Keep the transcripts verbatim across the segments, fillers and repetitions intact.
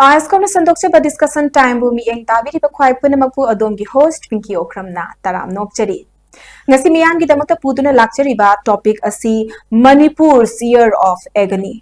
ꯑꯥꯏꯁꯀꯣꯝꯅ ꯁꯟꯗꯣꯛꯆꯕ discussion ꯇꯥꯏꯝꯕꯨ ꯃꯤꯠꯌꯦꯡ ꯇꯥꯕꯤꯔꯤꯕ ꯈ꯭ꯋꯥꯏ ꯄꯨꯝꯅꯃꯛꯄꯨ ꯑꯗꯣꯝꯒꯤ ꯍꯣꯁ꯭ꯠ ꯄꯤꯡꯀꯤ ꯑꯣꯀ꯭ꯔꯝꯅ ꯇꯔꯥꯝꯅ ꯑꯣꯛꯆꯔꯤ꯫ ꯉꯁꯤ ꯃꯤꯌꯥꯝꯒꯤꯗꯃꯛꯇ ꯄꯨꯗꯨꯅ ꯂꯥꯛꯆꯔꯤꯕ ꯇꯣꯄꯤꯛ ꯑꯁꯤ ꯃꯅꯤꯄꯨꯔ ꯌꯔ ꯑꯣꯐ ꯑꯦꯒꯅꯤ꯫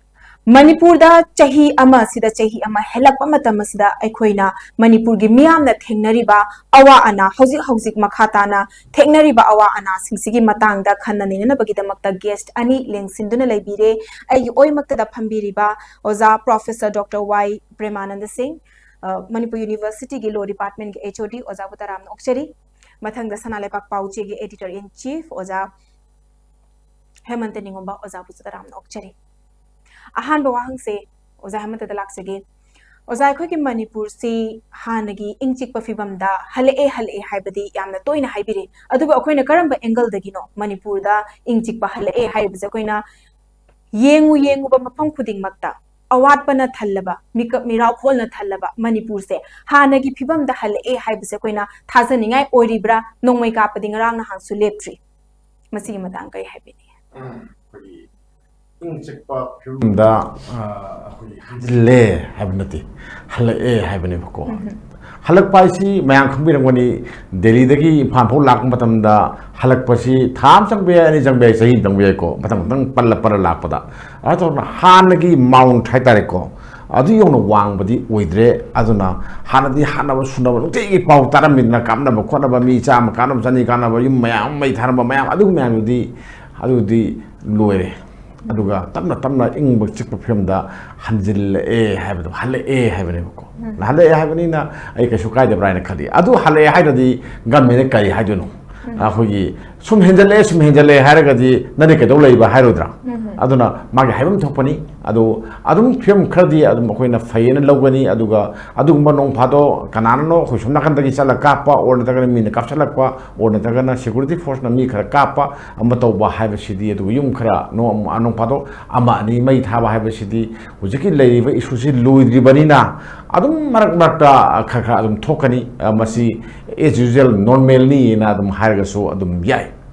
ꯃꯅꯤꯄꯨꯔꯗ ꯆꯍꯤ ꯑꯃ ꯑꯁꯤꯗ, ꯆꯍꯤ ꯑꯃ ꯍꯦꯜꯂꯛꯄ ꯃꯇꯝ ꯑꯁꯤꯗ ꯑꯩꯈꯣꯏꯅ ꯃꯅꯤꯄꯨꯔꯒꯤ ꯃꯤꯌꯥꯝꯅ ꯊꯦꯡꯅꯔꯤꯕ ꯑꯋꯥ ꯑꯅꯥ, ꯍꯧꯖꯤꯛ ꯍꯧꯖꯤꯛ ꯃꯈꯥ ꯇꯥꯅ ꯊꯦꯡꯅꯔꯤꯕ ꯑꯋꯥ ꯑꯅꯥꯁꯤꯡꯁꯤꯒꯤ ꯃꯇꯥꯡꯗ ꯈꯟꯅ ꯅꯩꯅꯅꯕꯒꯤꯗꯃꯛꯇ ꯒꯦꯁ꯭ꯠ ꯑꯅꯤ ꯂꯦꯡꯁꯤꯟꯗꯨꯅ ꯂꯩꯕꯤꯔꯦ꯫ ꯑꯩꯒꯤ ꯑꯣꯏꯃꯛꯇꯗ ꯐꯝꯕꯤꯔꯤꯕ ꯑꯣꯖꯥ ꯄ꯭ꯔꯣꯐꯦꯁꯔ ꯗꯣꯛꯇꯔ ꯋꯥꯏ ꯄ꯭ꯔꯦꯃꯥꯅꯟꯗ ꯁꯤꯡ, ꯑ, ꯃꯅꯤꯄꯨꯔ ꯌꯨꯅꯤꯚꯔꯁꯤꯇꯤꯒꯤ ꯂꯣ ꯗꯤꯄꯥꯔꯠꯃꯦꯟꯒꯤ ꯑꯦꯆ ꯑꯣ ꯗꯤ ꯑꯣꯖꯥꯕꯨ ꯇꯔꯥꯝꯅ ꯑꯣꯛꯆꯔꯤ꯫ ꯃꯊꯪꯗ ꯁꯅꯥ ꯂꯩꯕꯥꯛ ꯄꯥꯎ ꯆꯦꯒꯤ ꯑꯦꯗꯤꯇꯔ ꯏꯟ ꯆꯤꯐ ꯑꯣꯖꯥ ꯍꯦꯃꯟꯇ ꯅꯤꯉꯣꯝꯕ ꯑꯣꯖꯥꯕꯨꯁꯨ ꯇꯔꯥꯝꯅ ꯑꯣꯛꯆꯔꯤ꯫ ꯑꯍꯥꯟꯕ ꯋꯥꯍꯪꯁꯦ ꯑꯣꯖꯥ ꯍꯦꯃꯟꯇꯗ ꯂꯥꯛꯆꯒꯦ꯫ ꯑꯣꯖꯥ, ꯑꯩꯈꯣꯏꯒꯤ ꯃꯅꯤꯄꯨꯔꯁꯤ ꯍꯥꯟꯅꯒꯤ ꯏꯪ ꯆꯤꯛꯄ ꯐꯤꯕꯝꯗ ꯍꯜꯂꯛꯑꯦ, ꯍꯜꯂꯛꯑꯦ ꯍꯥꯏꯕꯗꯤ ꯌꯥꯝꯅ ꯇꯣꯏꯅ ꯍꯥꯏꯕꯤꯔꯦ, ꯑꯗꯨꯕꯨ ꯑꯩꯈꯣꯏꯅ ꯀꯔꯝꯕ ꯑꯦꯡꯒꯜꯗꯒꯤꯅꯣ ꯃꯅꯤꯄꯨꯔꯗ ꯏꯪ ꯆꯤꯛꯄ ꯍꯜꯂꯛꯑꯦ ꯍꯥꯏꯔꯤꯕꯁꯦ? ꯑꯩꯈꯣꯏꯅ ꯌꯦꯡꯉꯨ ꯌꯦꯡꯉꯨꯕ ꯃꯐꯝ ꯈꯨꯗꯤꯡꯃꯛꯇ ꯑꯋꯥꯠꯄꯅ ꯊꯜꯂꯕ, ꯃꯤꯀꯞ ꯃꯤꯔꯥꯎꯈꯣꯜꯅ ꯊꯜꯂꯕ ꯃꯅꯤꯄꯨꯔꯁꯦ ꯍꯥꯟꯅꯒꯤ ꯐꯤꯕꯝꯗ ꯍꯜꯂꯛꯑꯦ ꯍꯥꯏꯕꯁꯦ ꯑꯩꯈꯣꯏꯅ ꯊꯥꯖꯅꯤꯡꯉꯥꯏ ꯑꯣꯏꯔꯤꯕ꯭ꯔꯥ? ꯅꯣꯡꯃꯩ ꯀꯥꯞꯄꯗꯤ ꯉꯔꯥꯡ ꯅꯍꯥꯟꯁꯨ ꯂꯦꯞꯇ꯭ꯔꯤ꯫ ꯃꯁꯤꯒꯤ ꯃꯇꯥꯡ ꯀꯔꯤ ꯍꯥꯏꯕꯤꯅꯤꯡꯉꯤ? ꯑꯩꯈꯣꯏꯒꯤ ꯏꯪ ꯆꯤꯛꯄ ꯐꯤꯕꯝꯗ, ꯑ, ꯑꯩꯈꯣꯏꯒꯤ ꯍꯟꯖꯤꯜꯂꯦ ꯍꯥꯏꯕ ꯅꯠꯇꯦ, ꯍꯜꯂꯛꯑꯦ ꯍꯥꯏꯕꯅꯦꯕꯀꯣ꯫ ꯎꯝ꯫ ꯍꯜꯂꯛꯄ ꯍꯥꯏꯁꯤ ꯃꯌꯥꯝ ꯈꯪꯕꯤꯔꯝꯒꯅꯤ, ꯗꯦꯜꯂꯤꯗꯒꯤ ꯏꯝꯐꯥꯜ ꯐꯥꯎ ꯂꯥꯛꯄ ꯃꯇꯝꯗ ꯍꯜꯂꯛꯄꯁꯤ ꯊꯥ ꯑꯃ ꯆꯪꯕ ꯌꯥꯏ, ꯑꯅꯤ ꯆꯪꯕ ꯌꯥꯏ, ꯆꯍꯤ ꯑꯃ ꯆꯪꯕ ꯌꯥꯏꯀꯣ, ꯃꯊꯪ ꯃꯊꯪ ꯄꯜꯂ ꯄꯜꯂ ꯂꯥꯛꯄꯗ꯫ ꯑꯗꯨ ꯇꯧꯗꯅ ꯍꯥꯟꯅꯒꯤ ꯃꯥꯎꯟꯠ ꯍꯥꯏꯇꯥꯔꯦꯀꯣ, ꯑꯗꯨ ꯌꯧꯅ ꯋꯥꯡꯕꯗꯤ ꯑꯣꯏꯗ꯭ꯔꯦ꯫ ꯑꯗꯨꯅ ꯍꯥꯟꯅꯗꯤ ꯍꯥꯠꯅꯕ ꯁꯨꯅꯕ ꯅꯨꯡꯇꯤꯒꯤ ꯄꯥꯎ ꯇꯥꯔꯝꯃꯤꯗꯅ, ꯀꯥꯞꯅꯕ ꯈꯣꯠꯅꯕ, ꯃꯤ ꯆꯥꯝꯃ ꯀꯥꯞꯅꯕ, ꯆꯅꯤ ꯀꯥꯞꯅꯕ, ꯌꯨꯝ ꯃꯌꯥꯝ ꯑꯃ ꯃꯩ ꯊꯥꯔꯝꯕ ꯃꯌꯥꯝ, ꯑꯗꯨ ꯃꯌꯥꯝꯗꯨꯗꯤ, ꯑꯗꯨꯗꯤ ꯂꯣꯏꯔꯦ꯫ ꯑꯗꯨꯒ ꯇꯞꯅ ꯇꯞꯅ ꯏꯪꯕ ꯆꯤꯛꯄ ꯐꯤꯕꯝꯗ ꯍꯟꯖꯤꯜꯂꯛꯑꯦ ꯍꯥꯏꯕꯗꯣ, ꯍꯜꯂꯛꯑꯦ ꯍꯥꯏꯕꯅꯦꯕꯀꯣ꯫ ꯎꯝ꯫ ꯍꯜꯂꯛꯑꯦ ꯍꯥꯏꯕꯅꯤꯅ ꯑꯩ ꯀꯩꯁꯨ ꯀꯥꯏꯗꯕ꯭ꯔꯥ ꯍꯥꯏꯅ ꯈꯜꯂꯤ꯫ ꯑꯗꯨ ꯍꯜꯂꯛꯑꯦ ꯍꯥꯏꯗꯨꯗꯤ ꯒꯃꯦꯟꯅ ꯀꯔꯤ ꯍꯥꯏꯗꯣꯏꯅꯣ? ꯎꯝ꯫ ꯑꯩꯈꯣꯏꯒꯤ ꯁꯨꯝ ꯍꯦꯟꯖꯜꯂꯛꯑꯦ, ꯁꯨꯝ ꯍꯦꯟꯖꯜꯂꯛꯑꯦ ꯍꯥꯏꯔꯒꯗꯤ ꯅꯪꯗꯤ ꯀꯩꯗꯧ ꯂꯩꯕ ꯍꯥꯏꯔꯣꯏꯗ꯭ꯔꯥ? ꯎꯝ꯫ ꯑꯗꯨꯅ ꯃꯥꯒꯤ ꯍꯥꯏꯐꯝ ꯊꯣꯛꯄꯅꯤ꯫ ꯑꯗꯨ ꯑꯗꯨꯝ ꯐꯤꯕꯝ ꯈꯔꯗꯤ ꯑꯗꯨꯝ ꯑꯩꯈꯣꯏꯅ ꯐꯩꯌꯦꯅ ꯂꯧꯒꯅꯤ꯫ ꯑꯗꯨꯒ ꯑꯗꯨꯒꯨꯝꯕ ꯅꯣꯡ ꯐꯥꯗꯣꯛ ꯀꯅꯥꯅꯅꯣ ꯑꯩꯈꯣꯏ ꯁꯣꯝ ꯅꯥꯀꯟꯗꯒꯤ ꯆꯠꯂꯒ ꯀꯥꯞꯄ, ꯑꯣꯔ ꯅꯠꯇ꯭ꯔꯒꯅ ꯃꯤꯅ ꯀꯥꯞꯁꯤꯜꯂꯛꯄ, ꯑꯣꯔ ꯅꯠꯇ꯭ꯔꯒꯅ ꯁꯦꯀ꯭ꯌꯨꯔꯤꯇꯤ ꯐꯣꯔꯁꯅ ꯃꯤ ꯈꯔ ꯀꯥꯞꯄ ꯑꯃ ꯇꯧꯕ ꯍꯥꯏꯕꯁꯤꯗꯤ, ꯑꯗꯨꯒ ꯌꯨꯝ ꯈꯔ ꯅꯣꯡ, ꯅꯣꯡ ꯐꯥꯗꯣꯛ ꯑꯃ ꯑꯅꯤ ꯃꯩ ꯊꯥꯕ ꯍꯥꯏꯕꯁꯤꯗꯤ ꯍꯧꯖꯤꯛꯀꯤ ꯂꯩꯔꯤꯕ ꯏꯁꯨꯁꯤ ꯂꯣꯏꯗ꯭ꯔꯤꯕꯅꯤꯅ ꯑꯗꯨꯝ ꯃꯔꯛ ꯃꯔꯛꯇ ꯈꯔ ꯈꯔ ꯑꯗꯨꯝ ꯊꯣꯛꯀꯅꯤ꯫ ꯑ, ꯃꯁꯤ as usual normalꯅꯤꯅ ꯑꯗꯨꯝ ꯍꯥꯏꯔꯒꯁꯨ ꯑꯗꯨꯝ ꯌꯥꯏ꯫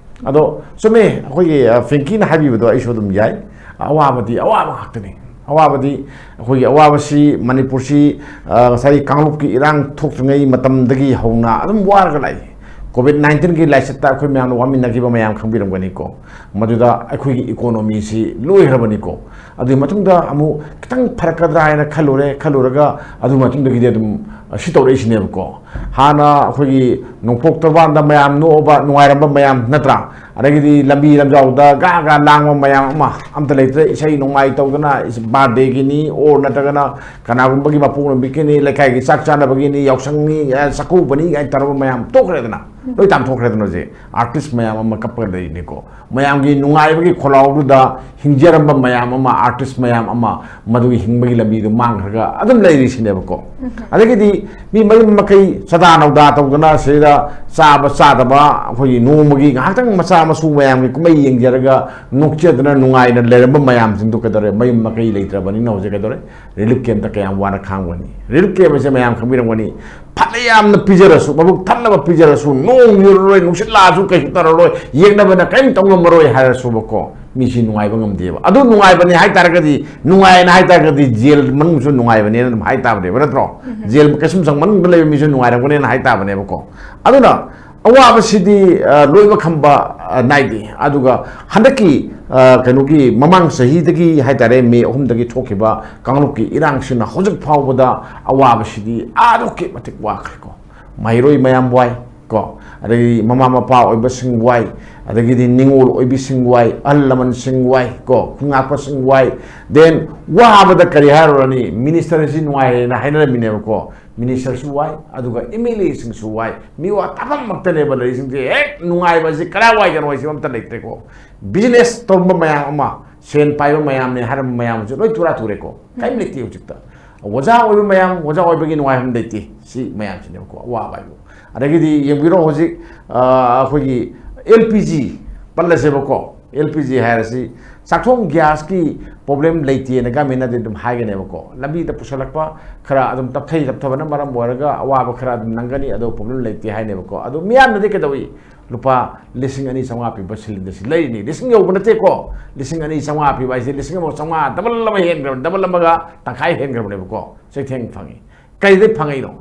ꯑꯗꯣ ꯆꯨꯝꯃꯦ, ꯑꯩꯈꯣꯏꯒꯤ, ꯑ, ꯐꯦꯡꯀꯤꯅ ꯍꯥꯏꯕꯤꯕꯗꯣ ꯑꯩꯁꯨ ꯑꯗꯨꯝ ꯌꯥꯏ꯫ ꯑꯋꯥꯕꯗꯤ ꯑꯋꯥꯕ ꯉꯥꯛꯇꯅꯤ꯫ ꯑꯋꯥꯕꯗꯤ, ꯑꯩꯈꯣꯏꯒꯤ ꯑꯋꯥꯕꯁꯤ ꯃꯅꯤꯄꯨꯔꯁꯤ, ꯑ, ꯉꯁꯥꯏ ꯀꯥꯡꯂꯨꯞꯀꯤ ꯏꯔꯥꯡ ꯊꯣꯛꯇ꯭ꯔꯤꯉꯩ ꯃꯇꯝꯗꯒꯤ ꯍꯧꯅ ꯑꯗꯨꯝ ꯋꯥꯔꯒ ꯂꯥꯛꯏ꯫ ꯀꯣꯚꯤꯗ ꯅꯥꯏꯟꯇꯤꯟꯒꯤ ꯂꯥꯏꯆꯠꯇ ꯑꯩꯈꯣꯏ ꯃꯌꯥꯝꯅ ꯋꯥꯃꯤꯟꯅꯈꯤꯕ ꯃꯌꯥꯝ ꯈꯪꯕꯤꯔꯝꯒꯅꯤꯀꯣ꯫ ꯃꯗꯨꯗ ꯑꯩꯈꯣꯏꯒꯤ ꯏꯀꯣꯅꯣꯃꯤꯁꯤ ꯂꯣꯏꯈ꯭ꯔꯕꯅꯤꯀꯣ꯫ ꯑꯗꯨꯒꯤ ꯃꯇꯨꯡꯗ ꯑꯃꯨꯛ ꯈꯤꯇꯪ ꯐꯔꯛꯀꯗ꯭ꯔꯥ ꯍꯥꯏꯅ ꯈꯜꯂꯨꯔꯦ, ꯈꯜꯂꯨꯔꯒ ꯑꯗꯨ ꯃꯇꯨꯡꯗꯒꯤꯗꯤ ꯑꯗꯨꯝ, ꯑ, ꯁꯤ ꯇꯧꯔꯛꯏꯁꯤꯅꯦꯕꯀꯣ꯫ ꯍꯥꯟꯅ ꯑꯩꯈꯣꯏꯒꯤ ꯅꯣꯡꯄꯣꯛ ꯇꯣꯔꯕꯥꯟꯗ ꯃꯌꯥꯝ ꯅꯣꯛꯑꯕ ꯅꯨꯡꯉꯥꯏꯔꯝꯕ ꯃꯌꯥꯝ ꯅꯠꯇ꯭ꯔꯥ? ꯑꯗꯒꯤꯗꯤ ꯂꯝꯕꯤ ꯂꯝꯖꯥꯎꯗ ꯒꯥ ꯒꯥ ꯂꯥꯡꯕ ꯃꯌꯥꯝ ꯑꯃ, ꯑꯝꯇ ꯂꯩꯇ꯭ꯔꯦ꯫ ꯏꯁꯩ ꯅꯣꯡꯃꯥꯏ ꯇꯧꯗꯅ, ꯕꯥꯔꯗꯦꯒꯤꯅꯤ ꯑꯣꯔ ꯅꯠꯇ꯭ꯔꯒꯅ ꯀꯅꯥꯒꯨꯝꯕꯒꯤ ꯃꯄꯣꯛ ꯅꯨꯃꯤꯠꯀꯤꯅꯤ, ꯂꯩꯀꯥꯏꯒꯤ ꯆꯥꯛ ꯆꯥꯅꯕꯒꯤꯅꯤ, ꯌꯥꯎꯁꯪꯅꯤ, ꯑ, ꯆꯥꯛꯀꯧꯕꯅꯤ ꯀꯥꯏꯅ ꯇꯧꯔꯕ ꯃꯌꯥꯝ ꯇꯣꯛꯈ꯭ꯔꯦꯗꯅ, ꯂꯣꯏ ꯇꯥꯟꯊꯣꯛꯈ꯭ꯔꯦꯗꯅ ꯍꯧꯖꯤꯛ꯫ ꯑꯥꯔꯇꯤꯁ ꯃꯌꯥꯝ ꯑꯃ ꯀꯞꯄꯒ ꯂꯩꯔꯤꯅꯤꯀꯣ꯫ ꯃꯌꯥꯝꯒꯤ ꯅꯨꯡꯉꯥꯏꯕꯒꯤ ꯈꯣꯜꯂꯥꯎꯗꯨꯗ ꯍꯤꯡꯖꯔꯝꯕ ꯃꯌꯥꯝ ꯑꯃ, ꯑꯥꯔꯇꯤꯁ ꯃꯌꯥꯝ ꯑꯃ, ꯃꯗꯨꯒꯤ ꯍꯤꯡꯕꯒꯤ ꯂꯝꯕꯤꯗꯨ ꯃꯥꯡꯈ꯭ꯔꯒ ꯑꯗꯨꯝ ꯂꯩꯔꯤꯁꯤꯅꯦꯕꯀꯣ꯫ ꯑꯗꯒꯤꯗꯤ ꯃꯤ ꯃꯌꯨꯝ ꯃꯀꯩ ꯆꯗꯥ ꯅꯧꯗꯥ ꯇꯧꯗꯅ ꯁꯤꯗ ꯆꯥꯕ ꯆꯥꯗꯕ, ꯑꯩꯈꯣꯏꯒꯤ ꯅꯣꯡꯃꯒꯤ ꯉꯥꯏꯍꯥꯛꯇꯪ ꯃꯆꯥ ꯃꯁꯨ ꯃꯌꯥꯝꯒꯤ ꯀꯨꯝꯍꯩ ꯌꯦꯡꯖꯔꯒ ꯅꯣꯛꯆꯗꯅ ꯅꯨꯡꯉꯥꯏꯅ ꯂꯩꯔꯝꯕ ꯃꯌꯥꯝꯁꯤꯡꯗꯨ ꯀꯩꯗꯧꯔꯦ? ꯃꯌꯨꯝ ꯃꯀꯩ ꯂꯩꯇ꯭ꯔꯕꯅꯤꯅ ꯍꯧꯖꯤꯛ ꯀꯩꯗꯧꯔꯦ? ꯔꯤꯂꯤꯐ ꯀꯦꯝꯞꯇ ꯀꯌꯥꯝ ꯋꯥꯅ ꯈꯥꯡꯒꯅꯤ? ꯔꯤꯂꯤꯐ ꯀꯦꯝꯞ ꯑꯁꯦ ꯃꯌꯥꯝ ꯈꯪꯕꯤꯔꯝꯒꯅꯤ꯫ ꯐꯅ ꯌꯥꯝꯅ ꯄꯤꯖꯔꯁꯨ, ꯃꯕꯨꯛ ꯊꯟꯅꯕ ꯄꯤꯖꯔꯁꯨ, ꯅꯣꯡ ꯌꯨꯔꯔꯣꯏ, ꯅꯨꯡꯁꯤꯠ ꯂꯥꯛꯑꯁꯨ ꯀꯩꯁꯨ ꯇꯧꯔꯔꯣꯏ, ꯌꯦꯡꯅꯕꯅ ꯀꯔꯤꯝ ꯇꯧ ꯉꯝꯃꯔꯣꯏ ꯍꯥꯏꯔꯁꯨꯕꯀꯣ, ꯃꯤꯁꯤ ꯅꯨꯡꯉꯥꯏꯕ ꯉꯝꯗꯦꯕ꯫ ꯑꯗꯨ ꯅꯨꯡꯉꯥꯏꯕꯅꯤ ꯍꯥꯏꯇꯥꯔꯒꯗꯤ, ꯅꯨꯡꯉꯥꯏꯅ ꯍꯥꯏꯇꯥꯔꯒꯗꯤ ꯖꯦꯜ ꯃꯅꯨꯡꯁꯨ ꯅꯨꯡꯉꯥꯏꯕꯅꯦꯅ ꯑꯗꯨꯝ ꯍꯥꯏꯇꯥꯕꯅꯦꯕ, ꯅꯠꯇ꯭ꯔꯣ? ꯖꯦꯜ ꯀꯩꯁꯨꯝꯁꯪ ꯃꯅꯨꯡꯗ ꯂꯩꯕ ꯃꯤꯁꯨ ꯅꯨꯡꯉꯥꯏꯔꯝꯒꯅꯦꯅ ꯍꯥꯏꯇꯥꯕꯅꯦꯕꯀꯣ꯫ ꯑꯗꯨꯅ ꯑꯋꯥꯕꯁꯤꯗꯤ, ꯑ, ꯂꯣꯏꯕ ꯈꯝꯕ, ꯑ, ꯅꯥꯏꯗꯦ꯫ ꯑꯗꯨꯒ ꯍꯟꯗꯛꯀꯤ, ꯑ, ꯀꯩꯅꯣꯒꯤ ꯃꯃꯥꯡ ꯆꯍꯤꯗꯒꯤ ꯍꯥꯏꯇꯥꯔꯦ, ꯃꯦ ꯑꯍꯨꯝꯗꯒꯤ ꯊꯣꯛꯈꯤꯕ ꯀꯥꯡꯂꯨꯞꯀꯤ ꯏꯔꯥꯡꯁꯤꯅ ꯍꯧꯖꯤꯛ ꯐꯥꯎꯕꯗ ꯑꯋꯥꯕꯁꯤꯗꯤ ꯑꯗꯨꯛꯀꯤ ꯃꯇꯤꯛ ꯋꯥꯈ꯭ꯔꯦꯀꯣ꯫ ꯃꯍꯩꯔꯣꯏ ꯃꯌꯥꯝ ꯋꯥꯏ ꯀꯣ, ꯑꯗꯒꯤ ꯃꯃꯥ ꯃꯄꯥ ꯑꯣꯏꯕꯁꯤꯡ ꯋꯥꯏ, ꯑꯗꯒꯤꯗꯤ ꯅꯤꯉꯣꯜ ꯑꯣꯏꯕꯤꯁꯤꯡ ꯋꯥꯏ, ꯑꯍꯜ ꯂꯃꯟꯁꯤꯡ ꯋꯥꯏ ꯀꯣ, ꯈꯨꯟꯉꯥꯛꯄꯁꯤꯡ ꯋꯥꯏ꯫ ꯗꯦꯟ ꯋꯥꯕꯗ ꯀꯔꯤ ꯍꯥꯏꯔꯨꯔꯅꯤ? ꯃꯤꯅꯤꯁꯇꯔ ꯑꯁꯤ ꯅꯨꯡꯉꯥꯏꯔꯦꯅ ꯍꯥꯏꯅꯔꯝꯃꯤꯅꯦꯕꯀꯣ꯫ ꯃꯤꯅꯤꯁꯇꯔꯁꯨ ꯋꯥꯏ, ꯑꯗꯨꯒ ꯑꯦꯝ ꯑꯦꯜ ꯑꯦꯁꯤꯡꯁꯨ ꯋꯥꯏ꯫ ꯃꯤꯋꯥ ꯇꯥꯐꯝꯃꯛꯇꯅꯦꯕ ꯂꯩꯔꯤꯁꯤꯡꯁꯦ꯫ ꯍꯦꯛ ꯅꯨꯡꯉꯥꯏꯕꯁꯤ ꯀꯗꯥꯏꯋꯥꯏꯗꯅꯣ ꯍꯥꯏꯁꯤ ꯑꯝꯇ ꯂꯩꯇ꯭ꯔꯦꯀꯣ꯫ ꯕꯤꯖꯤꯅꯦꯁ ꯇꯧꯔꯝꯕ ꯃꯌꯥꯝ ꯑꯃ, ꯁꯦꯟ ꯄꯥꯏꯕ ꯃꯌꯥꯝꯅꯦ ꯍꯥꯏꯔꯝꯕ ꯃꯌꯥꯝꯁꯦ ꯂꯣꯏ ꯇꯨꯔꯥ ꯇꯨꯔꯦꯀꯣ꯫ ꯀꯔꯤꯝ ꯂꯩꯇꯦ ꯍꯧꯖꯤꯛꯇ꯫ ꯑꯣꯖꯥ ꯑꯣꯏꯕ ꯃꯌꯥꯝ, ꯑꯣꯖꯥ ꯑꯣꯏꯕꯒꯤ ꯅꯨꯡꯉꯥꯏꯐꯝ ꯂꯩꯇꯦ꯫ ꯁꯤ ꯃꯌꯥꯝꯁꯤꯅꯦꯕꯀꯣ ꯑꯋꯥꯕ ꯍꯥꯏꯕꯨ꯫ ꯑꯗꯒꯤꯗꯤ ꯌꯦꯡꯕꯤꯔꯣ ꯍꯧꯖꯤꯛ, ꯑ, ꯑꯩꯈꯣꯏꯒꯤ ꯑꯦꯜ ꯄꯤ ꯖꯤ ꯄꯜꯂꯁꯦꯕꯀꯣ꯫ ꯑꯦꯜ ꯄꯤ ꯖꯤ ꯍꯥꯏꯔꯁꯤ ꯆꯥꯛꯊꯣꯡ ꯒ꯭ꯌꯥꯁꯀꯤ ꯄ꯭ꯔꯣꯕ꯭ꯂꯦꯝ ꯂꯩꯇꯦꯅ ꯒꯃꯦꯟꯅꯗꯤ ꯑꯗꯨꯝ ꯍꯥꯏꯒꯅꯦꯕꯀꯣ꯫ ꯂꯝꯕꯤꯗ ꯄꯨꯁꯜꯂꯛꯄ ꯈꯔ ꯑꯗꯨꯝ ꯇꯞꯊꯩ ꯇꯞꯊꯕꯅ ꯃꯔꯝ ꯑꯣꯏꯔꯒ ꯑꯋꯥꯕ ꯈꯔ ꯑꯗꯨꯝ ꯅꯪꯒꯅꯤ, ꯑꯗꯣ ꯄ꯭ꯔꯣꯕ꯭ꯂꯦꯝ ꯂꯩꯇꯦ ꯍꯥꯏꯅꯦꯕꯀꯣ꯫ ꯑꯗꯣ ꯃꯤꯌꯥꯝꯅꯗꯤ ꯀꯩꯗꯧꯏ? ꯂꯨꯄꯥ ꯂꯤꯁꯤꯡ ꯑꯅꯤ ꯆꯥꯝꯃꯉꯥ ꯄꯤꯕ ꯁꯤꯂꯤꯟꯗꯔꯁꯤ ꯂꯩꯔꯤꯅꯤ꯫ ꯂꯤꯁꯤꯡ ꯌꯧꯕ ꯅꯠꯇꯦꯀꯣ, ꯂꯤꯁꯤꯡ ꯑꯅꯤ ꯆꯥꯝꯃꯉꯥ ꯄꯤꯕ ꯍꯥꯏꯁꯦ ꯂꯤꯁꯤꯡ ꯑꯃ ꯆꯥꯝꯃꯉꯥ ꯗꯕꯜ ꯑꯃ ꯍꯦꯟꯈ꯭ꯔꯕꯅꯤ, ꯗꯕꯜ ꯑꯃꯒ ꯇꯪꯈꯥꯏ ꯍꯦꯟꯈ꯭ꯔꯕꯅꯦꯕꯀꯣ꯫ ꯆꯩꯊꯦꯡ ꯐꯪꯉꯤ꯫ ꯀꯩꯗꯩ ꯐꯪꯉꯛꯏꯅꯣ?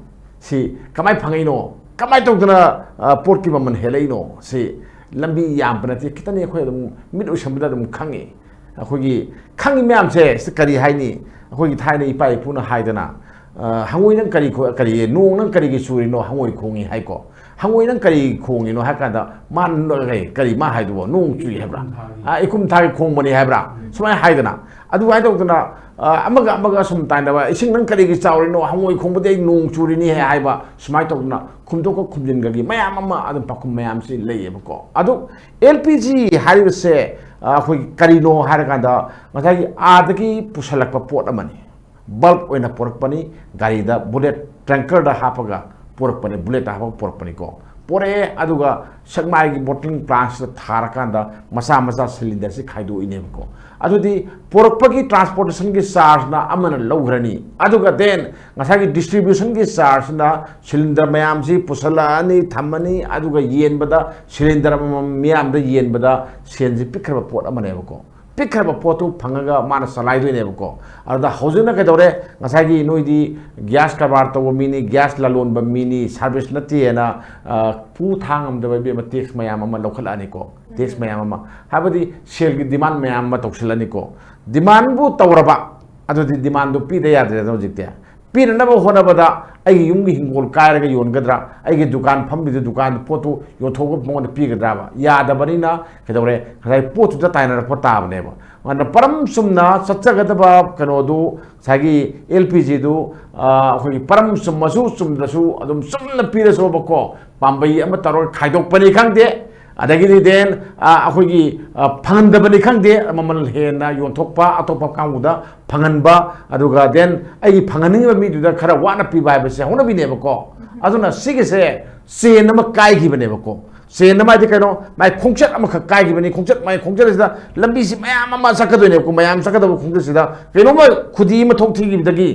ꯁꯤ ꯀꯃꯥꯏ ꯐꯪꯉꯛꯏꯅꯣ? ꯀꯃꯥꯏ ꯇꯧꯗꯅ, ꯑ, ꯄꯣꯠꯀꯤ ꯃꯃꯜ ꯍꯦꯜꯂꯛꯏꯅꯣ? ꯁꯤ ꯂꯝꯕꯤ ꯌꯥꯝꯕ ꯅꯠꯇꯦ, ꯈꯤꯇꯅꯤ, ꯑꯩꯈꯣꯏ ꯑꯗꯨꯝ ꯃꯤꯠ ꯎꯏꯁꯟꯕꯗ ꯑꯗꯨꯝ ꯈꯪꯉꯤ꯫ ꯑꯩꯈꯣꯏꯒꯤ ꯈꯪꯉꯤ ꯃꯌꯥꯝꯁꯦ ꯁꯤ ꯀꯔꯤ ꯍꯥꯏꯅꯤ? ꯑꯩꯈꯣꯏꯒꯤ ꯊꯥꯏꯅ ꯏꯄꯥ ꯏꯄꯨꯅ ꯍꯥꯏꯗꯅ, ꯑ, "ꯍꯪꯉꯣꯏ ꯅꯪ ꯀꯔꯤ ꯈꯣ-, ꯀꯔꯤ, ꯅꯣꯡ ꯅꯪ ꯀꯔꯤꯒꯤ ꯆꯨꯔꯤꯅꯣ? ꯍꯪꯉꯣꯏ ꯈꯣꯡꯉꯤ" ꯍꯥꯏꯀꯣ꯫ "ꯍꯪꯉꯣꯏ ꯅꯪ ꯀꯔꯤ ꯈꯣꯡꯉꯤꯅꯣ?" ꯍꯥꯏ ꯀꯥꯟꯗ ꯃꯥꯅ ꯀꯔꯤ, ꯀꯔꯤ ꯃꯥ ꯍꯥꯏꯗꯨꯕꯣ? "ꯅꯣꯡ ꯆꯨꯏ" ꯍꯥꯏꯕ꯭ꯔꯥ? "ꯑ, ꯏꯀꯨꯝ ꯊꯥꯒꯤ ꯈꯣꯡꯕꯅꯤ" ꯍꯥꯏꯕ꯭ꯔꯥ? ꯁꯨꯃꯥꯏꯅ ꯍꯥꯏꯗꯅ, ꯑꯗꯨꯃꯥꯏꯅ ꯇꯧꯗꯅ, ꯑ, ꯑꯃꯒ ꯑꯃꯒ ꯁꯨꯝ ꯇꯥꯏꯅꯕ, "ꯏꯁꯤꯡ ꯅꯪ ꯀꯔꯤꯒꯤ ꯆꯥꯎꯔꯤꯅꯣ? ꯍꯪꯉꯣꯏ ꯈꯣꯡꯕꯗꯤ ꯑꯩ ꯅꯣꯡ ꯆꯨꯔꯤꯅꯤ" ꯍꯥꯏꯕ, ꯁꯨꯃꯥꯏꯅ ꯇꯧꯗꯅ ꯈꯨꯝꯗꯣꯛꯀ ꯈꯨꯝꯖꯤꯟꯒꯒꯤ ꯃꯌꯥꯝ ꯑꯃ ꯑꯗꯨꯝ ꯄꯥꯎꯈꯨꯝ ꯃꯌꯥꯝꯁꯤ ꯂꯩꯌꯦꯕꯀꯣ꯫ ꯑꯗꯨ ꯑꯦꯜ ꯄꯤ ꯖꯤ ꯍꯥꯏꯔꯤꯕꯁꯦ, ꯑ, ꯑꯩꯈꯣꯏꯒꯤ ꯀꯔꯤꯅꯣ ꯍꯥꯏꯔꯀꯥꯟꯗ, ꯉꯁꯥꯏꯒꯤ ꯑꯥꯗꯒꯤ ꯄꯨꯁꯜꯂꯛꯄ ꯄꯣꯠ ꯑꯃꯅꯤ꯫ ꯕꯜꯕ ꯑꯣꯏꯅ ꯄꯨꯔꯛꯄꯅꯤ, ꯒꯥꯔꯤꯗ ꯕꯨꯂꯦꯠ ꯇꯦꯡꯀꯔꯗ ꯍꯥꯞꯄꯒ ꯄꯨꯔꯛꯄꯅꯤ, ꯕꯨꯂꯦꯠꯇ ꯍꯥꯞꯄꯒ ꯄꯨꯔꯛꯄꯅꯤꯀꯣ꯫ ꯄꯣꯔꯛꯑꯦ, ꯑꯗꯨꯒ ꯁꯦꯛꯃꯥꯏꯒꯤ ꯕꯣꯇ꯭ꯂꯤꯡ ꯄ꯭ꯂꯥꯟꯁꯤꯗ ꯊꯥꯔꯀꯥꯟꯗ ꯃꯆꯥ ꯃꯆꯥ ꯁꯤꯂꯤꯟꯗꯔꯁꯤ ꯈꯥꯏꯗꯣꯛꯏꯅꯦꯕꯀꯣ꯫ ꯑꯗꯨꯗꯤ ꯄꯣꯔꯛꯄꯒꯤ ꯇ꯭ꯔꯥꯟꯁꯄꯣꯔꯇꯦꯁꯟꯒꯤ ꯆꯥꯔꯖꯅ ꯑꯃꯅ ꯂꯧꯈ꯭ꯔꯅꯤ, ꯑꯗꯨꯒ ꯗꯦꯟ ꯉꯁꯥꯏꯒꯤ ꯗꯤꯁꯇ꯭ꯔꯤꯕ꯭ꯌꯨꯁꯟꯒꯤ ꯆꯥꯔꯖꯅ ꯁꯤꯂꯤꯟꯗꯔ ꯃꯌꯥꯝꯁꯤ ꯄꯨꯁꯜꯂꯛꯑꯅꯤ, ꯊꯝꯃꯅꯤ, ꯑꯗꯨꯒ ꯌꯦꯟꯕꯗ ꯁꯤꯂꯤꯟꯗꯔ ꯑꯃꯃꯝ ꯃꯤꯌꯥꯝꯗ ꯌꯦꯟꯕꯗ ꯁꯦꯟꯁꯤ ꯄꯤꯛꯈ꯭ꯔꯕ ꯄꯣꯠ ꯑꯃꯅꯦꯕꯀꯣ꯫ ꯄꯤꯛꯈ꯭ꯔꯕ ꯄꯣꯠꯇꯨ ꯐꯪꯉꯒ ꯃꯥꯅ ꯆꯂꯥꯏꯗꯣꯏꯅꯦꯕꯀꯣ꯫ ꯑꯗꯨꯗ ꯍꯧꯖꯤꯛꯅ ꯀꯩꯗꯧꯔꯦ? ꯉꯁꯥꯏꯒꯤ ꯅꯣꯏꯗꯤ ꯒ꯭ꯌꯥꯁ ꯀꯔꯕꯥꯔ ꯇꯧꯕ ꯃꯤꯅꯤ, ꯒ꯭ꯌꯥꯁ ꯂꯂꯣꯟꯕ ꯃꯤꯅꯤ, ꯁꯥꯔꯚꯤꯁ ꯅꯠꯇꯦꯅ, ꯑ, ꯄꯨ ꯊꯥꯡ ꯉꯝꯗꯕ ꯏꯕꯦꯝꯃ ꯇꯦꯛꯁ ꯃꯌꯥꯝ ꯑꯃ ꯂꯧꯈꯠꯂꯛꯑꯅꯤꯀꯣ꯫ ꯇꯦꯛꯁ ꯃꯌꯥꯝ ꯑꯃ ꯍꯥꯏꯕꯗꯤ ꯁꯦꯜꯒꯤ ꯗꯤꯃꯥꯟ ꯃꯌꯥꯝ ꯑꯃ ꯇꯧꯁꯤꯜꯂꯅꯤꯀꯣ꯫ ꯗꯤꯃꯥꯟꯕꯨ ꯇꯧꯔꯕ, ꯑꯗꯨꯗꯤ ꯗꯤꯃꯥꯟꯗꯨ ꯄꯤꯗ ꯌꯥꯗ꯭ꯔꯦꯗꯅ ꯍꯧꯖꯤꯛꯇꯤ꯫ ꯄꯤꯅꯅꯕ ꯍꯣꯠꯅꯕꯗ ꯑꯩꯒꯤ ꯌꯨꯝꯒꯤ ꯍꯤꯡꯒꯣꯜ ꯀꯥꯏꯔꯒ ꯌꯣꯟꯒꯗ꯭ꯔꯥ? ꯑꯩꯒꯤ ꯗꯨꯀꯥꯟ ꯐꯝꯃꯤꯗꯨ ꯗꯨꯀꯥꯟꯗ ꯄꯣꯠꯇꯨ ꯌꯣꯟꯊꯣꯛꯑꯒ ꯃꯉꯣꯟꯗ ꯄꯤꯒꯗ꯭ꯔꯥꯕ? ꯌꯥꯗꯕꯅꯤꯅ ꯀꯩꯗꯧꯔꯦ? ꯉꯁꯥꯏ ꯄꯣꯠꯇꯨꯗ ꯇꯥꯏꯅꯔꯛꯄ ꯇꯥꯕꯅꯦꯕ꯫ ꯑꯗꯨꯅ ꯄꯔꯝ ꯆꯨꯝꯅ ꯆꯠꯆꯒꯗꯕ ꯀꯩꯅꯣꯗꯨ, ꯉꯁꯥꯏꯒꯤ ꯑꯦꯜ ꯄꯤ ꯖꯤꯗꯨ, ꯑ, ꯑꯩꯈꯣꯏꯒꯤ ꯄꯔꯝ ꯆꯨꯝꯃꯁꯨ ꯆꯨꯝꯗ꯭ꯔꯁꯨ ꯑꯗꯨꯝ ꯆꯨꯝꯅ ꯄꯤꯔꯁꯣꯕꯀꯣ꯫ ꯄꯥꯝꯕꯩ ꯑꯃ ꯇꯧꯔꯒ ꯈꯥꯏꯗꯣꯛꯄꯅꯤ ꯈꯪꯗꯦ, ꯑꯗꯒꯤꯗꯤ ꯗꯦꯟ, ꯑ, ꯑꯩꯈꯣꯏꯒꯤ, ꯑ, ꯐꯪꯍꯟꯗꯕꯅꯤ ꯈꯪꯗꯦ, ꯃꯃꯜ ꯍꯦꯟꯅ ꯌꯣꯟꯊꯣꯛꯄ, ꯑꯇꯣꯞꯄ ꯀꯥꯡꯕꯨꯗ ꯐꯪꯍꯟꯕ, ꯑꯗꯨꯒ ꯗꯦꯟ ꯑꯩꯒꯤ ꯐꯪꯍꯟꯅꯤꯡꯉꯤꯕ ꯃꯤꯗꯨꯗ ꯈꯔ ꯋꯥꯅ ꯄꯤꯕ ꯍꯥꯏꯕꯁꯦ ꯍꯧꯅꯕꯤꯅꯦꯕꯀꯣ꯫ ꯑꯗꯨꯅ ꯁꯤꯒꯤꯁꯦ ꯆꯦꯟ ꯑꯃ ꯀꯥꯏꯈꯤꯕꯅꯦꯕꯀꯣ꯫ ꯆꯦꯟꯗ ꯃꯥꯏꯗꯤ ꯀꯩꯅꯣ, ꯃꯥꯏ ꯈꯣꯡꯆꯠ ꯑꯃꯈꯛ ꯀꯥꯏꯈꯤꯕꯅꯤ꯫ ꯈꯣꯡꯆꯠ, ꯃꯥꯏ ꯈꯣꯡꯆꯠ ꯑꯁꯤꯗ ꯂꯝꯕꯤꯁꯤ ꯃꯌꯥꯝ ꯑꯃ ꯆꯠꯀꯗꯣꯏꯅꯦꯕꯀꯣ꯫ ꯃꯌꯥꯝ ꯆꯠꯀꯗꯕ ꯈꯣꯡꯆꯠꯁꯤꯗ ꯀꯩꯅꯣꯝꯃ ꯈꯨꯗꯤ ꯑꯃ ꯊꯣꯛ ꯊꯤꯈꯤꯕꯗꯒꯤ,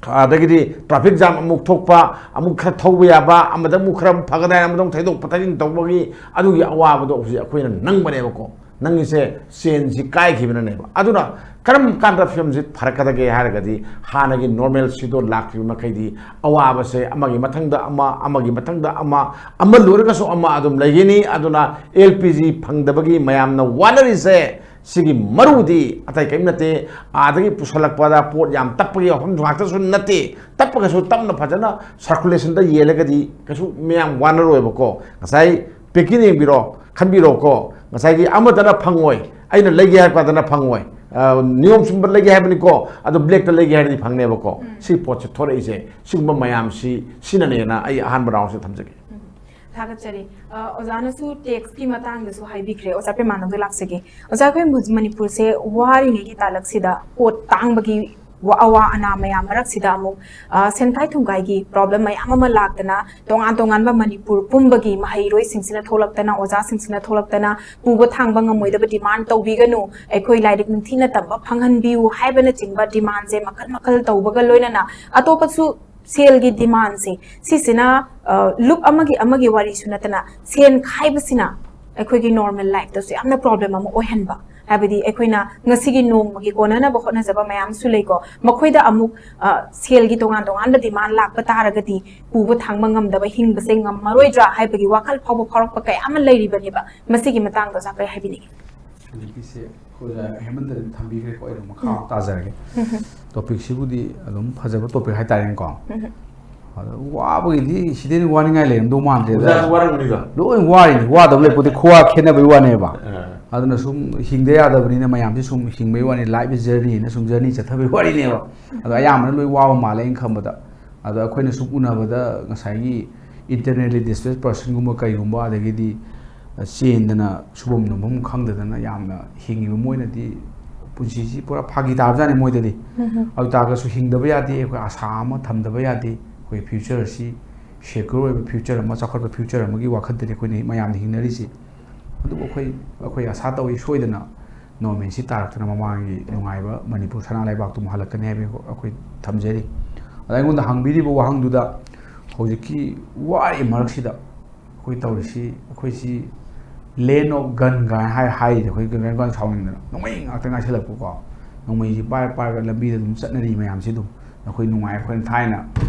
ꯑꯗꯒꯤꯗꯤ traffic jam ꯑꯃꯨꯛ ꯊꯣꯛꯄ, ꯑꯃꯨꯛ ꯈꯔ ꯊꯧꯕ ꯌꯥꯕ, ꯑꯃꯗ ꯑꯃꯨꯛ ꯈꯔ ꯐꯒꯗ꯭ꯔꯥ ꯍꯥꯏꯅ ꯑꯃꯗ ꯑꯃꯨꯛ ꯊꯩꯗꯣꯛꯄ ꯊꯩꯖꯤꯟ ꯇꯧꯕꯒꯤ ꯑꯗꯨꯒꯤ ꯑꯋꯥꯕꯗꯣ ꯍꯧꯖꯤꯛ ꯑꯩꯈꯣꯏꯅ ꯅꯪꯕꯅꯦꯕꯀꯣ꯫ ꯅꯪꯒꯤꯁꯦ ꯆꯦꯟꯁꯤ ꯀꯥꯏꯈꯤꯕꯅꯅꯦꯕ꯫ ꯑꯗꯨꯅ ꯀꯔꯝ ꯀꯥꯟꯗ ꯐꯤꯕꯝꯁꯤ ꯐꯔꯛꯀꯗꯒꯦ ꯍꯥꯏꯔꯒꯗꯤ, ꯍꯥꯟꯅꯒꯤ normalcyꯗꯣ ꯂꯥꯛꯇ꯭ꯔꯤꯕ ꯃꯈꯩꯗꯤ ꯑꯋꯥꯕꯁꯦ ꯑꯃꯒꯤ ꯃꯊꯪꯗ ꯑꯃ, ꯑꯃꯒꯤ ꯃꯊꯪꯗ ꯑꯃ, ꯑꯃ ꯂꯣꯏꯔꯒꯁꯨ ꯑꯃ ꯑꯗꯨꯝ ꯂꯩꯒꯅꯤ꯫ ꯑꯗꯨꯅ LPG ꯐꯪꯗꯕꯒꯤ ꯃꯌꯥꯝꯅ ꯋꯥꯅꯔꯤꯁꯦ, ꯁꯤꯒꯤ ꯃꯔꯨꯗꯤ ꯑꯇꯩ ꯀꯔꯤꯝ ꯅꯠꯇꯦ꯫ ꯑꯥꯗꯒꯤ ꯄꯨꯁꯜꯂꯛꯄꯗ ꯄꯣꯠ ꯌꯥꯝ ꯇꯞꯄꯒꯤ ꯋꯥꯐꯝ ꯉꯥꯛꯇꯁꯨ ꯅꯠꯇꯦ꯫ ꯇꯞꯄꯒꯁꯨ ꯇꯞꯅ ꯐꯖꯅ circulationꯗ ꯌꯦꯜꯂꯒꯗꯤ ꯀꯩꯁꯨ ꯃꯌꯥꯝ ꯋꯥꯅꯔꯣꯏꯕꯀꯣ꯫ ꯉꯁꯥꯏ packing ꯌꯦꯡꯕꯤꯔꯣ, ꯈꯟꯕꯤꯔꯣꯀꯣ꯫ ꯉꯁꯥꯏꯒꯤ ꯑꯃꯗꯅ ꯐꯪꯉꯣꯏ, ꯑꯩꯅ ꯂꯩꯒꯦ ꯍꯥꯏꯔ ꯀꯥꯟꯗꯅ ꯐꯪꯉꯣꯏ꯫ ꯑ, ꯅꯤꯌꯣꯝ ꯆꯨꯝꯕ ꯂꯩꯒꯦ ꯍꯥꯏꯕꯅꯤꯀꯣ, ꯑꯗꯣ blackꯇ ꯂꯩꯒꯦ ꯍꯥꯏꯔꯗꯤ ꯐꯪꯅꯦꯕꯀꯣ꯫ ꯎꯝ꯫ ꯁꯤ ꯄꯣꯠꯁꯦ ꯊꯣꯛꯂꯛꯏꯁꯦ, ꯁꯤꯒꯨꯝꯕ ꯃꯌꯥꯝꯁꯤ, ꯁꯤꯅꯅꯦꯅ ꯑꯩ ꯑꯍꯥꯟꯕ roundꯁꯤꯗ ꯊꯝꯖꯒꯦ꯫ ꯎꯝ꯫ ꯊꯥꯒꯠꯆꯔꯤ꯫ ꯑ, ꯑꯣꯖꯥꯅꯁꯨ taxꯀꯤ ꯃꯇꯥꯡꯗꯁꯨ ꯍꯥꯏꯕꯤꯈ꯭ꯔꯦ꯫ ꯑꯣꯖꯥ ꯄꯦꯃꯥꯅꯟꯗ ꯂꯥꯛꯆꯒꯦ꯫ ꯑꯣꯖꯥ, ꯑꯩꯈꯣꯏ ꯃꯨ-, ꯃꯅꯤꯄꯨꯔꯁꯦ ꯋꯥꯔꯤꯉꯩꯒꯤ ꯇꯥꯂꯛꯁꯤꯗ ꯄꯣꯠ ꯇꯥꯡꯕꯒꯤ ꯋꯥ-, ꯑꯋꯥ ꯑꯅꯥ ꯃꯌꯥꯝ ꯃꯔꯛꯁꯤꯗ ꯑꯃꯨꯛ, ꯑ, ꯁꯦꯟꯈꯥꯏ ꯊꯨꯝꯈꯥꯏꯒꯤ problem ꯃꯌꯥꯝ ꯑꯃ ꯂꯥꯛꯇꯅ, ꯇꯣꯉꯥꯟ ꯇꯣꯉꯥꯟꯕ ꯃꯅꯤꯄꯨꯔ ꯄꯨꯝꯕꯒꯤ ꯃꯍꯩꯔꯣꯏꯁꯤꯡꯁꯤꯅ ꯊꯣꯛꯂꯛꯇꯅ, ꯑꯣꯖꯥꯁꯤꯡꯁꯤꯅ ꯊꯣꯛꯂꯛꯇꯅ, ꯄꯨꯕ ꯊꯥꯡꯕ ꯉꯝꯃꯣꯏꯗꯕ demand ꯇꯧꯕꯤꯒꯅꯨ, ꯑꯩꯈꯣꯏ ꯂꯥꯏꯔꯤꯛ ꯅꯤꯡꯊꯤꯅ ꯇꯝꯕ ꯐꯪꯍꯟꯕꯤꯌꯨ ꯍꯥꯏꯕꯅꯆꯤꯡꯕ demandꯁꯦ ꯃꯈꯜ ꯃꯈꯜ ꯇꯧꯕꯒ ꯂꯣꯏꯅꯅ, ꯑꯇꯣꯞꯄꯁꯨ ꯁꯦꯜꯒꯤ demandꯁꯦ, ꯁꯤꯁꯤꯅ, ꯑ, ꯂꯨꯞ ꯑꯃꯒꯤ, ꯑꯃꯒꯤ ꯋꯥꯔꯤꯁꯨ ꯅꯠꯇꯅ, ꯁꯦꯟ ꯈꯥꯏꯕꯁꯤꯅ ꯑꯩꯈꯣꯏꯒꯤ normal lifeꯇꯁꯨ ꯌꯥꯝꯅ problem ꯑꯃ ꯑꯣꯏꯍꯟꯕ꯫ ꯍꯥꯏꯕꯗꯤ ꯑꯩꯈꯣꯏꯅ ꯉꯁꯤꯒꯤ ꯅꯣꯡꯃꯒꯤ ꯀꯣꯟꯅꯅꯕ ꯍꯣꯠꯅꯖꯕ ꯃꯌꯥꯝꯁꯨ ꯂꯩꯀꯣ, ꯃꯈꯣꯏꯗ ꯑꯃꯨꯛ, ꯑ, ꯁꯦꯜꯒꯤ ꯇꯣꯉꯥꯟ ꯇꯣꯉꯥꯟꯕ demand ꯂꯥꯛꯄ ꯇꯥꯔꯒꯗꯤ ꯄꯨꯕ ꯊꯥꯡꯕ ꯉꯝꯗꯕ, ꯍꯤꯡꯕꯁꯦ ꯉꯝꯃꯔꯣꯏꯗ꯭ꯔꯥ ꯍꯥꯏꯕꯒꯤ ꯋꯥꯈꯜ ꯐꯥꯎꯕ ꯐꯥꯎꯔꯛꯄ ꯀꯌꯥ ꯑꯃ ꯂꯩꯔꯤꯕꯅꯦꯕ꯫ ꯃꯁꯤꯒꯤ ꯃꯇꯥꯡꯗ ꯑꯣꯖꯥ ꯀꯔꯤ ꯍꯥꯏꯕꯤꯅꯤꯡꯉꯤ? ꯍꯧꯖꯤꯛꯀꯤꯁꯦ ꯑꯣꯖꯥ ꯍꯦꯃꯟꯇꯅ ꯊꯝꯕꯤꯈ꯭ꯔꯦꯀꯣ, ꯑꯩ ꯑꯗꯨꯝ ꯃꯈꯥ ꯎꯝ꯫ ꯇꯥꯖꯔꯒꯦ꯫ ꯎꯝ꯫ Topicꯁꯤꯕꯨꯗꯤ ꯑꯗꯨꯝ ꯐꯖꯕ topic ꯍꯥꯏꯇꯥꯔꯦꯅꯦꯀꯣ꯫ ꯎꯝ꯫ ꯑꯗꯣ ꯋꯥꯕꯒꯤꯗꯤ ꯁꯤꯗꯩ ꯍꯦꯟꯅ ꯋꯥꯅꯤꯡꯉꯥꯏ ꯂꯩꯔꯝꯗꯧ ꯃꯥꯟꯗ꯭ꯔꯦꯗ꯫ ꯑꯣꯖꯥꯁꯨ ꯋꯥꯔꯝꯒꯅꯤꯗ꯫ ꯂꯣꯏ ꯋꯥꯔꯤꯅꯤ, ꯋꯥꯗꯕ ꯂꯩꯄꯣꯠꯇꯦ, ꯈꯨꯋꯥ ꯈꯦꯠꯅꯕꯩ ꯋꯥꯅꯦꯕ꯫ ꯑꯥ꯫ ꯑꯗꯨꯅ ꯁꯨꯝ ꯍꯤꯡꯗ ꯌꯥꯗꯕꯅꯤꯅ ꯃꯌꯥꯝꯁꯦ ꯁꯨꯝ ꯍꯤꯡꯕꯩ ꯋꯥꯅꯤ, life is journeyꯅ ꯁꯨꯝ journey ꯆꯠꯊꯕꯩ ꯋꯥꯔꯤꯅꯦꯕ꯫ ꯑꯗꯣ ꯑꯌꯥꯝꯕꯅ ꯂꯣꯏ ꯋꯥꯕ ꯃꯥꯜꯂꯦ ꯑꯩꯅ ꯈꯟꯕꯗ꯫ ꯑꯗꯣ ꯑꯩꯈꯣꯏꯅ ꯁꯨꯝ ꯎꯅꯕꯗ ꯉꯁꯥꯏꯒꯤ internally displaced personꯒꯨꯝꯕ ꯀꯩꯒꯨꯝꯕ, ꯑꯗꯒꯤꯗꯤ ꯆꯦꯟꯗꯅ ꯁꯨꯐꯝ ꯅꯣꯝꯐꯝ ꯈꯪꯗꯗꯅ ꯌꯥꯝꯅ ꯍꯤꯡꯉꯤꯕ ꯃꯣꯏꯅꯗꯤ ꯄꯨꯟꯁꯤꯁꯤ ꯄꯨꯔꯥ ꯐꯥꯒꯤ ꯇꯥꯕꯖꯥꯠꯅꯤ ꯃꯣꯏꯗꯗꯤ꯫ ꯎꯝ꯫ ꯑꯗꯨ ꯇꯥꯔꯒꯁꯨ ꯍꯤꯡꯗꯕ ꯌꯥꯗꯦ, ꯑꯩꯈꯣꯏ ꯑꯁꯥ ꯑꯃ ꯊꯝꯗꯕ ꯌꯥꯗꯦ꯫ ꯑꯩꯈꯣꯏ future ꯑꯁꯤ ꯁꯦꯀ꯭ꯌꯣꯔ ꯑꯣꯏꯕ ꯐ꯭ꯌꯨꯆꯔ ꯑꯃ, ꯆꯥꯎꯈꯠꯄ ꯐ꯭ꯌꯨꯆꯔ ꯑꯃꯒꯤ ꯋꯥꯈꯜꯗꯗꯤ ꯑꯩꯈꯣꯏꯅ ꯃꯌꯥꯝꯅ ꯍꯤꯡꯅꯔꯤꯁꯤ꯫ ꯑꯗꯨꯕꯨ ꯑꯩꯈꯣꯏ ꯑꯩꯈꯣꯏ ꯑꯁꯥ ꯇꯧꯏ, ꯁꯣꯏꯗꯅ ꯅꯣꯔꯃꯦꯜꯁꯤ ꯇꯥꯔꯛꯇꯅ ꯃꯃꯥꯡꯒꯤ ꯅꯨꯡꯉꯥꯏꯕ ꯃꯅꯤꯄꯨꯔ ꯁꯅꯥ ꯂꯩꯕꯥꯛꯇꯨ ꯑꯃꯨꯛ ꯍꯜꯂꯛꯀꯅꯤ ꯍꯥꯏꯕꯒꯤ ꯑꯩꯈꯣꯏ ꯊꯝꯖꯔꯤ꯫ ꯑꯗ ꯑꯩꯉꯣꯟꯗ ꯍꯪꯕꯤꯔꯤꯕ ꯋꯥꯍꯪꯗꯨꯗ, ꯍꯧꯖꯤꯛꯀꯤ ꯋꯥꯔꯤ ꯃꯔꯛꯁꯤꯗ ꯑꯩꯈꯣꯏ ꯇꯧꯔꯤꯁꯤ, ꯑꯩꯈꯣꯏꯁꯤ land of gun ꯀꯥꯏꯅ ꯍꯥꯏ ꯍꯥꯏꯔꯤꯁꯦ ꯑꯩꯈꯣꯏ ꯒꯟ ꯒꯟ ꯁꯥꯎꯅꯤꯡꯗꯅ ꯅꯣꯡꯃꯩ ꯉꯥꯛꯇ ꯉꯥꯏꯁꯜꯂꯛꯄꯀꯣ꯫ ꯅꯣꯡꯃꯩꯁꯤ ꯄꯥꯏꯔ ꯄꯥꯏꯔꯒ ꯂꯝꯕꯤꯗ ꯑꯗꯨꯝ ꯆꯠꯅꯔꯤ ꯃꯌꯥꯝꯁꯤ ꯑꯗꯨꯝ ꯑꯩꯈꯣꯏ ꯅꯨꯡꯉꯥꯏ꯫ ꯑꯩꯈꯣꯏꯅ ꯊꯥꯏꯅ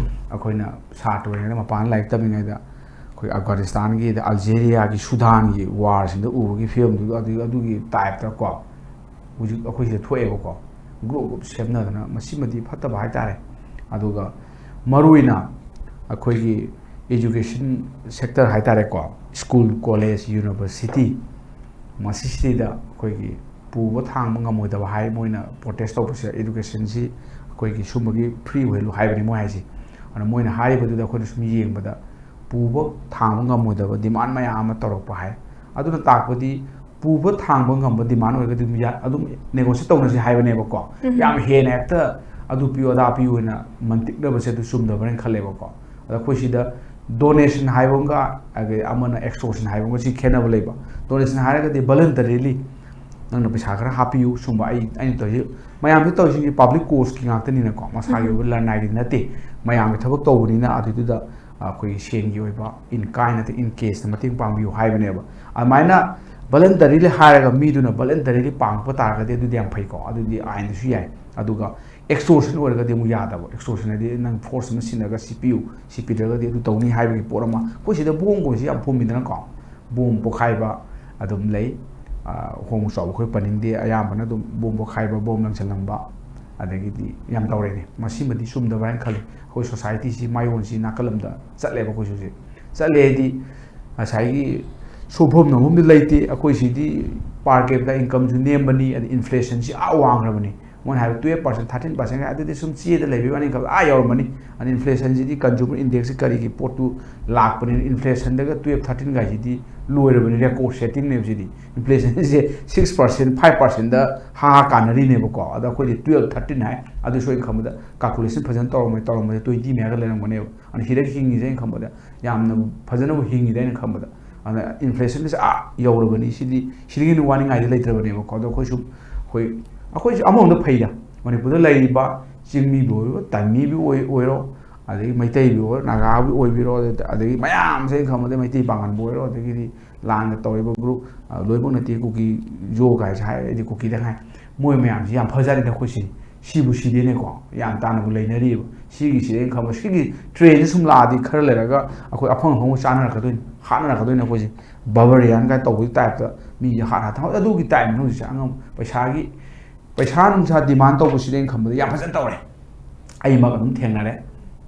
ꯑꯩꯈꯣꯏꯅ ꯁꯥꯇ꯭ꯔ ꯑꯣꯏꯔꯤꯉꯩꯗ, ꯃꯄꯥꯟꯗ ꯂꯥꯏꯔꯤꯛ ꯇꯝꯃꯤꯉꯩꯗ ꯑꯩꯈꯣꯏ ꯑꯐꯒꯥꯅꯤꯁꯇꯥꯟꯒꯤ, ꯑꯗ ꯑꯜꯖꯦꯔꯤꯌꯥꯒꯤ, ꯁꯨꯗꯥꯟꯒꯤ ꯋꯥꯔꯁꯤꯡꯗ ꯎꯕꯒꯤ ꯐꯤꯕꯝꯗꯨ ꯑꯗꯨ, ꯑꯗꯨꯒꯤ ꯇꯥꯏꯞꯇ ꯀꯣ ꯍꯧꯖꯤꯛ ꯑꯩꯈꯣꯏ ꯁꯤꯗ ꯊꯣꯛꯑꯦꯕꯀꯣ꯫ ꯒ꯭ꯔꯨꯞ ꯒ꯭ꯔꯨꯞ ꯁꯦꯝꯅꯗꯅ, ꯃꯁꯤꯃꯗꯤ ꯐꯠꯇꯕ ꯍꯥꯏꯇꯥꯔꯦ꯫ ꯑꯗꯨꯒ ꯃꯔꯨꯑꯣꯏꯅ ꯑꯩꯈꯣꯏꯒꯤ education sector ꯍꯥꯏꯇꯥꯔꯦꯀꯣ, ꯁ꯭ꯀꯨꯜ, ꯀꯣꯂꯦꯖ, ꯌꯨꯅꯤꯚꯔꯁꯤꯇꯤ, ꯃꯁꯤꯁꯤꯗ ꯑꯩꯈꯣꯏꯒꯤ ꯄꯨꯕ ꯊꯥꯡꯕ ꯉꯝꯃꯣꯏꯗꯕ ꯍꯥꯏ, ꯃꯣꯏꯅ ꯄ꯭ꯔꯣꯇꯦꯁ ꯇꯧꯕꯁꯦ, educationꯁꯤ ꯑꯩꯈꯣꯏꯒꯤ ꯁꯨꯝꯕꯒꯤ ꯐ꯭ꯔꯤ ꯑꯣꯏꯍꯜꯂꯨ ꯍꯥꯏꯕꯅꯤ ꯃꯣꯏ ꯍꯥꯏꯁꯦ꯫ ꯑꯗꯨꯅ ꯃꯣꯏꯅ ꯍꯥꯏꯔꯤꯕꯗꯨꯗ ꯑꯩꯈꯣꯏꯅ ꯁꯨꯝ ꯌꯦꯡꯕꯗ ꯄꯨꯕ ꯊꯥꯡꯕ ꯉꯝꯃꯣꯏꯗꯕ ꯗꯤꯃꯥꯟ ꯃꯌꯥꯝ ꯑꯃ ꯇꯧꯔꯛꯄ ꯍꯥꯏ꯫ ꯑꯗꯨꯅ ꯇꯥꯛꯄꯗꯤ ꯄꯨꯕ ꯊꯥꯡꯕ ꯉꯝꯕ ꯗꯤꯃꯥꯟ ꯑꯣꯏꯔꯒꯗꯤ ꯑꯗꯨꯝ ꯌꯥ-, ꯑꯗꯨꯝ ꯅꯦꯒꯣꯁꯤꯌꯦꯠ ꯇꯧꯅꯁꯤ ꯍꯥꯏꯕꯅꯦꯕꯀꯣ꯫ ꯎꯝ꯫ ꯌꯥꯝ ꯍꯦꯟꯅ ꯍꯦꯛꯇ ꯑꯗꯨ ꯄꯤꯌꯨ ꯑꯗꯥ ꯄꯤꯌꯨ ꯍꯥꯏꯅ ꯃꯟꯇꯤꯛꯅꯕꯁꯦ ꯑꯗꯨ ꯆꯨꯝꯗꯕ꯭ꯔꯅ ꯈꯜꯂꯦꯕꯀꯣ꯫ ꯑꯗ ꯑꯩꯈꯣꯏ ꯁꯤꯗ ꯗꯣꯅꯦꯁꯟ ꯍꯥꯏꯕ ꯑꯃꯒ, ꯑꯗꯒꯤ ꯑꯃꯅ ꯑꯦꯛꯁꯇꯣꯔꯁꯟ ꯍꯥꯏꯕ ꯑꯃꯒ ꯁꯤ ꯈꯦꯠꯅꯕ ꯂꯩꯕ꯫ ꯗꯣꯅꯦꯁꯟ ꯍꯥꯏꯔꯒꯗꯤ voluntarily ꯅꯪꯅ ꯄꯩꯁꯥ ꯈꯔ ꯍꯥꯞꯄꯤꯌꯨ, ꯁꯨꯝꯕ ꯑꯩ, ꯑꯩꯅ ꯇꯧꯔꯤꯁꯤ, ꯃꯌꯥꯝꯁꯤ ꯇꯧꯔꯤꯁꯤꯡꯁꯤ ꯄꯕ꯭ꯂꯤꯛ ꯀꯣꯁꯀꯤ ꯉꯥꯛꯇꯅꯤꯅꯀꯣ, ꯃꯁꯥꯒꯤ ꯎꯝ꯫ ꯑꯣꯏꯕ ꯂꯅꯥꯏꯒꯤ ꯅꯠꯇꯦ, ꯃꯌꯥꯝꯒꯤ ꯊꯕꯛ ꯇꯧꯕꯅꯤꯅ ꯑꯗꯨꯏꯗꯨꯗ ꯑꯩꯈꯣꯏꯒꯤ ꯁꯦꯟꯒꯤ ꯑꯣꯏꯕ in kind ꯅꯠꯇꯦ, in cash ꯇ ꯃꯇꯦꯡ ꯄꯥꯡꯕꯤꯌꯨ ꯍꯥꯏꯕꯅꯦꯕ꯫ ꯑꯗꯨꯃꯥꯏꯅ voluntarily ꯍꯥꯏꯔꯒ ꯃꯤꯗꯨꯅ voluntarily ꯄꯥꯡꯉꯛꯄ ꯇꯥꯔꯒꯗꯤ ꯑꯗꯨꯗꯤ ꯌꯥꯝ ꯐꯩꯀꯣ, ꯑꯗꯨꯗꯤ ꯑꯥꯏꯟꯗꯁꯨ ꯌꯥꯏ꯫ ꯑꯗꯨꯒ ꯑꯦꯛꯁꯇꯣꯔꯁꯟ ꯑꯣꯏꯔꯒꯗꯤ ꯑꯃꯨꯛ ꯌꯥꯗꯕ꯫ ꯑꯦꯛꯁꯇꯣꯔꯁꯟ ꯍꯥꯏꯗꯤ ꯅꯪ ꯐꯣꯔꯁ ꯑꯃ ꯁꯤꯟꯅꯒ ꯁꯤ ꯄꯤꯌꯨ, ꯁꯤ ꯄꯤꯗ꯭ꯔꯒꯗꯤ ꯑꯗꯨ ꯇꯧꯅꯤ ꯍꯥꯏꯕꯒꯤ ꯄꯣꯠ ꯑꯃ꯫ ꯑꯩꯈꯣꯏ ꯁꯤꯗ ꯕꯣꯝꯒꯨꯝꯕꯁꯤ ꯌꯥꯝ ꯐꯨꯝꯃꯤꯗꯅꯀꯣ, ꯕꯣꯝ ꯄꯣꯈꯥꯏꯕ ꯑꯗꯨꯝ ꯂꯩ꯫ ꯑ, ꯑꯍꯣꯡꯕ ꯆꯥꯎꯕ ꯑꯩꯈꯣꯏ ꯄꯟꯅꯤꯡꯗꯦ, ꯑꯌꯥꯝꯕꯅ ꯑꯗꯨꯝ ꯕꯣꯝ ꯄꯣꯈꯥꯏꯕ, ꯕꯣꯝ ꯂꯪꯁꯤꯜꯂꯝꯕ, ꯑꯗꯒꯤꯗꯤ ꯌꯥꯝ ꯇꯧꯔꯦꯅꯦ꯫ ꯃꯁꯤꯃꯗꯤ ꯆꯨꯝꯗꯕ꯭ꯔꯥ ꯍꯥꯏꯅ ꯈꯜꯂꯤ꯫ ꯑꯩꯈꯣꯏ ꯁꯣꯁꯥꯏꯇꯤꯁꯤ ꯃꯥꯏꯑꯣꯟꯁꯤ ꯅꯥꯀꯜ ꯑꯃꯗ ꯆꯠꯂꯦꯕ꯫ ꯑꯩꯈꯣꯏꯁꯨ ꯍꯧꯖꯤꯛ ꯆꯠꯂꯦ ꯍꯥꯏꯗꯤ ꯉꯁꯥꯏꯒꯤ ꯁꯨꯐꯝ ꯅꯣꯝꯐꯝꯗꯤ ꯂꯩꯇꯦ꯫ ꯑꯩꯈꯣꯏ ꯁꯤꯗꯤ per capita income ꯁꯨ ꯅꯦꯝꯕꯅꯤ, ꯑꯗꯩ inflation ꯁꯤ ꯑꯥ ꯋꯥꯡꯈ꯭ꯔꯕꯅꯤ꯫ ꯃꯣꯏꯅ ꯍꯥꯏꯕ twelve percent, thirteen percent ꯍꯥꯏ, ꯑꯗꯨꯗꯤ ꯁꯨꯝ ꯆꯦꯗ ꯂꯩꯕꯩ ꯋꯥꯅꯤ ꯈꯜꯂ ꯑꯥ ꯌꯧꯔꯝꯃꯅꯤ꯫ ꯑꯗꯨ inflation ꯁꯤꯗꯤ consumer index ꯀꯔꯤꯒꯤ ꯄꯣꯠꯇꯨ ꯂꯥꯛꯄꯅꯤꯅ, inflation ꯗꯒ twelve, thirteen ꯒꯥꯏꯁꯤꯗꯤ ꯂꯣꯏꯔꯕꯅꯤ, record setting ꯅꯦꯕ ꯁꯤꯗꯤ꯫ Inflation ꯁꯦ six percent, five percent ꯗ ꯍꯥ ꯍꯥ ꯀꯥꯟꯅꯔꯤꯅꯦꯕꯀꯣ꯫ ꯑꯗ ꯑꯩꯈꯣꯏꯗꯤ twelve, thirteen ꯍꯥꯏ꯫ ꯑꯗꯨꯁꯨ ꯑꯩꯅ ꯈꯟꯕꯗ calculation ꯐꯖꯅ ꯇꯧꯔꯝꯃꯣꯏ, ꯇꯧꯔꯝꯕꯁꯦ twenty ꯃꯌꯥꯒ ꯂꯩꯔꯝꯒꯅꯦꯕ꯫ ꯑꯗꯨꯅ ꯁꯤꯗꯒꯤ ꯍꯤꯡꯉꯤꯁꯦ ꯑꯩꯅ ꯈꯟꯕꯗ ꯌꯥꯝꯅ ꯐꯖꯅꯕꯨ ꯍꯤꯡꯉꯤꯗ ꯑꯩꯅ ꯈꯟꯕꯗ꯫ ꯑꯗ inflation ꯁꯦ ꯑꯥ ꯌꯧꯔꯕꯅꯤ, ꯁꯤꯗꯤ, ꯁꯤꯗꯒꯤ ꯍꯦꯟꯅ ꯋꯥꯅꯤꯡꯉꯥꯏꯗꯤ ꯂꯩꯇ꯭ꯔꯕꯅꯦꯕꯀꯣ꯫ ꯑꯗꯣ ꯑꯩꯈꯣꯏꯁꯨ, ꯑꯩꯈꯣꯏ, ꯑꯩꯈꯣꯏꯁꯨ ꯑꯃꯔꯣꯝꯗ ꯐꯩꯗ, ꯃꯅꯤꯄꯨꯔꯗ ꯂꯩꯔꯤꯕ ꯆꯤꯡꯃꯤꯕꯨ ꯑꯣꯏꯔꯣ, ꯇꯥꯏꯃꯤꯕꯨ ꯑꯣꯏ-, ꯑꯣꯏꯔꯣ, ꯑꯗꯒꯤ ꯃꯩꯇꯩꯕꯨ ꯑꯣꯏꯔꯣ, ꯅꯥꯒꯥꯕꯨ ꯑꯣꯏꯕꯤꯔꯣ, ꯑꯗ-, ꯑꯗꯒꯤ ꯃꯌꯥꯝꯁꯦ ꯑꯩꯅ ꯈꯪꯕꯗ ꯃꯩꯇꯩ ꯄꯥꯉꯟꯕꯨ ꯑꯣꯏꯔꯣ, ꯑꯗꯒꯤꯗꯤ ꯂꯥꯟꯒ ꯇꯧꯔꯤꯕ group, ꯑ, ꯂꯣꯏꯅꯃꯛ ꯅꯠꯇꯦ, ꯀꯨꯀꯤ ꯖꯣ ꯀꯥꯏꯁꯦ ꯍꯥꯏꯔꯗꯤ ꯀꯨꯀꯤꯗ ꯉꯥꯏ, ꯃꯣꯏ ꯃꯌꯥꯝꯁꯤ ꯌꯥꯝ ꯐꯖꯔꯤꯗ ꯑꯩꯈꯣꯏꯁꯤ꯫ ꯁꯤꯕꯨ ꯁꯤꯗꯦꯅꯦꯀꯣ, ꯒ꯭ꯌꯥꯟ ꯇꯥꯅꯕꯨ ꯂꯩꯅꯔꯤꯕ꯫ ꯁꯤꯒꯤꯁꯤꯗ ꯑꯩꯅ ꯈꯪꯕ, ꯁꯤꯒꯤ trend ꯁꯦ ꯁꯨꯝ ꯂꯥꯛꯑꯗꯤ ꯈꯔ ꯂꯩꯔꯒ ꯑꯩꯈꯣꯏ ꯑꯐꯪ ꯑꯐꯪꯕ ꯆꯥꯅꯔꯛꯀꯗꯣꯏꯅꯤ, ꯍꯥꯠꯅꯔꯛꯀꯗꯣꯏꯅꯤ ꯑꯩꯈꯣꯏꯁꯦ꯫ Barbarian ꯀꯥꯏ ꯇꯧꯕꯒꯤ type ꯇ ꯃꯤꯁꯦ ꯍꯥꯠ ꯍꯥꯠ ꯊꯝ-, ꯑꯗꯨꯒꯤ time ꯅꯤ ꯍꯧꯖꯤꯛꯁꯦ꯫ ꯑꯉꯝ-, ꯄꯩꯁꯥꯒꯤ, ꯄꯩꯁꯥ ꯅꯨꯡꯁꯥ demand ꯇꯧꯕꯁꯤꯗꯤ ꯑꯩꯅ ꯈꯟꯕꯗ ꯌꯥꯝ ꯐꯖꯅ ꯇꯧꯔꯦ꯫ ꯑꯩꯃꯛ ꯑꯗꯨꯝ ꯊꯦꯡꯅꯔꯦ꯫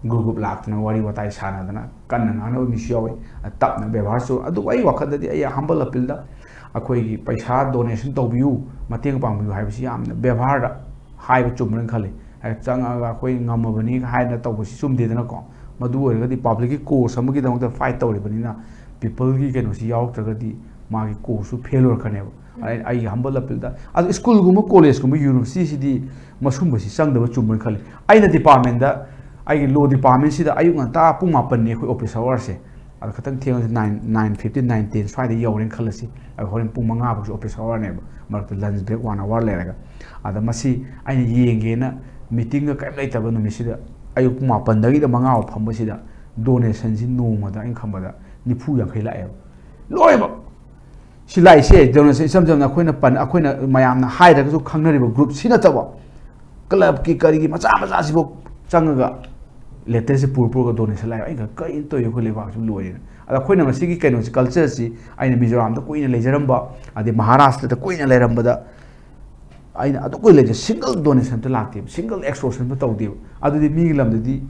Group group ꯂꯥꯛꯇꯅ ꯋꯥꯔꯤ ꯋꯥꯇꯥꯏ ꯁꯥꯟꯅꯗꯅ ꯀꯟꯅ ꯉꯥꯡꯅꯕ ꯃꯤꯁꯨ ꯌꯥꯎꯋꯤ꯫ ꯇꯞꯅ ꯕꯦꯕꯥꯔꯁꯨ, ꯑꯗꯨꯕꯨ ꯑꯩ ꯋꯥꯈꯜꯗꯗꯤ ꯑꯩ humble appeal ꯗ ꯑꯩꯈꯣꯏꯒꯤ ꯄꯩꯁꯥ donation ꯇꯧꯕꯤꯌꯨ, ꯃꯇꯦꯡ ꯄꯥꯡꯕꯤꯌꯨ ꯍꯥꯏꯕꯁꯤ ꯌꯥꯝꯅ ꯕꯦꯕꯥꯔꯗ ꯍꯥꯏꯕ ꯆꯨꯝꯕ꯭ꯔꯅ ꯈꯜꯂꯤ꯫ ꯍꯥꯏ-, ꯆꯪꯉꯛꯑꯒ ꯑꯩꯈꯣꯏ ꯉꯝꯃꯕꯅꯤ ꯍꯥꯏꯅ ꯇꯧꯕꯁꯤ ꯆꯨꯝꯗꯦꯗꯅꯀꯣ꯫ ꯃꯗꯨ ꯑꯣꯏꯔꯒꯗꯤ public ꯀꯤ cause ꯑꯃꯒꯤꯗꯃꯛꯇ fight ꯇꯧꯔꯤꯕꯅꯤꯅ, people ꯒꯤ ꯀꯩꯅꯣꯁꯤ ꯌꯥꯎꯔꯛꯇ꯭ꯔꯒꯗꯤ ꯃꯥꯒꯤ cause ꯁꯨ fail ꯑꯣꯏꯔꯛꯀꯅꯦꯕ꯫ ꯑꯩ, ꯑꯩꯒꯤ humble appeal ꯗ, ꯑꯗꯨ school ꯒꯨꯝꯕ, college ꯀꯨꯝꯕ, university ꯁꯤꯗꯤ ꯃꯁꯨꯝꯕꯁꯤ ꯆꯪꯗꯕ ꯆꯨꯝꯕ꯭ꯔꯅ ꯈꯜꯂꯤ꯫ ꯑꯩꯅ department ꯗ, ꯑꯩꯒꯤ law department ꯁꯤꯗ ꯑꯌꯨꯛ ꯉꯟꯇꯥ ꯄꯨꯡ ꯃꯥꯄꯟꯅꯤ ꯑꯩꯈꯣꯏ office hour ꯁꯦ꯫ ꯑꯗꯣ ꯈꯤꯇꯪ ꯊꯦꯡꯉꯁꯨ nine, nine fifteen, nine ten ꯁ꯭ꯋꯥꯏꯗ ꯌꯧꯔꯦꯅ ꯈꯜꯂꯁꯤ꯫ ꯑꯗꯣ ꯍꯣꯔꯦꯟ ꯄꯨꯡ ꯃꯉꯥ ꯐꯥꯎꯁꯨ office hour ꯅꯦꯕ, ꯃꯔꯛꯇ lunch break one hour ꯂꯩꯔꯒ꯫ ꯑꯗ ꯃꯁꯤ ꯑꯩꯅ ꯌꯦꯡꯒꯦꯅ meeting ꯒ ꯀꯔꯤꯝ ꯂꯩꯇꯕ ꯅꯨꯃꯤꯠꯁꯤꯗ, ꯑꯌꯨꯛ ꯄꯨꯡ ꯃꯥꯄꯟꯗꯒꯤꯅ ꯃꯉꯥ ꯐꯥꯎ ꯐꯝꯕꯁꯤꯗ, donation ꯁꯤ ꯅꯣꯡꯃꯗ ꯑꯩꯅ ꯈꯟꯕꯗ ꯅꯤꯐꯨ ꯌꯥꯡꯈꯩ ꯂꯥꯛꯑꯦꯕ꯫ ꯂꯣꯏꯅꯃꯛ! ꯁꯤ ꯂꯥꯛꯏꯁꯦ donation, ꯏꯆꯝ ꯆꯝꯅ ꯑꯩꯈꯣꯏꯅ ꯄꯟ-, ꯑꯩꯈꯣꯏꯅ ꯃꯌꯥꯝꯅ ꯍꯥꯏꯗ꯭ꯔꯒꯁꯨ ꯈꯪꯅꯔꯤꯕ group ꯁꯤ ꯅꯠꯇꯕ, club ꯀꯤ ꯀꯔꯤꯒꯤ ꯃꯆꯥ ꯃꯆꯥꯁꯤꯐꯥꯎ ꯆꯪꯉꯒ letter ꯁꯦ ꯄꯨꯔ ꯄꯨꯔꯒ donation ꯂꯥꯛꯑꯦ꯫ ꯑꯩꯅ ꯈꯜꯂꯤ, "ꯀꯔꯤꯅꯣ ꯇꯧꯔꯤꯁꯦ ꯑꯩꯈꯣꯏ ꯂꯩꯕꯥꯛꯁꯤꯕꯨ ꯂꯣꯏꯔꯦꯅ"꯫ ꯑꯗ ꯑꯩꯈꯣꯏꯅ ꯃꯁꯤꯒꯤ ꯀꯩꯅꯣꯁꯤ, culture ꯁꯤ ꯑꯩꯅ ꯃꯤꯖꯣꯔꯥꯝꯗ ꯀꯨꯏꯅ ꯂꯩꯖꯔꯝꯕ, ꯑꯗꯩ ꯃꯍꯥꯔꯥꯁꯇ꯭ꯔꯗ ꯀꯨꯏꯅ ꯂꯩꯔꯝꯕꯗ, ꯑꯩꯅ ꯑꯗꯨ ꯀꯨꯏꯅ ꯂꯩꯖ-, single donation ꯑꯝꯇ ꯂꯥꯛꯇꯦꯕ, single extortion ꯑꯝꯇ ꯇꯧꯗꯦꯕ꯫ ꯑꯗꯨꯗꯤ ꯃꯤꯒꯤ ꯂꯝꯗꯗꯤ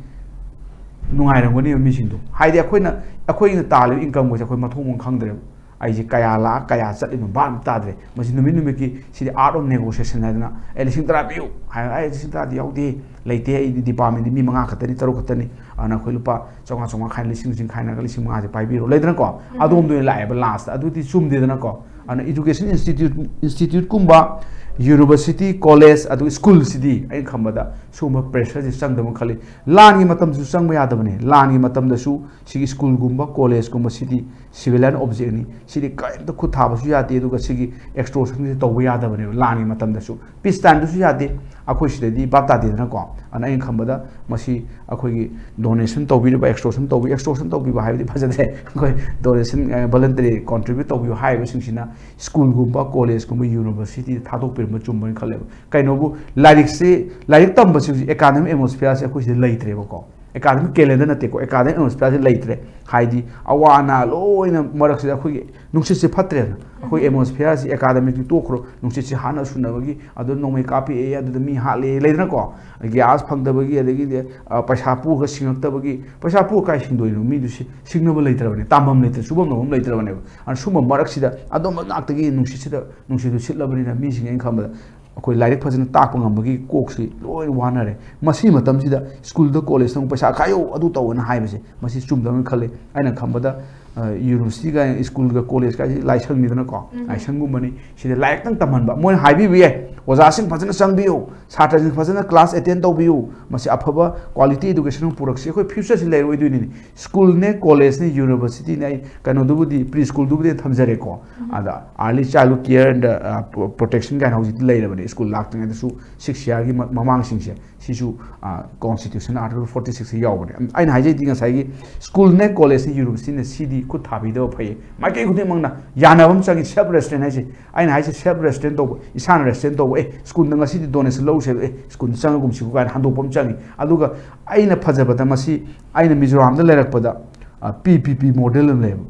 ꯅꯨꯡꯉꯥꯏꯔꯝꯒꯅꯦꯕ ꯃꯤꯁꯤꯡꯗꯣ꯫ ꯍꯥꯏꯗꯤ ꯑꯩꯈꯣꯏꯅ, ꯑꯩꯈꯣꯏꯅ ꯇꯥꯜꯂꯤꯕ income ꯒꯁꯦ ꯑꯩꯈꯣꯏ ꯃꯊꯣꯡ ꯃꯔꯝ ꯈꯪꯗ꯭ꯔꯦꯕ꯫ ꯑꯩꯁꯦ ꯀꯌꯥ ꯂꯥꯛꯑ ꯀꯌꯥ ꯆꯠꯂꯤꯅꯣ ꯚꯥꯞ ꯑꯃ ꯇꯥꯗ꯭ꯔꯦ꯫ ꯃꯁꯤ ꯅꯨꯃꯤꯠ ꯅꯨꯃꯤꯠꯀꯤ ꯁꯤꯗꯤ art of negotiation ꯍꯥꯏꯗꯅ, "ꯑꯦ, ꯂꯤꯁꯤꯡ ꯇꯔꯥ ꯄꯤꯌꯨ" ꯍꯥꯏꯔꯒ, "ꯑꯩ ꯂꯤꯁꯤꯡ ꯇꯔꯥꯗꯤ ꯌꯥꯎꯗꯦ, ꯂꯩꯇꯦ, ꯑꯩꯗꯤ department ꯗꯤ ꯃꯤ ꯃꯉꯥ ꯈꯛꯇꯅꯤ, ꯇꯔꯨꯛ ꯈꯛꯇꯅꯤ, ꯑꯗꯨꯅ ꯑꯩꯈꯣꯏ ꯂꯨꯄꯥ ꯆꯥꯝꯃꯉꯥ ꯆꯥꯝꯃꯉꯥ ꯈꯥꯏꯅ, ꯂꯤꯁꯤꯡ ꯂꯤꯁꯤꯡ ꯈꯥꯏꯅꯔꯒ ꯂꯤꯁꯤꯡ ꯃꯉꯥꯁꯦ ꯄꯥꯏꯕꯤꯔꯣ" ꯂꯩꯗꯅꯀꯣ꯫ ꯑꯗꯣꯝꯗ ꯑꯣꯏꯅ ꯂꯥꯛꯑꯦꯕ last꯫ ꯑꯗꯨꯗꯤ ꯆꯨꯝꯗꯦꯗꯅꯀꯣ꯫ ꯑꯗꯨꯅ education institute, institute ꯀꯨꯝꯕ, university, college, ꯑꯗꯨꯒ school ꯁꯤꯗꯤ ꯑꯩꯅ ꯈꯟꯕꯗ ꯁꯤꯒꯨꯝꯕ pressure ꯁꯦ ꯆꯪꯗꯕ ꯈꯜꯂꯤ꯫ ꯂꯥꯟꯒꯤ ꯃꯇꯝꯗꯁꯨ ꯆꯪꯕ ꯌꯥꯗꯕꯅꯦ꯫ ꯂꯥꯟꯒꯤ ꯃꯇꯝꯗꯁꯨ ꯁꯤꯒꯤ school ꯒꯨꯝꯕ, college ꯀꯨꯝꯕ ꯁꯤꯗꯤ civilian object ꯅꯤ꯫ ꯁꯤꯗꯤ ꯀꯔꯤꯝꯇ ꯈꯨꯠ ꯊꯥꯕꯁꯨ ꯌꯥꯗꯦ, ꯑꯗꯨꯒ ꯁꯤꯒꯤ extortion ꯁꯤ ꯇꯧꯕ ꯌꯥꯗꯕꯅꯦꯕ ꯂꯥꯟꯒꯤ ꯃꯇꯝꯗꯁꯨ꯫ Peace time ꯗꯁꯨ ꯌꯥꯗꯦ꯫ ꯑꯩꯈꯣꯏ ꯁꯤꯗꯗꯤ ꯚꯥꯞ ꯇꯥꯗꯦꯗꯅꯀꯣ꯫ ꯑꯗꯨꯅ ꯑꯩꯅ ꯈꯟꯕꯗ ꯃꯁꯤ ꯑꯩꯈꯣꯏꯒꯤ donation ꯇꯧꯕꯤꯔꯤꯕ, extortion ꯇꯧꯕꯤ-, extortion ꯇꯧꯕꯤꯕ ꯍꯥꯏꯕꯗꯤ ꯐꯖꯗꯦ꯫ ꯑꯩꯈꯣꯏ donation, ꯑ, voluntary contribute ꯇꯧꯕꯤꯌꯨ ꯍꯥꯏꯔꯤꯕꯁꯤꯡꯁꯤꯅ school ꯒꯨꯝꯕ, college ꯀꯨꯝꯕ, university ꯗ ꯊꯥꯗꯣꯛꯄꯤꯔꯝꯕ ꯆꯨꯝꯕꯅꯤ ꯈꯜꯂꯦꯕ꯫ ꯀꯩꯅꯣꯕꯨ ꯂꯥꯏꯔꯤꯛꯁꯤ, ꯂꯥꯏꯔꯤꯛ ꯇꯝꯕꯁꯤꯡꯁꯤ academic atmosphere ꯁꯦ ꯑꯩꯈꯣꯏ ꯁꯤꯗ ꯂꯩꯇ꯭ꯔꯦꯕꯀꯣ꯫ Academic calendar ꯅꯠꯇꯦꯀꯣ, academic atmosphere ꯁꯤ ꯂꯩꯇ꯭ꯔꯦ꯫ ꯍꯥꯏꯗꯤ ꯑꯋꯥ ꯑꯅꯥ ꯂꯣꯏꯅ ꯃꯔꯛꯁꯤꯗ ꯑꯩꯈꯣꯏꯒꯤ ꯅꯨꯡꯁꯤꯠꯁꯦ ꯐꯠꯇ꯭ꯔꯦꯅ꯫ ꯑꯩꯈꯣꯏ atmosphere ꯁꯤ academic ꯇꯤ ꯇꯣꯛꯈ꯭ꯔꯣ, ꯅꯨꯡꯁꯤꯠꯁꯤ ꯍꯥꯠꯅ ꯁꯨꯅꯕꯒꯤ, ꯑꯗꯨ ꯅꯣꯡꯃꯩ ꯀꯥꯞꯄꯛꯑꯦ, ꯑꯗꯨꯗ ꯃꯤ ꯍꯥꯠꯂꯦ, ꯂꯩꯗꯅꯀꯣ꯫ Gas ꯐꯪꯗꯕꯒꯤ, ꯑꯗꯒꯤꯗꯤ, ꯑ, ꯄꯩꯁꯥ ꯄꯨꯔꯒ ꯁꯤꯡꯉꯛꯇꯕꯒꯤ, ꯄꯩꯁꯥ ꯄꯨꯔ ꯀꯥꯏ ꯁꯤꯡꯗꯣꯏꯅꯣ? ꯃꯤꯗꯨ ꯁꯤ-, ꯁꯤꯡꯅꯕ ꯂꯩꯇ꯭ꯔꯕꯅꯦ, ꯇꯥꯟꯐꯝ ꯂꯩꯇ꯭ꯔꯦ, ꯁꯨꯐꯝ ꯅꯣꯝꯐꯝ ꯂꯩꯇ꯭ꯔꯕꯅꯦꯕ꯫ ꯑꯗꯨꯅ ꯁꯨꯝꯕ ꯃꯔꯛꯁꯤꯗ ꯑꯗꯨꯝꯕ ꯉꯥꯛꯇꯒꯤ ꯅꯨꯡꯁꯤꯠꯁꯤꯗ, ꯅꯨꯡꯁꯤꯠꯇꯨ ꯁꯤꯠꯂꯕꯅꯤꯅ ꯃꯤꯁꯤꯡ, ꯑꯩꯅ ꯈꯟꯕꯗ ꯑꯩꯈꯣꯏ ꯂꯥꯏꯔꯤꯛ ꯐꯖꯅ ꯇꯥꯛꯄ ꯉꯝꯕꯒꯤ ꯀꯣꯛꯁꯤ ꯂꯣꯏ ꯋꯥꯅꯔꯦ꯫ ꯃꯁꯤ ꯃꯇꯝꯁꯤꯗ school ꯗ, college ꯇ ꯑꯃꯨꯛ ꯄꯩꯁꯥ ꯈꯥꯏꯌꯣ, ꯑꯗꯨ ꯇꯧꯑꯅ ꯍꯥꯏꯕꯁꯦ, ꯃꯁꯤ ꯆꯨꯝꯗꯕꯅ ꯈꯜꯂꯤ꯫ ꯑꯩꯅ ꯈꯟꯕꯗ, ꯑ, university ꯒ school ꯒ college ꯀꯥꯏꯁꯤ ꯂꯥꯏꯁꯪꯅꯤꯗꯅꯀꯣ, ꯂꯥꯏꯁꯪꯒꯨꯝꯕꯅꯤ꯫ ꯁꯤꯗ ꯂꯥꯏꯔꯤꯛꯇꯪ ꯇꯝꯍꯟꯕ, ꯃꯣꯏꯅ ꯍꯥꯏꯕꯤꯕ ꯌꯥꯏ, "ꯑꯣꯖꯥꯁꯤꯡ ꯐꯖꯅ ꯆꯪꯕꯤꯌꯨ, ꯁꯥꯇ꯭ꯔꯁꯤꯡ ꯐꯖꯅ class attend ꯇꯧꯕꯤꯌꯨ, ꯃꯁꯤ ꯑꯐꯕ quality education ꯑꯃ ꯄꯨꯔꯛꯁꯤ, ꯑꯩꯈꯣꯏ future ꯁꯤ ꯂꯩꯔꯣꯏꯗꯣꯏꯅꯤꯅꯦ"꯫ School ꯅꯦ, college ꯅꯦ, university ꯅꯦ, ꯑꯩ ꯀꯩꯅꯣꯗꯨꯕꯨꯗꯤ, pre school ꯗꯨꯕꯨꯗꯤ ꯊꯝꯖꯔꯦꯀꯣ꯫ ꯑꯗ early childhood care and, uh, pro-, protection ꯀꯥꯏꯅ ꯍꯧꯖꯤꯛꯇꯤ ꯂꯩꯔꯕꯅꯦ꯫ School ꯂꯥꯛꯇ꯭ꯔꯤꯉꯩꯗꯁꯨ six year ꯒꯤ ꯃ-, ꯃꯃꯥꯡꯁꯤꯡꯁꯦ, ꯁꯤꯁꯨ, ꯑ, constitution article forty six ꯁꯤ ꯌꯥꯎꯕꯅꯦ꯫ ꯑꯩꯅ ꯍꯥꯏꯖꯩꯗꯤ ꯉꯁꯥꯏꯒꯤ school ꯅꯦ, college ꯅꯦ, university ꯅꯦ, ꯁꯤꯗꯤ ꯈꯨꯠ ꯊꯥꯕꯤꯗꯕ ꯐꯩꯌꯦ꯫ ꯃꯥꯏꯀꯩ ꯈꯨꯗꯤꯡꯃꯛꯅ ꯌꯥꯅꯕ ꯑꯃ ꯆꯪꯉꯤ꯫ Self restraint ꯍꯥꯏꯁꯦ, ꯑꯩꯅ ꯍꯥꯏꯁꯦ self restraint ꯇꯧꯕ, ꯏꯁꯥꯅ restraint ꯇꯧꯕ, "ꯑꯦ, school ꯗ ꯉꯁꯤꯗꯤ donation ꯂꯧꯁꯦ, ꯑꯦ, school ꯗ ꯆꯪꯉꯒꯨꯝꯁꯤꯀꯣ" ꯀꯥꯏꯅ ꯍꯟꯗꯣꯛꯄ ꯑꯃ ꯆꯪꯉꯤ꯫ ꯑꯗꯨꯒ ꯑꯩꯅ ꯐꯖꯕꯗ ꯃꯁꯤ, ꯑꯩꯅ ꯃꯤꯖꯣꯔꯥꯝꯗ ꯂꯩꯔꯛꯄꯗ, ꯑ, P P P model ꯑꯃ ꯂꯩꯌꯦꯕ꯫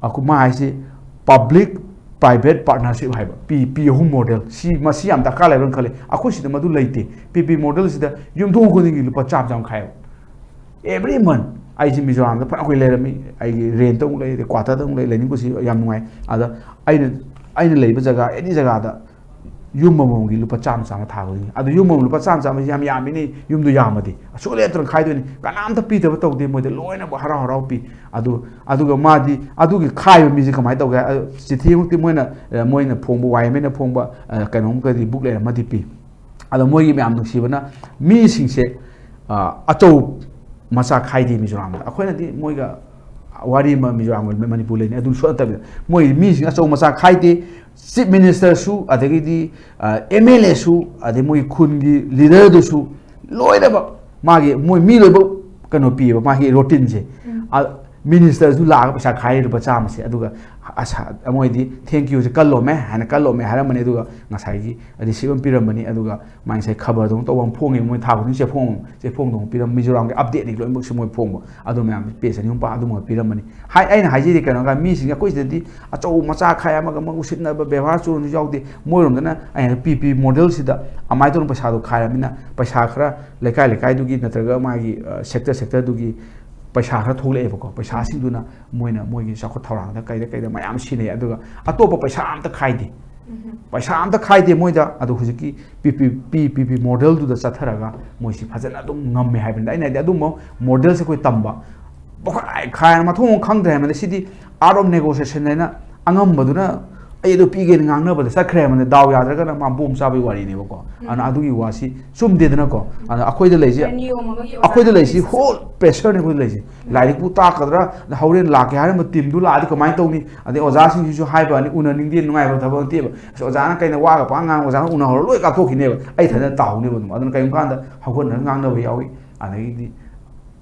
ꯑꯩꯈꯣꯏ ꯃꯥ ꯍꯥꯏꯁꯤ public private partnership ꯍꯥꯏꯕ, P P ꯑꯍꯨꯝ model꯫ ꯁꯤ, ꯃꯁꯤ ꯌꯥꯝ ꯗꯔꯀꯥꯔ ꯂꯩꯕ꯭ꯔꯥ ꯈꯜꯂꯤ꯫ ꯑꯩꯈꯣꯏ ꯁꯤꯗ ꯃꯗꯨ ꯂꯩꯇꯦ꯫ P P model ꯁꯤꯗ ꯌꯨꯝꯊꯣꯡ ꯈꯨꯗꯤꯡꯒꯤ ꯂꯨꯄꯥ ꯆꯥꯝꯃ ꯆꯥꯝꯃ ꯈꯥꯏꯌꯦꯕ, every month꯫ ꯑꯩꯁꯤ ꯃꯤꯖꯣꯔꯥꯝꯗ ꯐꯅ ꯀꯨꯏ ꯂꯩꯔꯝꯃꯤ꯫ ꯑꯩꯒꯤ ꯔꯦꯟꯇ ꯑꯃꯨꯛ ꯂꯩ, ꯑꯗꯩ ꯀ꯭ꯋꯥꯇꯔꯗ ꯑꯃꯨꯛ ꯂꯩ, ꯂꯩꯅꯤꯡ ꯀꯨꯁꯤ ꯌꯥꯝ ꯅꯨꯡꯉꯥꯏ꯫ ꯑꯗ ꯑꯩꯅ ꯑꯩꯅ ꯂꯩꯕ ꯖꯒꯥ, ꯑꯦꯅꯤ ꯖꯒꯥꯗ ꯌꯨꯝ ꯑꯃꯃꯝꯒꯤ ꯂꯨꯄꯥ ꯆꯥꯝꯃ ꯆꯥꯝꯃ ꯊꯥ ꯈꯨꯗꯤꯡꯒꯤ꯫ ꯑꯗꯨ ꯌꯨꯝ ꯑꯃꯃꯝ ꯂꯨꯄꯥ ꯆꯥꯝꯃ ꯆꯥꯝꯃꯁꯤ ꯌꯥꯝ ꯌꯥꯝꯃꯤꯅꯤ, ꯌꯨꯝꯗꯣ ꯌꯥꯝꯃꯗꯤ꯫ ꯑꯁꯨꯛ ꯂꯦꯞꯇꯅ ꯈꯥꯏꯗꯣꯏꯅꯤ, ꯀꯅꯥꯝꯇ ꯄꯤꯗꯕ ꯇꯧꯗꯦ, ꯃꯣꯏꯗ ꯂꯣꯏꯅꯃꯛ ꯍꯔꯥꯎ ꯍꯔꯥꯎ ꯄꯤ꯫ ꯑꯗꯨ ꯑꯗꯨꯒ ꯃꯥꯗꯤ ꯑꯗꯨꯒꯤ ꯈꯥꯏꯕ ꯃꯤꯁꯦ ꯀꯃꯥꯏꯅ ꯇꯧꯒꯦ ꯍꯥꯏ, ꯑꯗꯨ ꯆꯤꯊꯤꯃꯛꯇꯤ ꯃꯣꯏꯅ, ꯑ, ꯃꯣꯏꯅ ꯐꯣꯡꯕ, ꯋꯥꯏ ꯑꯦꯝ ꯑꯦꯅ ꯐꯣꯡꯕ, ꯑ, ꯀꯩꯅꯣꯝꯒꯗꯤ ꯕꯨꯛ ꯂꯩꯔꯝꯃꯗꯤ ꯄꯤ꯫ ꯑꯗꯣ ꯃꯣꯏꯒꯤ ꯃꯌꯥꯝ ꯅꯨꯡꯁꯤꯕꯅ ꯃꯤꯁꯤꯡꯁꯦ, ꯑ, ꯑꯆꯧ ꯃꯆꯥ ꯈꯥꯏꯗꯦ ꯃꯤꯖꯣꯔꯥꯝꯗ꯫ ꯑꯩꯈꯣꯏꯅꯗꯤ ꯃꯣꯏꯒ ꯋꯥꯔꯤ ꯑꯃ ꯃꯤꯖꯣꯔꯥꯝꯒ ꯃꯅꯤꯄꯨꯔ ꯂꯩꯅꯩ, ꯑꯗꯨ ꯁꯨꯡꯅꯠ ꯅꯠꯇꯕꯤꯗ ꯃꯣꯏ ꯃꯤꯁꯤꯡ ꯑꯆꯧ ꯃꯆꯥ ꯈꯥꯏꯗꯦ꯫ ꯆꯤꯐ ꯃꯤꯅꯤꯁꯇꯔꯁꯨ, ꯑꯗꯒꯤꯗꯤ, ꯑ, ꯑꯦꯝ ꯑꯦꯜ ꯑꯦꯁꯨ, ꯑꯗꯩ ꯃꯣꯏꯒꯤ ꯈꯨꯟꯒꯤ ꯂꯤꯗꯔꯗꯨꯁꯨ ꯂꯣꯏꯅꯃꯛ ꯃꯥꯒꯤ, ꯃꯣꯏ ꯃꯤ ꯂꯣꯏꯅꯃꯛ ꯀꯩꯅꯣ ꯄꯤꯌꯦꯕ, ꯃꯥꯒꯤ ꯔꯣꯇꯤꯟꯁꯦ꯫ ꯎꯝ꯫ ꯑ, ꯃꯤꯅꯤꯁꯇꯔꯁꯨ ꯂꯥꯛꯑꯒ ꯄꯩꯁꯥ ꯈꯥꯏꯔꯤ ꯂꯨꯄꯥ ꯆꯥꯝꯃꯁꯦ, ꯑꯗꯨꯒ ꯑꯁꯥ-, ꯃꯣꯏꯗꯤ "ꯊꯦꯡ ꯀ꯭ꯌꯨꯁꯦ ꯀꯜꯂꯣꯃꯦ" ꯍꯥꯏꯅ ꯀꯜꯂꯣꯃꯦ ꯍꯥꯏꯔꯝꯕꯅꯤ, ꯑꯗꯨꯒ ꯉꯁꯥꯏꯒꯤ ꯔꯤꯁꯤꯞ ꯑꯃ ꯄꯤꯔꯝꯕꯅꯤ, ꯑꯗꯨꯒ ꯃꯥꯏ ꯉꯁꯥꯏ ꯈꯕꯔꯗꯧꯅ ꯇꯧꯕ ꯑꯃ ꯐꯣꯡꯉꯦ, ꯃꯣꯏ ꯊꯥ ꯈꯨꯗꯤꯡ ꯆꯦꯐꯣꯡ, ꯆꯦꯐꯣꯡꯗꯧꯅ ꯄꯤꯔꯝ-, ꯃꯤꯖꯣꯔꯥꯝꯒꯤ ꯑꯞꯗꯦꯠꯅꯤ ꯂꯣꯏꯅꯃꯛꯁꯦ ꯃꯣꯏ ꯐꯣꯡꯕ꯫ ꯑꯗꯨ ꯃꯌꯥꯝ ꯄꯦꯖ ꯑꯅꯤ ꯑꯍꯨꯝ ꯄꯥ ꯑꯗꯨꯃꯛ ꯄꯤꯔꯝꯕꯅꯤ꯫ ꯍꯥꯏ-, ꯑꯩꯅ ꯍꯥꯏꯖꯔꯤ ꯀꯩꯅꯣ ꯍꯥꯏꯔꯀꯥꯟꯗ ꯃꯤꯁꯤꯡꯁꯦ ꯑꯩꯈꯣꯏ ꯁꯤꯗꯗꯤ ꯑꯆꯧ ꯃꯆꯥ ꯈꯥꯏ ꯑꯃꯒ ꯑꯃꯒ ꯎꯁꯤꯠꯅꯕ ꯕꯦꯕꯥꯔ ꯆꯨꯔꯣꯟꯁꯨ ꯌꯥꯎꯗꯦ꯫ ꯃꯣꯏꯔꯣꯝꯗꯅ ꯑꯩꯅ ꯄꯤ ꯄꯤ ꯃꯣꯗꯦꯜꯁꯤꯗ ꯑꯗꯨꯃꯥꯏꯅ ꯇꯧꯅ ꯄꯩꯁꯥꯗꯣ ꯈꯥꯏꯔꯕꯅꯤꯅ ꯄꯩꯁꯥ ꯈꯔ ꯂꯩꯀꯥꯏ ꯂꯩꯀꯥꯏꯗꯨꯒꯤ ꯅꯠꯇ꯭ꯔꯒ ꯃꯥꯒꯤ, ꯑ, ꯁꯦꯛꯇꯔ ꯁꯦꯛꯇꯔꯗꯨꯒꯤ ꯄꯩꯁꯥ ꯈꯔ ꯊꯣꯛꯂꯛꯑꯦꯕꯀꯣ꯫ ꯄꯩꯁꯥꯁꯤꯡꯗꯨꯅ ꯃꯣꯏꯅ ꯃꯣꯏꯒꯤ ꯆꯥꯎꯈꯠ ꯊꯧꯔꯥꯡꯗ ꯀꯩꯗ ꯀꯩꯗ ꯃꯌꯥꯝ ꯁꯤꯖꯤꯟꯅꯩ꯫ ꯑꯗꯨꯒ ꯑꯇꯣꯞꯄ ꯄꯩꯁꯥ ꯑꯝꯇ ꯈꯥꯏꯗꯦ꯫ ꯎꯝ꯫ ꯄꯩꯁꯥ ꯑꯝꯇ ꯈꯥꯏꯗꯦ ꯃꯣꯏꯗ꯫ ꯑꯗꯣ ꯍꯧꯖꯤꯛꯀꯤ ꯄꯤ ꯄꯤ, ꯄꯤ ꯄꯤ ꯄꯤ ꯃꯣꯗꯦꯜꯗꯨꯗ ꯆꯠꯊꯔꯒ ꯃꯣꯏꯁꯤ ꯐꯖꯅ ꯑꯗꯨꯝ ꯉꯝꯃꯦ ꯍꯥꯏꯕꯅꯤꯗ꯫ ꯑꯩꯅ ꯍꯥꯏꯗꯤ ꯑꯗꯨꯝꯕ ꯃꯣꯗꯦꯜꯁꯦ ꯑꯩꯈꯣꯏ ꯇꯝꯕ ꯄꯣꯈꯥꯏ ꯈꯥꯏꯅ ꯃꯊꯣꯡ ꯃꯔꯝ ꯈꯪꯗ꯭ꯔꯦ ꯍꯥꯏꯕꯅꯤꯗ꯫ ꯁꯤꯗꯤ art of negotiation ꯍꯥꯏꯅ ꯑꯉꯝꯕꯗꯨꯅ "ꯑꯩ ꯑꯗꯨ ꯄꯤꯒꯦꯅ" ꯉꯥꯡꯅꯕꯗ ꯆꯠꯈ꯭ꯔꯦ ꯍꯥꯏꯕꯅꯤꯗ꯫ ꯗꯥꯎ ꯌꯥꯗ꯭ꯔꯒꯅ ꯃꯥ ꯕꯣꯝ ꯆꯥꯕꯒꯤ ꯋꯥꯔꯤꯅꯦꯕꯀꯣ꯫ ꯎꯝ꯫ ꯑꯗꯨꯅ ꯑꯗꯨꯒꯤ ꯋꯥꯁꯤ ꯆꯨꯝꯗꯦꯗꯅꯀꯣ꯫ ꯑꯗꯨꯅ ꯑꯩꯈꯣꯏꯗ ꯂꯩꯁꯦ, ꯅꯤꯌꯣꯝ ꯑꯃꯒꯤ ꯑꯣꯖꯥ ꯑꯩꯈꯣꯏꯗ ꯂꯩꯁꯤ ꯅꯤꯌꯣꯝ ꯍꯣꯜ ꯄ꯭ꯔꯦꯁꯔꯅꯦ ꯑꯩꯈꯣꯏꯗ ꯂꯩꯁꯦ꯫ ꯂꯥꯏꯔꯤꯛꯄꯨ ꯇꯥꯛꯀꯗ꯭ꯔꯥ, ꯍꯣꯔꯦꯟ ꯂꯥꯛꯀꯦ ꯍꯥꯏꯔꯝꯕ ꯇꯤꯝꯗꯨ ꯂꯥꯛꯑꯗꯤ ꯀꯃꯥꯏꯅ ꯇꯧꯅꯤ? ꯑꯗꯩ ꯑꯣꯖꯥꯁꯤꯡꯁꯤꯁꯨ ꯍꯥꯏꯕ ꯋꯥꯅꯤ, ꯎꯅꯅꯤꯡꯗꯦ, ꯅꯨꯡꯉꯥꯏꯕ ꯊꯕꯛ ꯅꯠꯇꯦꯕ꯫ ꯑꯁ, ꯑꯣꯖꯥꯅ ꯀꯩꯅ ꯋꯥꯒ ꯄꯥꯡ ꯉꯥꯡ, ꯑꯣꯖꯥꯅ ꯎꯅꯍꯧꯔ ꯂꯣꯏ ꯀꯥꯞꯊꯣꯛꯈꯤꯅꯦꯕ꯫ ꯑꯩ ꯏꯊꯟꯗ ꯇꯥꯍꯧꯅꯦꯕ ꯑꯗꯨꯝ꯫ ꯑꯗꯨꯅ ꯀꯔꯤꯒꯨꯝꯕ ꯀꯥꯟꯗ ꯍꯧꯒꯠꯅꯔꯒ ꯉꯥꯡꯅꯕ ꯌꯥꯎꯏ꯫ ꯑꯗꯒꯤꯗꯤ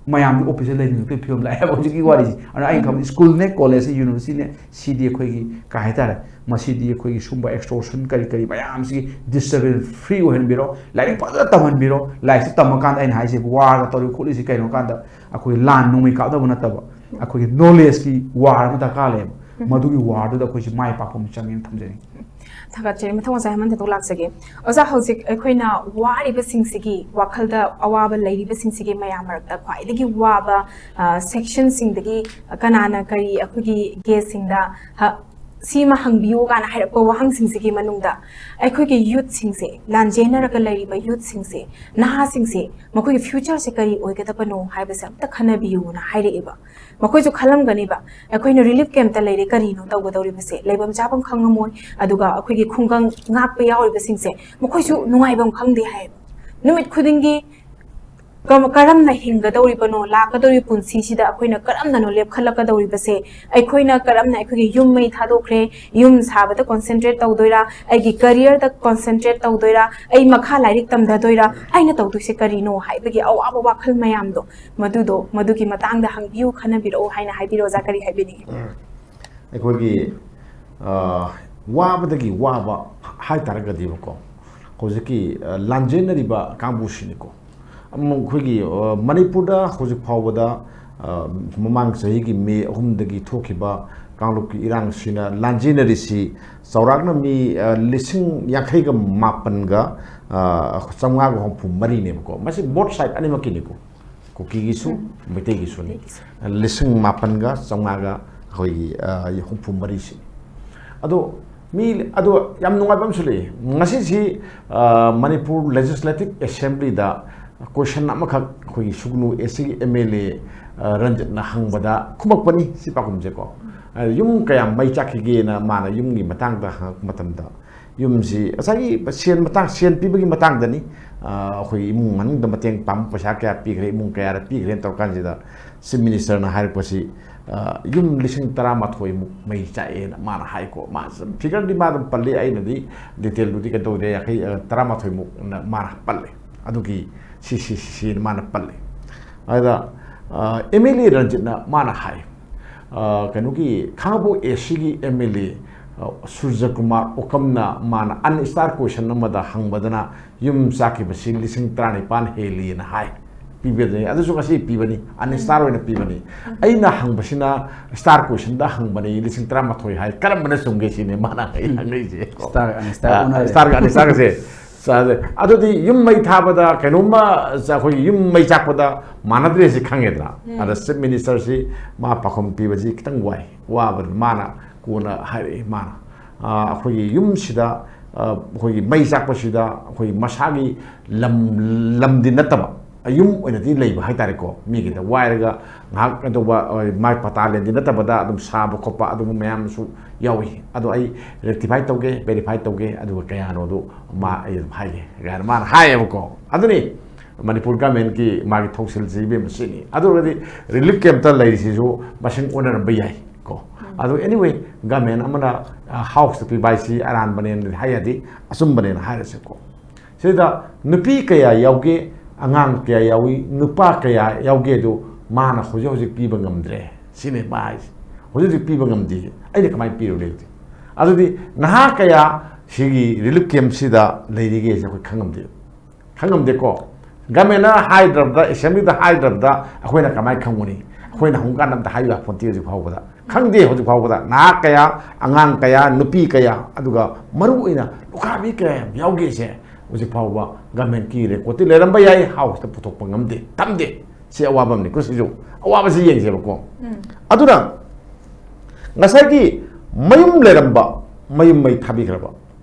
ꯃꯌꯥꯝꯗꯤ ꯑꯣꯐꯤꯁꯇ ꯂꯩꯅꯤꯡꯉꯛꯇꯣꯏ ꯐꯤꯕꯝ ꯂꯥꯛꯑꯦꯕ ꯍꯧꯖꯤꯛꯀꯤ ꯋꯥꯔꯤꯁꯦ꯫ ꯑꯗꯨꯅ ꯑꯩꯅ ꯈꯪꯕꯗ ꯁ꯭ꯀꯨꯜꯅꯦ, ꯀꯣꯂꯦꯖꯅꯦ, ꯌꯨꯅꯤꯚꯔꯁꯤꯇꯤꯅꯦ, ꯁꯤꯗꯤ ꯑꯩꯈꯣꯏꯒꯤ ꯀꯩ ꯍꯥꯏꯇꯥꯔꯦ, ꯃꯁꯤꯗꯤ ꯑꯩꯈꯣꯏꯒꯤ ꯁꯨꯝꯕ extortion ꯀꯔꯤ ꯀꯔꯤ ꯃꯌꯥꯝꯁꯤꯒꯤ disturbance free ꯑꯣꯏꯍꯟꯕꯤꯔꯣ, ꯂꯥꯏꯔꯤꯛ ꯐꯖꯅ ꯇꯝꯍꯟꯕꯤꯔꯣ꯫ ꯂꯥꯏꯔꯤꯛꯁꯤ ꯇꯝꯃꯀꯥꯟꯗ ꯑꯩꯅ ꯍꯥꯏꯁꯦ ꯋꯥꯔꯒ ꯇꯧꯔꯤ ꯈꯣꯠꯂꯤꯁꯤ ꯀꯩꯅꯣ ꯀꯥꯟꯗ ꯑꯩꯈꯣꯏ ꯂꯥꯟ ꯅꯣꯡꯃꯩ ꯀꯥꯞꯅꯕ ꯅꯠꯇꯕ ꯑꯩꯈꯣꯏꯒꯤ knowledgeꯀꯤ ꯋꯥꯔ ꯑꯃ ꯗꯔꯀꯥꯔ ꯂꯩꯌꯦꯕ꯫ ꯃꯗꯨꯒꯤ ꯋꯥꯔꯗꯨꯗ ꯑꯩꯈꯣꯏꯁꯤ ꯃꯥꯏ ꯄꯥꯛꯄ ꯑꯃ ꯆꯪꯉꯦꯅ ꯊꯝꯖꯅꯤꯡꯉꯤ꯫ ꯊꯥꯒꯠꯆꯔꯤ꯫ ꯃꯊꯪ ꯑꯣꯖꯥ ꯍꯦꯃꯟꯇ ꯂꯥꯛꯆꯒꯦ꯫ ꯑꯣꯖꯥ, ꯍꯧꯖꯤꯛ ꯑꯩꯈꯣꯏꯅ ꯋꯥꯔꯤꯕꯁꯤꯡꯁꯤꯒꯤ, ꯋꯥꯈꯜꯗ ꯑꯋꯥꯕ ꯂꯩꯔꯤꯕꯁꯤꯡꯁꯤꯒꯤ ꯃꯌꯥꯝ ꯃꯔꯛꯇ ꯈ꯭ꯋꯥꯏꯗꯒꯤ ꯋꯥꯕ ꯁꯦꯛꯁꯟꯁꯤꯡꯗꯒꯤ ꯀꯅꯥꯅ ꯀꯔꯤ ꯑꯩꯈꯣꯏꯒꯤ ꯒꯦꯁꯁꯤꯡꯗ ꯁꯤꯃ ꯍꯪꯕꯤꯌꯨ ꯀꯥꯏꯅ ꯍꯥꯏꯔꯛꯄ ꯋꯥꯍꯪꯁꯤꯡꯁꯤꯒꯤ ꯃꯅꯨꯡꯗ ꯑꯩꯈꯣꯏꯒꯤ ꯌꯨꯠꯁꯤꯡꯁꯦ, ꯂꯥꯟꯖꯦꯟꯅꯔꯒ ꯂꯩꯔꯤꯕ ꯌꯨꯠꯁꯤꯡꯁꯦ, ꯅꯍꯥꯁꯤꯡꯁꯦ, ꯃꯈꯣꯏꯒꯤ ꯐ꯭ꯌꯨꯆꯔꯁꯦ ꯀꯔꯤ ꯑꯣꯏꯒꯗꯕꯅꯣ ꯍꯥꯏꯕꯁꯦ ꯑꯝꯇ ꯈꯟꯅꯕꯤꯌꯨꯅ ꯍꯥꯏꯔꯛꯑꯦꯕ꯫ ꯃꯈꯣꯏꯁꯨ ꯈꯜꯂꯝꯒꯅꯤꯕ, ꯑꯩꯈꯣꯏꯅ ꯔꯤꯂꯤꯐ ꯀꯦꯝꯞꯇ ꯂꯩꯔꯦ, ꯀꯔꯤꯅꯣ ꯇꯧꯒꯗꯧꯔꯤꯕꯁꯦ? ꯂꯩꯐꯝ ꯆꯥꯐꯝ ꯈꯪꯉꯝꯃꯣꯏ꯫ ꯑꯗꯨꯒ ꯑꯩꯈꯣꯏꯒꯤ ꯈꯨꯡꯒꯪ ꯉꯥꯛꯄ ꯌꯥꯎꯔꯤꯕꯁꯤꯡꯁꯦ, ꯃꯈꯣꯏꯁꯨ ꯅꯨꯡꯉꯥꯏꯐꯝ ꯈꯪꯗꯦ ꯍꯥꯏꯌꯦꯕ꯫ ꯅꯨꯃꯤꯠ ꯈꯨꯗꯤꯡꯒꯤ ꯀꯝ- ꯀꯔꯝꯅ ꯍꯤꯡꯒꯗꯧꯔꯤꯕꯅꯣ, ꯂꯥꯛꯀꯗꯧꯔꯤꯕ ꯄꯨꯟꯁꯤꯁꯤꯗ ꯑꯩꯈꯣꯏꯅ ꯀꯔꯝꯅꯅꯣ ꯂꯦꯞꯈꯠꯂꯛꯀꯗꯧꯔꯤꯕꯁꯦ? ꯑꯩꯈꯣꯏꯅ ꯀꯔꯝꯅ ꯑꯩꯈꯣꯏꯒꯤ ꯌꯨꯝ ꯃꯩ ꯊꯥꯗꯣꯛꯈ꯭ꯔꯦ, ꯌꯨꯝ ꯁꯥꯕꯗ ꯀꯣꯟꯁꯦꯟꯇ꯭ꯔꯦꯠ ꯇꯧꯗꯣꯏꯔꯥ, ꯑꯩꯒꯤ ꯀꯔꯤꯌꯔꯗ ꯀꯣꯟꯁꯦꯟꯇ꯭ꯔꯦꯠ ꯇꯧꯗꯣꯏꯔꯥ, ꯑꯩ ꯃꯈꯥ ꯂꯥꯏꯔꯤꯛ ꯇꯝꯊꯗꯣꯏꯔꯥ, ꯑꯩꯅ ꯇꯧꯗꯣꯏꯁꯦ ꯀꯔꯤꯅꯣ ꯍꯥꯏꯕꯒꯤ ꯑꯋꯥꯕ ꯋꯥꯈꯜ ꯃꯌꯥꯝꯗꯣ, ꯃꯗꯨꯗꯣ, ꯃꯗꯨꯒꯤ ꯃꯇꯥꯡꯗ ꯍꯪꯕꯤꯌꯨ, ꯈꯟꯅꯕꯤꯔꯛꯑꯣ ꯍꯥꯏꯅ ꯍꯥꯏꯕꯤꯔꯣ꯫ ꯑꯣꯖꯥ, ꯀꯔꯤ ꯍꯥꯏꯕꯤꯅꯤꯡꯉꯤ? ꯑꯩꯈꯣꯏꯒꯤ ꯋꯥꯕꯗꯒꯤ ꯋꯥꯕ ꯍꯥꯏ ꯇꯥꯔꯒꯗꯤꯕꯀꯣ, ꯍꯧꯖꯤꯛꯀꯤ ꯂꯥꯟꯖꯦꯟꯅꯔꯤꯕ ꯀꯥꯡꯕꯨꯁꯤꯅꯤꯀꯣ꯫ ꯑꯃꯨꯛ ꯑꯩꯈꯣꯏꯒꯤ ꯃꯅꯤꯄꯨꯔꯗ ꯍꯧꯖꯤꯛ ꯐꯥꯎꯕꯗ ꯃꯃꯥꯡ ꯆꯍꯤꯒꯤ ꯃꯦ ꯑꯍꯨꯝꯗꯒꯤ ꯊꯣꯛꯈꯤꯕ ꯀꯥꯡꯂꯨꯞꯀꯤ ꯏꯔꯥꯡꯁꯤꯅ ꯂꯥꯟꯖꯦꯟꯅꯔꯤꯁꯤ ꯆꯥꯎꯔꯥꯛꯅ ꯃꯤ ꯂꯤꯁꯤꯡ ꯌꯥꯡꯈꯩꯒ ꯃꯥꯄꯟꯒ ꯆꯥꯝꯃꯉꯥꯒ ꯍꯨꯝꯐꯨ ꯃꯔꯤꯅꯦꯕꯀꯣ꯫ ꯃꯁꯤ ꯕꯣꯠ ꯁꯥꯏꯠ ꯑꯅꯤꯃꯛꯀꯤꯅꯤꯀꯣ, ꯀꯨꯀꯤꯒꯤꯁꯨ ꯃꯩꯇꯩꯒꯤꯁꯨꯅꯤ꯫ ꯂꯤꯁꯤꯡ ꯃꯥꯄꯟꯒ ꯆꯥꯝꯃꯉꯥꯒ ꯑꯩꯈꯣꯏꯒꯤ ꯍꯨꯝꯐꯨ ꯃꯔꯤꯁꯤꯅꯤ꯫ ꯑꯗꯣ ꯃꯤ, ꯑꯗꯣ ꯌꯥꯝ ꯅꯨꯡꯉꯥꯏꯕ ꯑꯃꯁꯨ ꯂꯩ꯫ ꯉꯁꯤꯁꯤ ꯃꯅꯤꯄꯨꯔ ꯂꯦꯖꯤꯁꯂꯦꯇꯤꯚ ꯑꯦꯁꯦꯝꯕ꯭ꯂꯤꯗ ꯀꯣꯏꯁꯟ ꯑꯃꯈꯛ ꯑꯩꯈꯣꯏꯒꯤ ꯁꯨꯒꯅꯨ ꯑꯦꯁꯤꯒꯤ ꯑꯦꯝ ꯑꯦꯜ ꯑꯦ ꯔꯟꯖꯤꯠꯅ ꯍꯪꯕꯗ ꯈꯨꯝꯃꯛꯄꯅꯤ ꯁꯤ ꯄꯥꯎꯈꯨꯝꯁꯦꯀꯣ꯫ ꯌꯨꯝ ꯀꯌꯥꯝ ꯃꯩ ꯆꯥꯛꯈꯤꯒꯦꯅ ꯃꯥꯅ ꯌꯨꯝꯒꯤ ꯃꯇꯥꯡꯗ ꯍꯪꯉꯛꯄ ꯃꯇꯝꯗ, ꯌꯨꯝꯁꯤ ꯉꯁꯥꯏꯒꯤ ꯁꯦꯟ ꯃꯇꯥꯡ, ꯁꯦꯟ ꯄꯤꯕꯒꯤ ꯃꯇꯥꯡꯗꯅꯤ꯫ ꯑꯩꯈꯣꯏ ꯏꯃꯨꯡ ꯃꯅꯨꯡꯗ ꯃꯇꯦꯡ ꯄꯥꯡꯕ ꯄꯩꯁꯥ ꯀꯌꯥ ꯄꯤꯈ꯭ꯔꯦ, ꯏꯃꯨꯡ ꯀꯌꯥꯗ ꯄꯤꯈ꯭ꯔꯦꯅ ꯇꯧꯔꯀꯥꯟꯁꯤꯗ ꯆꯤꯐ ꯃꯤꯅꯤꯁꯇꯔꯅ ꯍꯥꯏꯔꯛꯄꯁꯤ, ꯌꯨꯝ ꯂꯤꯁꯤꯡ ꯇꯔꯥꯃꯥꯊꯣꯏꯃꯨꯛ ꯃꯩ ꯆꯥꯛꯑꯦꯅ ꯃꯥꯅ ꯍꯥꯏꯀꯣ꯫ ꯃꯥ ꯐꯤꯒꯔꯗꯤ ꯃꯥ ꯑꯗꯨꯝ ꯄꯜꯂꯤ, ꯑꯩꯅꯗꯤ ꯗꯤꯇꯦꯜꯗꯨꯗꯤ ꯀꯩꯅꯣ ꯇꯧꯗꯦ꯫ ꯌꯥꯡꯈꯩ, ꯇꯔꯥꯃꯥꯊꯣꯏꯃꯨꯛꯅ ꯃꯥꯅ ꯄꯜꯂꯦ꯫ ꯑꯗꯨꯒꯤ ꯁꯤ ꯁꯤ ꯁꯤ ꯁꯤꯅ ꯃꯥꯅ ꯄꯜꯂꯦ꯫ ꯑꯗꯨꯗ ꯑꯦꯝ ꯑꯦꯜ ꯑꯦ ꯔꯟꯖꯤꯠꯅ ꯃꯥꯅ ꯍꯥꯏ, ꯀꯩꯅꯣꯒꯤ ꯈꯥꯉꯕꯣꯛ ꯑꯦ ꯁꯤꯒꯤ ꯑꯦꯝ ꯑꯦꯜ ꯑꯦ ꯁꯨꯔꯖꯀꯨꯃꯥꯔ ꯑꯣꯀꯝꯅ ꯃꯥꯅ ꯑꯟꯁꯇꯥꯔ ꯀꯣꯏꯁꯟ ꯑꯃꯗ ꯍꯪꯕꯗꯅ ꯌꯨꯝ ꯆꯥꯛꯈꯤꯕꯁꯤ ꯂꯤꯁꯤꯡ ꯇꯔꯥꯅꯤꯄꯥꯟ ꯍꯦꯜꯂꯤꯅ ꯍꯥꯏ꯫ ꯄꯤꯕꯅꯤ, ꯑꯗꯨꯁꯨ ꯉꯁꯤ ꯄꯤꯕꯅꯤ, ꯑꯟ ꯁ꯭ꯇꯥꯔ ꯑꯣꯏꯅ ꯄꯤꯕꯅꯤ꯫ ꯑꯩꯅ ꯍꯪꯕꯁꯤꯅ ꯁ꯭ꯇꯥꯔ ꯀꯣꯏꯁꯟꯗ ꯍꯪꯕꯅꯤ, ꯂꯤꯁꯤꯡ ꯇꯔꯥꯃꯥꯊꯣꯏ ꯍꯥꯏ, ꯀꯔꯝꯕꯅ ꯆꯨꯝꯒꯦ ꯁꯤꯅꯤ ꯃꯥꯅ ꯑꯩ ꯍꯪꯉꯛꯏꯁꯦ꯫ ꯁ꯭ꯇꯥꯔ ꯑꯟ ꯁ꯭ꯇꯥꯔ ꯑ, ꯑꯣꯟꯅꯔꯦ꯫ ꯁ꯭ꯇꯥꯔꯒ ꯑꯟ ꯁ꯭ꯇꯥꯔꯒꯁꯦ꯫ ꯆꯥ-, ꯑꯗꯨꯗꯤ ꯌꯨꯝ ꯃꯩ ꯊꯥꯕꯗ ꯀꯩꯅꯣꯝꯃ ꯆ-, ꯑꯩꯈꯣꯏꯒꯤ ꯌꯨꯝ ꯃꯩ ꯆꯥꯛꯄꯗ ꯃꯥꯟꯅꯗ꯭ꯔꯦ ꯁꯤ ꯈꯪꯉꯦꯗꯅ꯫ ꯑꯗ ꯆꯤꯐ ꯃꯤꯅꯤꯁꯇꯔꯁꯤ ꯃꯥ ꯄꯥꯎꯈꯨꯝ ꯄꯤꯕꯁꯤ ꯈꯤꯇꯪ ꯋꯥꯏ, ꯋꯥꯕꯗ ꯃꯥꯅ ꯀꯣꯟꯅ ꯍꯥꯏꯔꯛꯏ ꯃꯥꯅ꯫ ꯑ, ꯑꯩꯈꯣꯏꯒꯤ ꯌꯨꯝꯁꯤꯗ, ꯑ, ꯑꯩꯈꯣꯏꯒꯤ ꯃꯩ ꯆꯥꯛꯄꯁꯤꯗ ꯑꯩꯈꯣꯏꯒꯤ ꯃꯁꯥꯒꯤ ꯂꯝ, ꯂꯝꯗꯤ ꯅꯠꯇꯕ, ꯌꯨꯝ ꯑꯣꯏꯅꯗꯤ ꯂꯩꯕ ꯍꯥꯏꯇꯥꯔꯦꯀꯣ, ꯃꯤꯒꯤꯗ ꯋꯥꯏꯔꯒ ꯉꯥꯏꯍꯥꯛ ꯀꯩꯗꯧꯕ, ꯑ, ꯃꯥꯏ ꯄꯇꯥ ꯂꯦꯟꯗꯤ ꯅꯠꯇꯕꯗ ꯑꯗꯨꯝ ꯁꯥꯕ ꯈꯣꯠꯄ ꯑꯗꯨꯒꯨꯝꯕ ꯃꯌꯥꯝ ꯑꯃꯁꯨ ꯌꯥꯎꯏ꯫ ꯑꯗꯣ ꯑꯩ ꯔꯦꯛꯇꯤꯐꯥꯏ ꯇꯧꯒꯦ, ꯚꯦꯔꯤꯐꯥꯏ ꯇꯧꯒꯦ, ꯑꯗꯨꯒ ꯀꯌꯥꯅꯣꯗꯨ ꯃꯥ ꯑꯩ ꯑꯗꯨꯝ ꯍꯥꯏꯒꯦ ꯀꯥꯏꯅ ꯃꯥꯅ ꯍꯥꯏꯌꯦꯕꯀꯣ꯫ ꯑꯗꯨꯅꯤ ꯃꯅꯤꯄꯨꯔ ꯒꯃꯦꯟꯒꯤ ꯃꯥꯒꯤ ꯊꯧꯁꯤꯜꯁꯤ ꯏꯕꯦꯝꯃ ꯁꯤꯅꯤ꯫ ꯑꯗꯨ ꯑꯣꯏꯔꯒꯗꯤ ꯔꯤꯂꯤꯐ ꯀꯦꯝꯞꯇ ꯂꯩꯔꯤꯁꯤꯁꯨ ꯃꯁꯤꯡ ꯑꯣꯟꯅꯔꯝꯕ ꯌꯥꯏ ꯀꯣ꯫ ꯑꯗꯣ anyway, ꯒꯃꯦꯟ ꯑꯃꯅ, ꯑ, ꯍꯥꯎꯁꯇ ꯄꯤꯕ ꯍꯥꯏꯁꯤ ꯑꯔꯥꯟꯕꯅꯦꯅ ꯍꯥꯏ ꯌꯥꯗꯦ, ꯑꯆꯨꯝꯕꯅꯦꯅ ꯍꯥꯏꯔꯁꯦꯀꯣ꯫ ꯁꯤꯗ ꯅꯨꯄꯤ ꯀꯌꯥ ꯌꯥꯎꯒꯦ, ꯑꯉꯥꯡ ꯀꯌꯥ ꯌꯥꯎꯏ, ꯅꯨꯄꯥ ꯀꯌꯥ ꯌꯥꯎꯒꯦ ꯑꯗꯨ ꯃꯥꯅ ꯍꯧꯖꯤꯛ ꯍꯧꯖꯤꯛ ꯄꯤꯕ ꯉꯝꯗ꯭ꯔꯦ ꯁꯤꯅꯤ ꯃꯥ ꯍꯥꯏꯁꯦ꯫ ꯍꯧꯖꯤꯛ ꯍꯧꯖꯤꯛ ꯄꯤꯕ ꯉꯝꯗꯦ, ꯑꯩꯅ ꯀꯃꯥꯏꯅ ꯄꯤꯔꯨꯅꯤ ꯑꯗꯨꯗꯤ? ꯑꯗꯨꯗꯤ ꯅꯍꯥ ꯀꯌꯥ ꯁꯤꯒꯤ ꯔꯤꯂꯤꯐ ꯀꯦꯝꯞꯁꯤꯗ ꯂꯩꯔꯤꯒꯦꯁꯦ ꯑꯩꯈꯣꯏ ꯈꯪꯉꯝꯗꯦ, ꯈꯪꯉꯝꯗꯦꯀꯣ꯫ ꯒꯃꯦꯟꯅ ꯍꯥꯏꯗ꯭ꯔꯕꯗ, ꯑꯦꯁꯦꯝꯕ꯭ꯂꯤꯗ ꯍꯥꯏꯗ꯭ꯔꯕꯗ ꯑꯩꯈꯣꯏꯅ ꯀꯃꯥꯏꯅ ꯈꯪꯒꯅꯤ? ꯑꯩꯈꯣꯏꯅ ꯍꯪꯕ ꯀꯥꯟꯗ ꯑꯝꯇ ꯍꯥꯏꯕ ꯌꯥꯄꯣꯟꯇꯦ ꯍꯧꯖꯤꯛ ꯐꯥꯎꯕꯗ꯫ ꯈꯪꯗꯦ ꯍꯧꯖꯤꯛ ꯐꯥꯎꯕꯗ ꯅꯍꯥ ꯀꯌꯥ, ꯑꯉꯥꯡ ꯀꯌꯥ, ꯅꯨꯄꯤ ꯀꯌꯥ, ꯑꯗꯨꯒ ꯃꯔꯨ ꯑꯣꯏꯅ ꯂꯨꯈ꯭ꯔꯥꯕꯤ ꯀꯌꯥ ꯌꯥꯝ ꯌꯥꯎꯒꯦꯁꯦ ꯍꯧꯖꯤꯛ ꯐꯥꯎꯕ ꯒꯃꯦꯟꯀꯤ ꯔꯦꯀꯣꯔꯠꯇꯤ ꯂꯩꯔꯝꯕ ꯌꯥꯏ, ꯍꯥꯎꯁꯇ ꯄꯨꯊꯣꯛꯄ ꯉꯝꯗꯦ, ꯊꯝꯗꯦ꯫ ꯁꯤ ꯑꯋꯥꯕ ꯑꯃꯅꯤꯀꯣ, ꯁꯤꯁꯨ ꯑꯋꯥꯕꯁꯤ ꯌꯦꯡꯁꯦꯕꯀꯣ꯫ ꯑꯗꯨꯅ ꯉꯁꯥꯏꯒꯤ ꯃꯌꯨꯝ ꯂꯩꯔꯝꯕ, ꯃꯌꯨꯝ ꯃꯩ ꯊꯥꯕꯤꯈ꯭ꯔꯕ,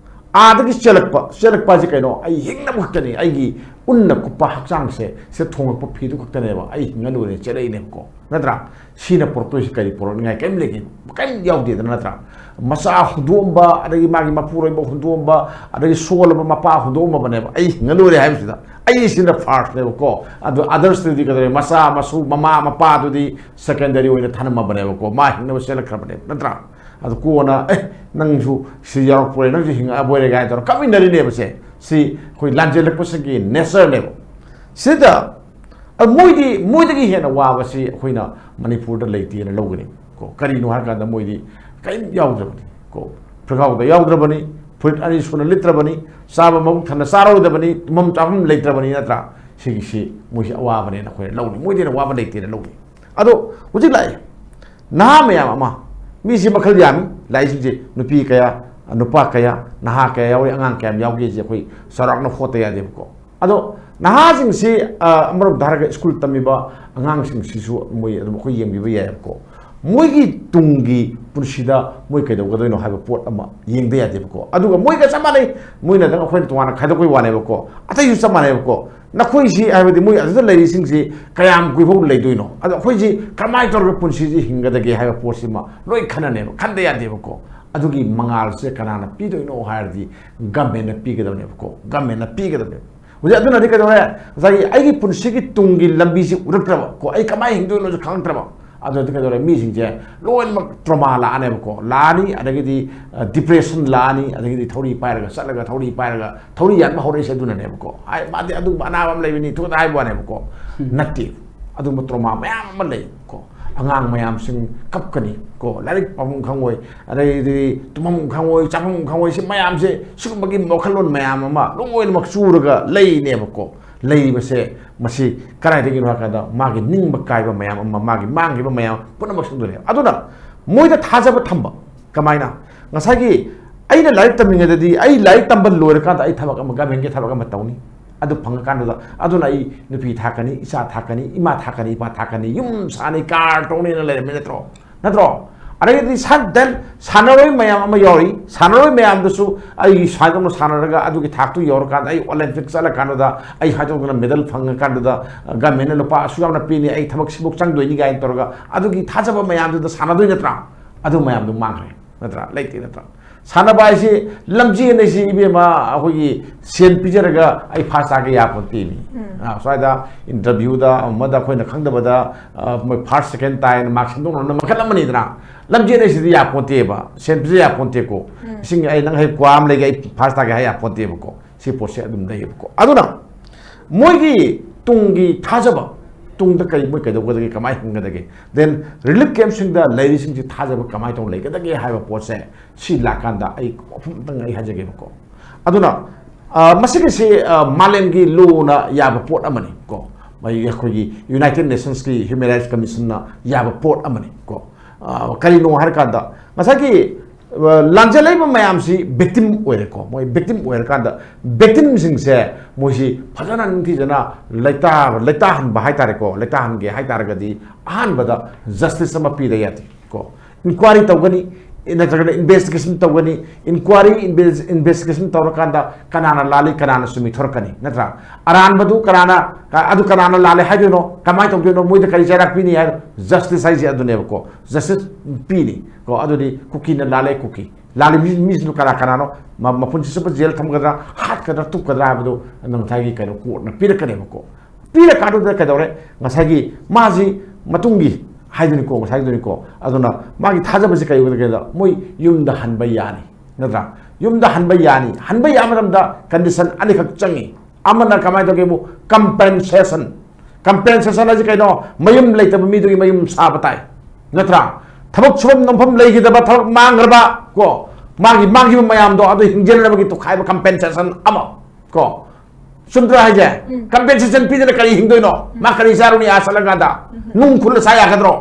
ꯑꯥꯗꯒꯤ ꯆꯦꯜꯂꯛꯄ, ꯆꯦꯜꯂꯛꯄ ꯍꯥꯏꯁꯦ ꯀꯩꯅꯣ? ꯑꯩ ꯍꯤꯡꯅꯕ ꯈꯛꯇꯅꯤ, ꯑꯩꯒꯤ ꯎꯟꯅ ꯀꯨꯞꯄ ꯍꯛꯆꯥꯡꯁꯦ, ꯁꯤꯗ ꯊꯣꯡꯂꯛꯄ ꯐꯤꯗꯨ ꯈꯛꯇꯅꯦꯕ ꯑꯩ ꯍꯤꯡꯉ ꯂꯣꯏꯔꯦ ꯆꯦꯜꯂꯛꯏꯅꯦꯕꯀꯣ, ꯅꯠꯇ꯭ꯔꯥ? ꯁꯤꯅ ꯄꯨꯔꯛꯇꯣꯏꯁꯤ ꯀꯔꯤ ꯄꯨꯔꯛꯅꯤꯡꯉꯥꯏ ꯀꯔꯤꯝ ꯂꯩꯒꯦ? ꯀꯔꯤꯝ ꯌꯥꯎꯗꯦꯗꯅ, ꯅꯠꯇ꯭ꯔꯥ? ꯃꯆꯥ ꯍꯨꯟꯗꯣꯛꯑꯝꯕ, ꯑꯗꯒꯤ ꯃꯥꯒꯤ ꯃꯄꯨꯔꯣꯏꯕ ꯍꯨꯟꯗꯣꯛꯑꯝꯕ, ꯑꯗꯒꯤ ꯁꯣꯜꯂꯕ ꯃꯄꯥ ꯍꯨꯟꯗꯣꯛꯑꯝꯃꯕꯅꯦꯕ꯫ ꯑꯩ ꯍꯤꯡꯉ ꯂꯣꯏꯔꯦ ꯍꯥꯏꯕꯁꯤꯗ ꯑꯩꯁꯤꯅ ꯐꯥꯔꯁꯅꯦꯕꯀꯣ꯫ ꯑꯗꯣ ꯑꯗꯔꯁꯇꯨꯗꯤ ꯀꯩꯗꯧꯔꯦ? ꯃꯆꯥ, ꯃꯁꯨ, ꯃꯃꯥ, ꯃꯄꯥꯗꯨꯗꯤ ꯁꯦꯀꯦꯟꯗꯔꯤ ꯑꯣꯏꯅ ꯊꯅꯝꯃꯕꯅꯦꯕꯀꯣ, ꯃꯥ ꯍꯤꯡꯅꯕ ꯆꯦꯜꯂꯛꯈ꯭ꯔꯕꯅꯦꯕ, ꯅꯠꯇ꯭ꯔꯥ? ꯑꯗꯨ ꯀꯣꯟꯅ, "ꯑꯦ, ꯅꯪꯁꯨ ꯁꯤ ꯌꯥꯎꯔꯛꯄꯣꯔꯦ, ꯅꯪꯁꯨ ꯍꯤꯡꯉꯛꯑꯕꯣꯏꯔꯦ" ꯀꯥꯏꯅ ꯇꯧꯔ ꯀꯞꯃꯤꯟꯅꯔꯤꯅꯦꯕꯁꯦ꯫ ꯁꯤ ꯑꯩꯈꯣꯏ ꯂꯥꯟꯖꯦꯜꯂꯛꯄꯁꯤꯡꯒꯤ ꯅꯦꯆꯔꯅꯦꯕ꯫ ꯁꯤꯗ, ꯑ, ꯃꯣꯏꯗꯤ, ꯃꯣꯏꯗꯒꯤ ꯍꯦꯟꯅ ꯋꯥꯕꯁꯤ ꯑꯩꯈꯣꯏꯅ ꯃꯅꯤꯄꯨꯔꯗ ꯂꯩꯇꯦꯅ ꯂꯧꯒꯅꯤ ꯀꯣ꯫ ꯀꯔꯤꯅꯣ ꯍꯥꯏꯔꯀꯥꯟꯗ ꯃꯣꯏꯗꯤ ꯀꯔꯤꯝ ꯌꯥꯎꯗ꯭ꯔꯕꯅꯤ ꯀꯣ꯫ ꯐꯤꯈꯥꯎꯗ ꯌꯥꯎꯗ꯭ꯔꯕꯅꯤ, ꯐꯨꯔꯤꯠ ꯑꯅꯤ ꯁꯨꯅ ꯂꯤꯠꯇ꯭ꯔꯕꯅꯤ, ꯆꯥꯕ ꯃꯕꯨꯛ ꯊꯟꯅ ꯆꯥꯔꯣꯏꯗꯕꯅꯤ, ꯇꯨꯝꯐꯝ ꯆꯥꯐꯝ ꯂꯩꯇ꯭ꯔꯕꯅꯤ, ꯅꯠꯇ꯭ꯔꯥ? ꯁꯤꯒꯤꯁꯤ ꯃꯣꯏꯁꯤ ꯑꯋꯥꯕꯅꯦꯅ ꯑꯩꯈꯣꯏꯅ ꯂꯧꯅꯤ, ꯃꯣꯏꯗꯤ ꯍꯦꯟꯅ ꯑꯋꯥꯕ ꯂꯩꯇꯦꯅ ꯂꯧꯅꯤ꯫ ꯑꯗꯣ ꯍꯧꯖꯤꯛ ꯂꯥꯛꯑꯦ ꯅꯍꯥ ꯃꯌꯥꯝ ꯑꯃ, ꯃꯤꯁꯤ ꯃꯈꯜ ꯌꯥꯝꯃꯤ ꯂꯥꯛꯏꯁꯤꯡꯁꯤ, ꯅꯨꯄꯤ ꯀꯌꯥ, ꯅꯨꯄꯥ ꯀꯌꯥ, ꯅꯍꯥ ꯀꯌꯥ ꯌꯥꯎꯔꯤ, ꯑꯉꯥꯡ ꯀꯌꯥꯝ ꯌꯥꯎꯒꯦꯁꯦ ꯑꯩꯈꯣꯏ ꯆꯥꯎꯔꯥꯛꯅ ꯍꯣꯠꯇ ꯌꯥꯗꯦꯕꯀꯣ꯫ ꯑꯗꯣ ꯅꯍꯥꯁꯤꯡꯁꯤ, ꯑ, ꯑꯃꯔꯣꯝꯗ ꯍꯥꯏꯔꯒ ꯁ꯭ꯀꯨꯜ ꯇꯝꯃꯤꯕ ꯑꯉꯥꯡꯁꯤꯡꯁꯤꯁꯨ ꯃꯣꯏ ꯑꯗꯨꯝ ꯑꯩꯈꯣꯏ ꯌꯦꯡꯕꯤꯕ ꯌꯥꯏꯑꯕꯀꯣ꯫ ꯃꯣꯏꯒꯤ ꯇꯨꯡꯒꯤ ꯄꯨꯟꯁꯤꯗ ꯃꯣꯏ ꯀꯩꯗꯧꯒꯗꯣꯏꯅꯣ ꯍꯥꯏꯕ ꯄꯣꯠ ꯑꯃ ꯌꯦꯡꯗ ꯌꯥꯗꯦꯕꯀꯣ꯫ ꯑꯗꯨꯒ ꯃꯣꯏꯒ ꯆꯞ ꯃꯥꯟꯅꯩ, ꯃꯣꯏꯅꯗꯪ ꯑꯩꯈꯣꯏꯅ ꯇꯣꯉꯥꯟꯅ ꯈꯥꯏꯗꯣꯛꯄꯩ ꯋꯥꯅꯦꯕꯀꯣ, ꯑꯇꯩꯁꯨ ꯆꯞ ꯃꯥꯟꯅꯩꯕꯀꯣ꯫ ꯅꯈꯣꯏꯁꯤ ꯍꯥꯏꯕꯗꯤ ꯃꯣꯏ ꯑꯗꯨꯗ ꯂꯩꯔꯤꯁꯤꯡꯁꯤ ꯀꯌꯥꯝ ꯀꯨꯏꯐꯥꯎ ꯂꯩꯗꯣꯏꯅꯣ, ꯑꯗꯣ ꯑꯩꯈꯣꯏꯁꯤ ꯀꯃꯥꯏꯅ ꯇꯧꯔꯒ ꯄꯨꯟꯁꯤꯁꯤ ꯍꯤꯡꯒꯗꯒꯦ ꯍꯥꯏꯕ ꯄꯣꯠꯁꯤꯃ ꯂꯣꯏ ꯈꯟꯅꯅꯦꯕ, ꯈꯟꯗ ꯌꯥꯗꯦꯕꯀꯣ꯫ ꯑꯗꯨꯒꯤ ꯃꯉꯥꯜꯁꯦ ꯀꯅꯥꯅ ꯄꯤꯗꯣꯏꯅꯣ ꯍꯥꯏꯔꯗꯤ ꯒꯃꯦꯟꯅ ꯄꯤꯒꯗꯕꯅꯦꯕꯀꯣ, ꯒꯃꯦꯟꯅ ꯄꯤꯒꯗꯕꯅꯦꯕ꯫ ꯍꯧꯖꯤꯛ ꯑꯗꯨꯅꯗꯤ ꯀꯩꯗꯧꯔꯦ? ꯉꯁꯥꯏꯒꯤ ꯑꯩꯒꯤ ꯄꯨꯟꯁꯤꯒꯤ ꯇꯨꯡꯒꯤ ꯂꯝꯕꯤꯁꯤ ꯎꯔꯛꯇ꯭ꯔꯕ ꯀꯣ, ꯑꯩ ꯀꯃꯥꯏꯅ ꯍꯤꯡꯗꯣꯏꯅꯣꯁꯨ ꯈꯪꯉꯛꯇ꯭ꯔꯕ꯫ ꯑꯗꯨꯗꯤ ꯀꯩꯗꯧꯔꯦ? ꯃꯤꯁꯤꯡꯁꯦ ꯂꯣꯏꯅꯃꯛ ꯇ꯭ꯔꯣꯃꯥ ꯂꯥꯛꯑꯅꯦꯕꯀꯣ, ꯂꯥꯛꯑꯅꯤ, ꯑꯗꯒꯤꯗꯤ ꯗꯤꯄ꯭ꯔꯦꯁꯟ ꯂꯥꯛꯑꯅꯤ, ꯑꯗꯒꯤꯗꯤ ꯊꯧꯔꯤ ꯄꯥꯏꯔꯒ ꯆꯠꯂꯒ ꯊꯧꯔꯤ ꯄꯥꯏꯔꯒ ꯊꯧꯔꯤ ꯌꯥꯟꯕ ꯍꯧꯔꯛꯏꯁꯦ ꯑꯗꯨꯅꯅꯦꯕꯀꯣ꯫ ꯑꯩ ꯃꯥꯗꯤ ꯑꯗꯨꯒꯨꯝꯕ ꯑꯅꯥꯕ ꯑꯃ ꯂꯩꯕꯅꯤ ꯊꯨꯅ ꯍꯥꯏꯕ ꯋꯥꯅꯦꯕꯀꯣ꯫ ꯅꯠꯇꯦ, ꯑꯗꯨꯒꯨꯝꯕ ꯇ꯭ꯔꯣꯃꯥ ꯃꯌꯥꯝ ꯑꯃ ꯂꯩ ꯀꯣ꯫ ꯑꯉꯥꯡ ꯃꯌꯥꯝꯁꯤꯡ ꯀꯞꯀꯅꯤ ꯀꯣ, ꯂꯥꯏꯔꯤꯛ ꯄꯥꯐꯝ ꯈꯪꯉꯣꯏ, ꯑꯗꯩꯗꯤ ꯇꯨꯝꯐꯝ ꯈꯪꯉꯣꯏ, ꯆꯥꯐꯝ ꯈꯪꯉꯣꯏ, ꯁꯤ ꯃꯌꯥꯝꯁꯦ, ꯁꯤꯒꯨꯝꯕꯒꯤ ꯋꯥꯈꯜꯂꯣꯟ ꯃꯌꯥꯝ ꯑꯃ ꯂꯣꯏꯅꯃꯛ ꯆꯨꯔꯒ ꯂꯩꯅꯦꯕꯀꯣ꯫ ꯂꯩꯔꯤꯕꯁꯦ ꯃꯁꯤ ꯀꯗꯥꯏꯗꯒꯤꯅꯣ ꯍꯥꯏ ꯀꯥꯟꯗ ꯃꯥꯒꯤ ꯅꯤꯡꯕ ꯀꯥꯏꯕ ꯃꯌꯥꯝ ꯑꯃ, ꯃꯥꯒꯤ ꯃꯥꯡꯈꯤꯕ ꯃꯌꯥꯝ ꯄꯨꯝꯅꯃꯛ ꯁꯤꯡꯗꯣꯏꯅꯦ꯫ ꯑꯗꯨꯅ ꯃꯣꯏꯗ ꯊꯥꯖꯕ ꯊꯝꯕ ꯀꯃꯥꯏꯅ? ꯉꯁꯥꯏꯒꯤ ꯑꯩꯅ ꯂꯥꯏꯔꯤꯛ ꯇꯝꯃꯤꯉꯩꯗꯗꯤ ꯑꯩ ꯂꯥꯏꯔꯤꯛ ꯇꯝꯕ ꯂꯣꯏꯔꯀꯥꯟꯗ ꯑꯩ ꯊꯕꯛ ꯑꯃ, ꯒꯃꯦꯟꯒꯤ ꯊꯕꯛ ꯑꯃ ꯇꯧꯅꯤ, ꯑꯗꯨ ꯐꯪꯉꯀꯥꯟꯗꯨꯗ ꯑꯗꯨꯅ ꯑꯩ ꯅꯨꯄꯤ ꯊꯥꯛꯀꯅꯤ, ꯏꯆꯥ ꯊꯥꯛꯀꯅꯤ, ꯏꯃꯥ ꯊꯥꯛꯀꯅꯤ, ꯏꯄꯥ ꯊꯥꯛꯀꯅꯤ, ꯌꯨꯝ ꯁꯥꯅꯤ, ꯀꯥꯔ ꯇꯧꯅꯤꯅ ꯂꯩꯔꯝꯃꯤ ꯅꯠꯇ꯭ꯔꯣ? ꯅꯠꯇ꯭ꯔꯣ? ꯑꯗꯒꯤꯗꯤ ꯁꯟ ꯗꯦꯟ ꯁꯥꯟꯅꯔꯣꯏ ꯃꯌꯥꯝ ꯑꯃ ꯌꯥꯎꯔꯤ꯫ ꯁꯥꯟꯅꯔꯣꯏ ꯃꯌꯥꯝꯗꯨꯁꯨ ꯑꯩ ꯁꯨꯃꯥꯏꯅ ꯇꯧꯅ ꯁꯥꯟꯅꯔꯒ ꯑꯗꯨꯒꯤ ꯊꯥꯛꯇꯨ ꯌꯧꯔꯀꯥꯟꯗ ꯑꯩ ꯑꯣꯂꯦꯝꯄꯤꯛ ꯆꯠꯂꯀꯥꯟꯗꯨꯗ ꯑꯩ ꯁꯨꯃꯥꯏꯅ ꯇꯧꯗꯅ ꯃꯦꯗꯜ ꯐꯪꯉꯀꯥꯟꯗꯨꯗ ꯒꯃꯦꯟꯅ ꯂꯨꯄꯥ ꯑꯁꯨꯛ ꯌꯥꯝꯅ ꯄꯤꯅꯤ, ꯑꯩ ꯊꯕꯛ ꯁꯤꯐꯧ ꯆꯪꯗꯣꯏꯅꯤ ꯀꯥꯏꯅ ꯇꯧꯔꯒ ꯑꯗꯨꯒꯤ ꯊꯥꯖꯕ ꯃꯌꯥꯝꯗꯨꯗ ꯁꯥꯟꯅꯗꯣꯏ ꯅꯠꯇ꯭ꯔꯥ? ꯑꯗꯨ ꯃꯌꯥꯝꯗꯨ ꯃꯥꯡꯈ꯭ꯔꯦ ꯅꯠꯇ꯭ꯔꯥ? ꯂꯩꯇꯦ ꯅꯠꯇ꯭ꯔꯥ? ꯁꯥꯟꯅꯕ ꯍꯥꯏꯁꯤ ꯂꯝꯖꯦꯟ ꯍꯥꯏꯁꯤ ꯏꯕꯦꯝꯃ ꯑꯩꯈꯣꯏꯒꯤ ꯁꯦꯟ ꯄꯤꯖꯔꯒ ꯑꯩ ꯐꯥꯁ ꯇꯥꯒꯦ ꯌꯥꯄꯣꯟꯇꯦ ꯃꯤ꯫ ꯑꯥ, ꯁ꯭ꯋꯥꯏꯗ ꯏꯟꯇꯔꯚ꯭ꯌꯨꯗ ꯑꯃꯗ ꯑꯩꯈꯣꯏꯅ ꯈꯪꯗꯕꯗ, ꯑ, ꯃꯣꯏ ꯐꯥꯔꯁ ꯁꯦꯀꯦꯟ ꯇꯥꯏꯅ ꯃꯥꯔꯛ ꯁꯦꯝꯗꯣꯛꯅꯕ ꯃꯈꯜ ꯑꯃꯅꯤꯗꯅ꯫ ꯂꯝꯖꯦꯟ ꯍꯥꯏꯁꯤꯗꯤ ꯌꯥꯄꯣꯟꯇꯦꯕ, ꯁꯦꯟ ꯄꯤꯖ ꯌꯥꯄꯣꯟꯇꯦꯀꯣ꯫ ꯏꯁꯤꯡ ꯑꯩ ꯅꯪ ꯍꯦꯛ ꯀ꯭ꯋꯥ ꯑꯃ ꯂꯩꯒꯦ ꯑꯩ ꯐꯥꯔꯁ ꯇꯥꯒꯦ ꯍꯥꯏ ꯌꯥꯄꯣꯟꯇꯦꯕꯀꯣ꯫ ꯁꯤ ꯄꯣꯠꯁꯦ ꯑꯗꯨꯝ ꯂꯩꯌꯦꯕꯀꯣ꯫ ꯑꯗꯨꯅ ꯃꯣꯏꯒꯤ ꯇꯨꯡꯒꯤ ꯊꯥꯖꯕ, ꯇꯨꯡꯗ ꯀꯩ, ꯃꯣꯏ ꯀꯩꯗꯧꯒꯗꯒꯦ, ꯀꯃꯥꯏꯅ ꯍꯤꯡꯒꯗꯒꯦ? ꯗꯦꯟ ꯔꯤꯂꯤꯐ ꯀꯦꯝꯞꯁꯤꯡꯗ ꯂꯩꯔꯤꯁꯤꯡꯁꯤ ꯊꯥꯖꯕ ꯀꯃꯥꯏꯅ ꯇꯧꯅ ꯂꯩꯒꯗꯒꯦ ꯍꯥꯏꯕ ꯄꯣꯠꯁꯦ ꯁꯤ ꯂꯥꯛꯀꯥꯟꯗ ꯑꯩ ꯋꯥꯐꯝ ꯑꯝꯇꯪ ꯑꯩ ꯍꯥꯏꯖꯒꯦꯕꯀꯣ꯫ ꯑꯗꯨꯅ ꯑ, ꯃꯁꯤꯒꯤꯁꯤ, ꯑ, ꯃꯥꯂꯦꯝꯒꯤ ꯂꯣꯅ ꯌꯥꯕ ꯄꯣꯠ ꯑꯃꯅꯤ ꯀꯣ꯫ ꯃꯩ-, ꯑꯩꯈꯣꯏꯒꯤ United Nations ꯀꯤ Human Rights Commission ꯅ ꯌꯥꯕ ꯄꯣꯠ ꯑꯃꯅꯤ ꯀꯣ꯫ ꯑ, ꯀꯔꯤꯅꯣ ꯍꯥꯏꯔꯀꯥꯟꯗ, ꯉꯁꯥꯏꯒꯤ, ꯑ, ꯂꯥꯟꯖꯦꯜꯂꯛꯏꯕ ꯃꯌꯥꯝꯁꯤ victim ꯑꯣꯏꯔꯦꯀꯣ꯫ ꯃꯣꯏ victim ꯑꯣꯏꯔꯀꯥꯟꯗ, victim ꯁꯤꯡꯁꯦ ꯃꯣꯏꯁꯤ ꯐꯖꯅ ꯅꯤꯡꯊꯤꯖꯅ ꯂꯩꯇꯥ-, ꯂꯩꯇꯥꯍꯟꯕ ꯍꯥꯏꯇꯥꯔꯦꯀꯣ꯫ ꯂꯩꯇꯥꯍꯟꯒꯦ ꯍꯥꯏꯇꯥꯔꯒꯗꯤ ꯑꯍꯥꯟꯕꯗ justice ꯑꯃ ꯄꯤꯗ ꯌꯥꯗꯦ ꯀꯣ꯫ Inquiry ꯇꯧꯒꯅꯤ, ꯅꯠꯇ꯭ꯔꯒꯅ investigation ꯇꯧꯒꯅꯤ꯫ Inquiry, inves-, investigation ꯇꯧꯔꯀꯥꯟꯗ ꯀꯅꯥꯅ ꯂꯥꯜꯂꯤ, ꯀꯅꯥꯅ ꯆꯨꯝꯃꯤ ꯊꯣꯔꯛꯀꯅꯤ, ꯅꯠꯇ꯭ꯔꯥ? ꯑꯔꯥꯟꯕꯗꯨ ꯀꯅꯥꯅ, ꯑꯗꯨ ꯀꯅꯥꯅ ꯂꯥꯜꯂꯦ ꯍꯥꯏꯗꯣꯏꯅꯣ? ꯀꯃꯥꯏꯅ ꯇꯧꯗꯣꯏꯅꯣ? ꯃꯣꯏꯗ ꯀꯔꯤ ꯆꯩꯔꯥꯛ ꯄꯤꯅꯤ ꯍꯥꯏ? Justice ꯍꯥꯏꯁꯦ ꯑꯗꯨꯅꯦꯕꯀꯣ꯫ Justice ꯄꯤꯅꯤ ꯀꯣ꯫ ꯑꯗꯨꯗꯤ ꯀꯨꯀꯤꯅ ꯂꯥꯜꯂꯦ, ꯀꯨꯀꯤ꯫ ꯂꯥꯜꯂꯤ ꯃꯤ-, ꯃꯤꯁꯤꯡꯗꯨ ꯀꯅꯥ ꯀꯅꯥꯅꯣ? ꯃ-, ꯃꯄꯨꯟꯁꯤ ꯆꯨꯞꯄ ꯖꯦꯜ ꯊꯝꯒꯗ꯭ꯔꯥ, ꯍꯥꯠꯀꯗ꯭ꯔꯥ, ꯇꯨꯞꯀꯗ꯭ꯔꯥ ꯍꯥꯏꯕꯗꯨ ꯉꯁꯥꯏꯒꯤ ꯀꯩꯅꯣ ꯀꯣꯔꯠꯅ ꯄꯤꯔꯛꯀꯅꯦꯕꯀꯣ꯫ ꯄꯤꯔꯀꯥꯟꯗꯨꯗ ꯀꯩꯗꯧꯔꯦ? ꯉꯁꯥꯏꯒꯤ ꯃꯥꯁꯤ ꯃꯇꯨꯡꯒꯤ ꯍꯥꯏꯗꯨꯅꯤꯀꯣ, ꯉꯁꯥꯏꯒꯤꯗꯨꯅꯤꯀꯣ꯫ ꯑꯗꯨꯅ ꯃꯥꯒꯤ ꯊꯥꯖꯕꯁꯤ ꯀꯩ ꯑꯣꯏꯒꯗꯒꯦꯗ? ꯃꯣꯏ ꯌꯨꯝꯗ ꯍꯟꯕ ꯌꯥꯅꯤ, ꯅꯠꯇ꯭ꯔꯥ? ꯌꯨꯝꯗ ꯍꯟꯕ ꯌꯥꯅꯤ꯫ ꯍꯟꯕ ꯌꯥꯕ ꯃꯇꯝꯗ condition ꯑꯅꯤꯈꯛ ꯆꯪꯉꯤ꯫ ꯑꯃꯅ ꯀꯃꯥꯏꯅ ꯇꯧꯒꯦꯕꯨ, compensation꯫ Compensation ꯍꯥꯏꯁꯤ ꯀꯩꯅꯣ? ꯃꯌꯨꯝ ꯂꯩꯇꯕ ꯃꯤꯗꯨꯒꯤ ꯃꯌꯨꯝ ꯁꯥꯕ ꯇꯥꯏ, ꯅꯠꯇ꯭ꯔꯥ? ꯊꯕꯛ ꯁꯨꯐꯝ ꯅꯣꯝꯐꯝ ꯂꯩꯈꯤꯗꯕ, ꯊꯕꯛ ꯃꯥꯡꯈ꯭ꯔꯕ ꯀꯣ, ꯃꯥꯒꯤ ꯃꯥꯡꯈꯤꯕ ꯃꯌꯥꯝꯗꯣ ꯑꯗꯨ ꯍꯤꯡꯖꯅꯕꯒꯤ ꯇꯣꯈꯥꯏꯕ compensation ꯑꯃ ꯀꯣ꯫ ꯆꯨꯝꯗ꯭ꯔꯥ ꯍꯥꯏꯁꯦ? ꯎꯝ꯫ Compensation ꯄꯤꯗꯅ ꯀꯔꯤ ꯍꯤꯡꯗꯣꯏꯅꯣ? ꯎꯝ꯫ ꯃꯥ ꯀꯔꯤ ꯆꯥꯔꯨꯅꯤ ꯑꯥ ꯆꯠꯂꯀꯥꯟꯗ? ꯎꯝ꯫ ꯅꯨꯡ ꯈꯨꯜꯂ ꯆꯥ ꯌꯥꯒꯗ꯭ꯔꯣ?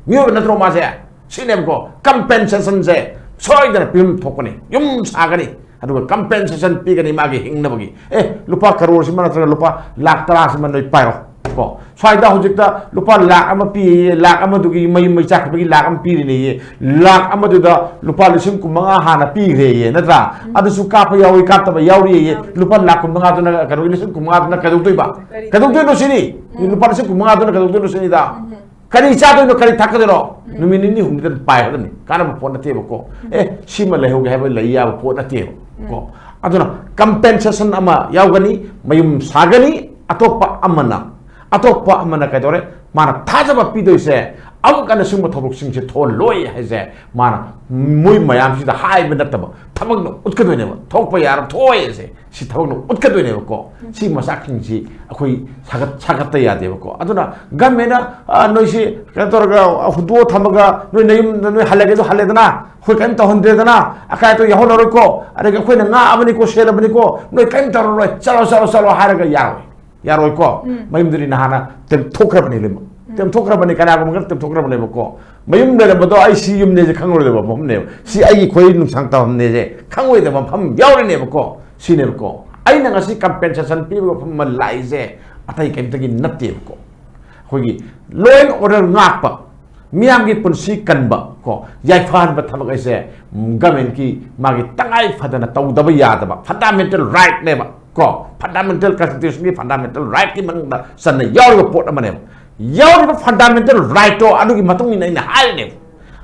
ꯃꯤꯑꯣꯏꯕ ꯅꯠꯇ꯭ꯔꯣ ꯃꯥꯁꯦ? ꯁꯤꯅꯦꯕꯀꯣ꯫ Compensation ꯁꯦ ꯁꯣꯏꯗꯅ ꯄꯤꯐꯝ ꯊꯣꯛꯄꯅꯤ꯫ ꯌꯨꯝ ꯁꯥꯒꯅꯤ, ꯑꯗꯨꯒ compensation ꯄꯤꯒꯅꯤ ꯃꯥꯒꯤ ꯍꯤꯡꯅꯕꯒꯤ꯫ ꯑꯦ, ꯂꯨꯄꯥ ꯀꯔꯣꯔꯁꯤꯃ ꯅꯠꯇ꯭ꯔꯒ ꯂꯨꯄꯥ ꯂꯥꯛ ꯇꯔꯥꯁꯤꯃ ꯅꯣꯏ ꯄꯥꯏꯔꯣ ꯀꯣ꯫ ꯁ꯭ꯋꯥꯏꯗ ꯍꯧꯖꯤꯛꯇ ꯂꯨꯄꯥ ꯂꯥꯛ ꯑꯃ ꯄꯤꯌꯦ, ꯂꯥꯛ ꯑꯃꯗꯨꯒꯤ ꯃꯌꯨꯝ ꯃꯩ ꯆꯥꯛꯈꯤꯕꯒꯤ ꯂꯥꯛ ꯑꯃ ꯄꯤꯔꯤꯅꯦꯌꯦ꯫ ꯂꯥꯛ ꯑꯃꯗꯨꯗ ꯂꯨꯄꯥ ꯂꯤꯁꯤꯡ ꯀꯨꯟ ꯃꯉꯥ ꯍꯥꯟꯅ ꯄꯤꯈ꯭ꯔꯦꯌꯦ, ꯅꯠꯇ꯭ꯔꯥ? ꯎꯝ꯫ ꯑꯗꯨꯁꯨ ꯀꯥꯞꯄ ꯌꯥꯎꯏ, ꯀꯥꯞꯇꯕ ꯌꯥꯎꯔꯤꯌꯦ꯫ ꯌꯥꯎꯔꯤ꯫ ꯂꯨꯄꯥ ꯂꯥꯛ ꯀꯨꯟ ꯃꯉꯥꯗꯨꯅ, ꯀꯩꯅꯣꯒꯤ ꯂꯤꯁꯤꯡ ꯀꯨꯟ ꯃꯉꯥꯗꯨꯅ ꯀꯩꯗꯧꯗꯣꯏꯕ? ꯀꯔꯤ? ꯀꯩꯗꯧꯗꯣꯏꯅꯣ ꯁꯤꯅꯤ? ꯎꯝ꯫ ꯂꯨꯄꯥ ꯂꯤꯁꯤꯡ ꯀꯨꯟ ꯃꯉꯥꯗꯨꯅ ꯀꯩꯗꯧꯗꯣꯏꯅꯣ ꯁꯤꯅꯤꯗ? ꯎꯝ꯫ ꯀꯔꯤ ꯆꯥꯗꯣꯏꯅꯣ, ꯀꯔꯤ ꯊꯛꯀꯗꯣꯏꯅꯣ? ꯎꯝ꯫ ꯅꯨꯃꯤꯠ ꯅꯤꯅꯤ ꯍꯨꯝꯅꯤꯗ ꯄꯥꯏꯈ꯭ꯔꯗꯕꯅꯤ, ꯀꯥꯟꯅꯕ ꯄꯣꯠ ꯅꯠꯇꯦꯕꯀꯣ꯫ ꯎꯝ꯫ ꯑꯦ, ꯁꯤꯃ ꯂꯩꯍꯧꯒꯦ ꯍꯥꯏꯕ ꯂꯩ ꯌꯥꯕ ꯄꯣꯠ ꯅꯠꯇꯦꯕ ꯎꯝ꯫ ꯀꯣ꯫ ꯑꯗꯨꯅ compensation ꯑꯃ ꯌꯥꯎꯒꯅꯤ, ꯃꯌꯨꯝ ꯁꯥꯒꯅꯤ, ꯑꯇꯣꯞꯄ ꯑꯃꯅ, ꯑꯇꯣꯞꯄ ꯑꯃꯅ ꯀꯩꯗꯧꯔꯦ? ꯃꯥꯅ ꯊꯥꯖꯕ ꯄꯤꯗꯣꯏꯁꯦ ꯑꯃꯨꯛ ꯍꯟꯅ ꯁꯤꯒꯨꯝꯕ ꯊꯧꯗꯣꯛꯁꯤꯡꯁꯦ ꯊꯣꯛꯍꯜꯂꯣꯏ ꯍꯥꯏꯁꯦ ꯃꯥꯅ ꯃꯣꯏ ꯃꯌꯥꯝꯁꯤꯗ ꯍꯥꯏꯕ ꯅꯠꯇꯕ, ꯊꯕꯛꯅ ꯎꯠꯀꯗꯣꯏꯅꯦꯕ꯫ ꯊꯣꯛꯄ ꯌꯥꯔ ꯊꯣꯛꯑꯦꯁꯦ ꯁꯤ ꯊꯕꯛꯅ ꯎꯠꯀꯗꯣꯏꯅꯦꯕꯀꯣ꯫ ꯁꯤ ꯃꯆꯥꯛꯁꯤꯡꯁꯤ ꯑꯩꯈꯣꯏ ꯁꯥꯒꯠ ꯁꯥꯒꯠꯇ ꯌꯥꯗꯦꯕꯀꯣ꯫ ꯑꯗꯨꯅ ꯒꯃꯦꯟꯅ, ꯑ, ꯅꯣꯏꯁꯤ ꯀꯩꯅꯣ ꯇꯧꯔꯒ ꯍꯨꯟꯗꯣꯛꯑ ꯊꯝꯃꯒ ꯅꯣꯏ ꯅꯌꯨꯝꯗ ꯅꯣꯏ ꯍꯜꯂꯒꯦꯗꯣ ꯍꯜꯂꯦꯗꯅ, ꯑꯩꯈꯣꯏ ꯀꯔꯤꯝ ꯇꯧꯍꯟꯗ꯭ꯔꯦꯗꯅ, ꯑꯀꯥꯏ ꯑꯇꯣꯏ ꯌꯥꯎꯍꯜꯂꯔꯣꯏꯀꯣ, ꯑꯗꯒꯤ ꯑꯩꯈꯣꯏꯅ ꯉꯥꯛꯑꯕꯅꯤꯀꯣ, ꯁꯦꯠꯂꯕꯅꯤꯀꯣ, ꯅꯣꯏ ꯀꯔꯤꯝ ꯇꯧꯔꯔꯣꯏ, ꯆꯠꯂꯣ, ꯆꯠꯂꯣ, ꯆꯠꯂꯣ ꯍꯥꯏꯔꯒ ꯌꯥꯔꯣꯏ꯫ ꯌꯥꯔꯣꯏꯀꯣ꯫ ꯎꯝ꯫ ꯃꯌꯨꯝꯗꯨꯗꯤ ꯅꯍꯥꯟꯅ ꯇꯦꯝꯊꯣꯛꯈ꯭ꯔꯕꯅꯤ ꯂꯣꯏꯅꯃꯛ꯫ ꯎꯝ꯫ ꯇꯦꯝꯊꯣꯛꯈ꯭ꯔꯕꯅꯤ, ꯀꯅꯥꯒꯨꯝꯕ ꯈꯔ ꯇꯦꯝꯊꯣꯛꯈ꯭ꯔꯕꯅꯦꯕꯀꯣ꯫ ꯃꯌꯨꯝ ꯂꯩꯔꯝꯕꯗꯣ ꯑꯩ ꯁꯤ ꯌꯨꯝꯅꯦꯁꯦ ꯈꯪꯉꯔꯣꯏꯗꯕ ꯃꯐꯝꯅꯦꯕ꯫ ꯁꯤ ꯑꯩꯒꯤ ꯈꯣꯏ ꯅꯨꯡꯁꯥꯡ ꯇꯝꯐꯝꯅꯦꯁꯦ ꯈꯪꯉꯣꯏꯗꯕ ꯃꯐꯝ ꯌꯥꯎꯔꯤꯅꯦꯕꯀꯣ꯫ ꯁꯤꯅꯦꯕꯀꯣ꯫ ꯑꯩꯅ ꯉꯁꯤ compensation ꯄꯤꯕ ꯃꯐꯝ ꯑꯃ ꯂꯥꯛꯏꯁꯦ ꯑꯇꯩ ꯀꯔꯤꯝꯇꯒꯤ ꯅꯠꯇꯦꯕꯀꯣ꯫ ꯑꯩꯈꯣꯏꯒꯤ law and order ꯉꯥꯛꯄ, ꯃꯤꯌꯥꯝꯒꯤ ꯄꯨꯟꯁꯤ ꯀꯟꯕ ꯀꯣ, ꯌꯥꯏꯐꯍꯟꯕ ꯊꯕꯛ ꯍꯥꯏꯁꯦ, ꯎꯝ, governmentꯀꯤ ꯃꯥꯒꯤ ꯇꯉꯥꯏ ꯐꯗꯅ ꯇꯧꯗꯕ ꯌꯥꯗꯕ fundamental rightꯅꯦꯕ ꯀꯣ, fundamental constitutionꯒꯤ fundamental rightꯀꯤ ꯃꯅꯨꯡꯗ ꯆꯟꯅ ꯌꯥꯎꯔꯤꯕ ꯄꯣꯠ ꯑꯃꯅꯦꯕ꯫ ꯌꯥꯎꯔꯤꯕ fundamental rightꯇꯣ ꯑꯗꯨꯒꯤ ꯃꯇꯨꯡ ꯏꯟꯅ ꯑꯩꯅ ꯍꯥꯏꯔꯤꯅꯦꯕ,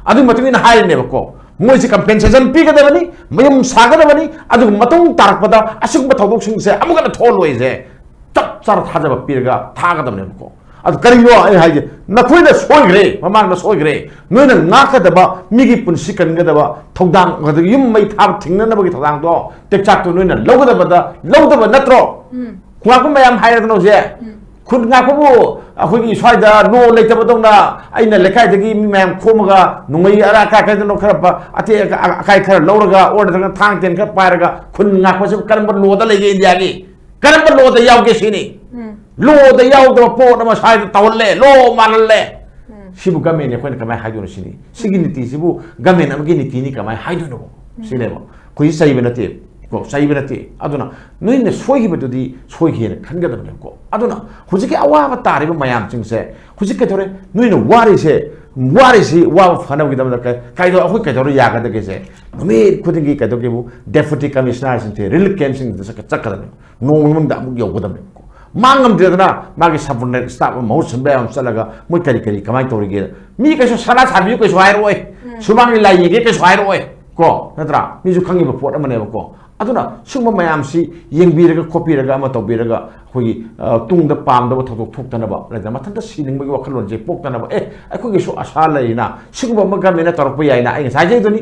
ꯑꯗꯨꯒꯤ ꯃꯇꯨꯡ ꯏꯟꯅ ꯍꯥꯏꯔꯤꯅꯦꯕꯀꯣ꯫ ꯃꯣꯏꯁꯦ compensation ꯄꯤꯒꯗꯕꯅꯤ, ꯃꯌꯨꯝ ꯁꯥꯒꯗꯕꯅꯤ, ꯑꯗꯨꯒꯤ ꯃꯇꯨꯡ ꯇꯥꯔꯛꯄꯗ ꯑꯁꯤꯒꯨꯝꯕ ꯊꯧꯗꯣꯛꯁꯤꯡꯁꯦ ꯑꯃꯨꯛ ꯍꯟꯅ ꯊꯣꯛꯍꯜꯂꯣꯏꯁꯦ ꯆꯞ ꯆꯥꯅ ꯊꯥꯖꯕ ꯄꯤꯔꯒ ꯊꯥꯒꯗꯕꯅꯦꯕꯀꯣ꯫ ꯑꯗꯨ ꯀꯔꯤꯅꯣ ꯑꯩ ꯍꯥꯏꯁꯦ, ꯅꯈꯣꯏꯅ ꯁꯣꯏꯈ꯭ꯔꯦ, ꯃꯃꯥꯡꯗ ꯁꯣꯏꯈ꯭ꯔꯦ꯫ ꯅꯣꯏꯅ ꯉꯥꯛꯀꯗꯕ, ꯃꯤꯒꯤ ꯄꯨꯟꯁꯤ ꯀꯟꯒꯗꯕ ꯊꯧꯗꯥꯡ, ꯑꯗꯒꯤ ꯌꯨꯝ ꯃꯩ ꯊꯥꯕ ꯊꯤꯡꯅꯅꯕꯒꯤ ꯊꯧꯗꯥꯡꯗꯣ, ꯇꯦꯛꯆꯥꯛꯇꯣ ꯅꯣꯏꯅ ꯂꯧꯒꯗꯕꯗ ꯂꯧꯗꯕ ꯅꯠꯇ꯭ꯔꯣ? ꯎꯝ꯫ ꯈꯨꯟꯉꯥꯛꯄ ꯃꯌꯥꯝ ꯍꯥꯏꯔꯗꯅ ꯍꯧꯖꯤꯛ꯫ ꯎꯝ꯫ ꯈꯨꯟꯉꯥꯛꯄꯕꯨ ꯑꯩꯈꯣꯏꯒꯤ ꯁ꯭ꯋꯥꯏꯗ law ꯂꯩꯇꯕꯗꯧꯅ ꯑꯩꯅ ꯂꯩꯀꯥꯏꯗꯒꯤ ꯃꯤ ꯃꯌꯥꯝ ꯈꯣꯝꯃꯒ ꯅꯣꯡꯃꯩ ꯑꯔꯥ ꯑꯀꯥꯏ ꯀꯥꯏꯗꯅꯣ ꯈꯔ ꯄ-, ꯑꯇꯦꯛ ꯑꯀꯥ-, ꯑꯀꯥꯏ ꯈꯔ ꯂꯧꯔꯒ, ꯑꯣꯔ ꯅꯠꯇ꯭ꯔꯒ ꯊꯥꯡ ꯇꯦꯟ ꯈꯔ ꯄꯥꯏꯔꯒ ꯈꯨꯟ ꯉꯥꯛꯄꯁꯤꯕꯨ ꯀꯔꯝꯕ lawꯗ ꯂꯩꯒꯦ ꯏꯟꯗꯤꯌꯥꯒꯤ? ꯀꯔꯝꯕ lawꯗ ꯌꯥꯎꯒꯦ ꯁꯤꯅꯤ? ꯎꯝ꯫ Lawꯗ ꯌꯥꯎꯗꯕ ꯄꯣꯠ ꯑꯃ ꯁ꯭ꯋꯥꯏꯗ ꯇꯧꯍꯜꯂꯦ, law ꯃꯥꯜꯍꯜꯂꯦ꯫ ꯎꯝ꯫ ꯁꯤꯕꯨ governmentꯅ ꯑꯩꯈꯣꯏꯅ ꯀꯃꯥꯏꯅ ꯍꯥꯏꯗꯣꯏꯅꯣ ꯁꯤꯅꯤ? ꯁꯤꯒꯤ ꯅꯤꯇꯤꯁꯤꯕꯨ government ꯑꯃꯒꯤ ꯅꯤꯇꯤꯅꯤ ꯀꯃꯥꯏꯅ ꯍꯥꯏꯗꯣꯏꯅꯣ? ꯎꯝ꯫ ꯁꯤꯅꯦꯕ꯫ ꯑꯩꯈꯣꯏꯁꯤ ꯆꯩꯕ ꯅꯠꯇꯦ ꯀꯣ, ꯆꯩꯕ ꯅꯠꯇꯦ꯫ ꯑꯗꯨꯅ ꯅꯣꯏꯅ ꯁꯣꯏꯈꯤꯕꯗꯨꯗꯤ ꯁꯣꯏꯈꯤꯅ ꯈꯟꯒꯗꯕꯅꯦꯕꯀꯣ꯫ ꯑꯗꯨꯅ ꯍꯧꯖꯤꯛꯀꯤ ꯑꯋꯥꯕ ꯇꯥꯔꯤꯕ ꯃꯌꯥꯝꯁꯤꯡꯁꯦ ꯍꯧꯖꯤꯛ ꯀꯩꯗꯧꯔꯦ? ꯅꯣꯏꯅ ꯋꯥꯔꯤꯁꯦ, ꯋꯥꯔꯤꯁꯤ ꯋꯥꯕ ꯐꯅꯕꯒꯤꯗꯃꯛꯇ ꯀꯩ-, ꯀꯩꯗꯧ-, ꯑꯩꯈꯣꯏ ꯀꯩꯗꯧꯔ ꯌꯥꯒꯗꯒꯦꯁꯦ? ꯅꯨꯃꯤꯠ ꯈꯨꯗꯤꯡꯒꯤ ꯀꯩꯗꯧꯒꯦꯕꯨ, deputy commissionerꯁꯤꯡꯁꯦ relief campꯁꯤꯡꯗꯨꯗ ꯆꯠꯀ-, ꯆꯠꯀꯗꯕꯅꯦ꯫ ꯅꯣꯡꯃꯒꯤ ꯃꯅꯨꯡꯗ ꯑꯃꯨꯛ ꯌꯧꯒꯗꯕꯅꯦꯕꯀꯣ꯫ ꯃꯥ ꯉꯝꯗ꯭ꯔꯦꯗꯅ ꯃꯥꯒꯤ subordinate staff ꯑꯃ ꯃꯍꯨꯠ ꯁꯤꯟꯕ ꯌꯥꯕ ꯑꯃ ꯆꯠꯂꯒ ꯃꯣꯏ ꯀꯔꯤ ꯀꯔꯤ ꯀꯃꯥꯏꯅ ꯇꯧꯔꯤꯒꯦ? ꯃꯤ ꯀꯩꯁꯨ ꯁꯅꯥ ꯁꯥꯕꯤꯌꯨ ꯀꯩꯁꯨ ꯍꯥꯏꯔꯛꯑꯣꯏ꯫ ꯎꯝ꯫ ꯁꯨꯃꯥꯡ ꯂꯤꯂꯥ ꯌꯦꯡꯒꯦ ꯀꯩꯁꯨ ꯍꯥꯏꯔꯛꯑꯣꯏ꯫ ꯀꯣ, ꯅꯠꯇ꯭ꯔꯥ? ꯃꯤꯁꯨ ꯈꯪꯉꯤꯕ ꯄꯣꯠ ꯑꯃꯅꯦꯕꯀꯣ꯫ ꯑꯗꯨꯅ ꯁꯤꯒꯨꯝꯕ ꯃꯌꯥꯝꯁꯤ ꯌꯦꯡꯕꯤꯔꯒ ꯈꯣꯠꯄꯤꯔꯒ ꯑꯃ ꯇꯧꯕꯤꯔꯒ ꯑꯩꯈꯣꯏꯒꯤ, ꯑ, ꯇꯨꯡꯗ ꯄꯥꯝꯗꯕ ꯊꯧꯗꯣꯛ ꯊꯣꯛꯇꯅꯕ, ꯂꯩꯗꯅ, ꯃꯊꯟꯇ ꯁꯤꯅꯤꯡꯕꯒꯤ ꯋꯥꯈꯜꯂꯣꯟꯁꯦ ꯄꯣꯛꯇꯅꯕ, "ꯑꯦ, ꯑꯩꯈꯣꯏꯒꯤꯁꯨ ꯑꯁꯥ ꯂꯩꯔꯤꯅ, ꯁꯤꯒꯨꯝꯕ ꯑꯃ ꯒꯃꯦꯟꯅ ꯇꯧꯔꯛꯄ ꯌꯥꯏꯅ" ꯑꯩ ꯉꯁꯥꯏ ꯍꯥꯏꯖꯩꯗꯨꯅꯤ꯫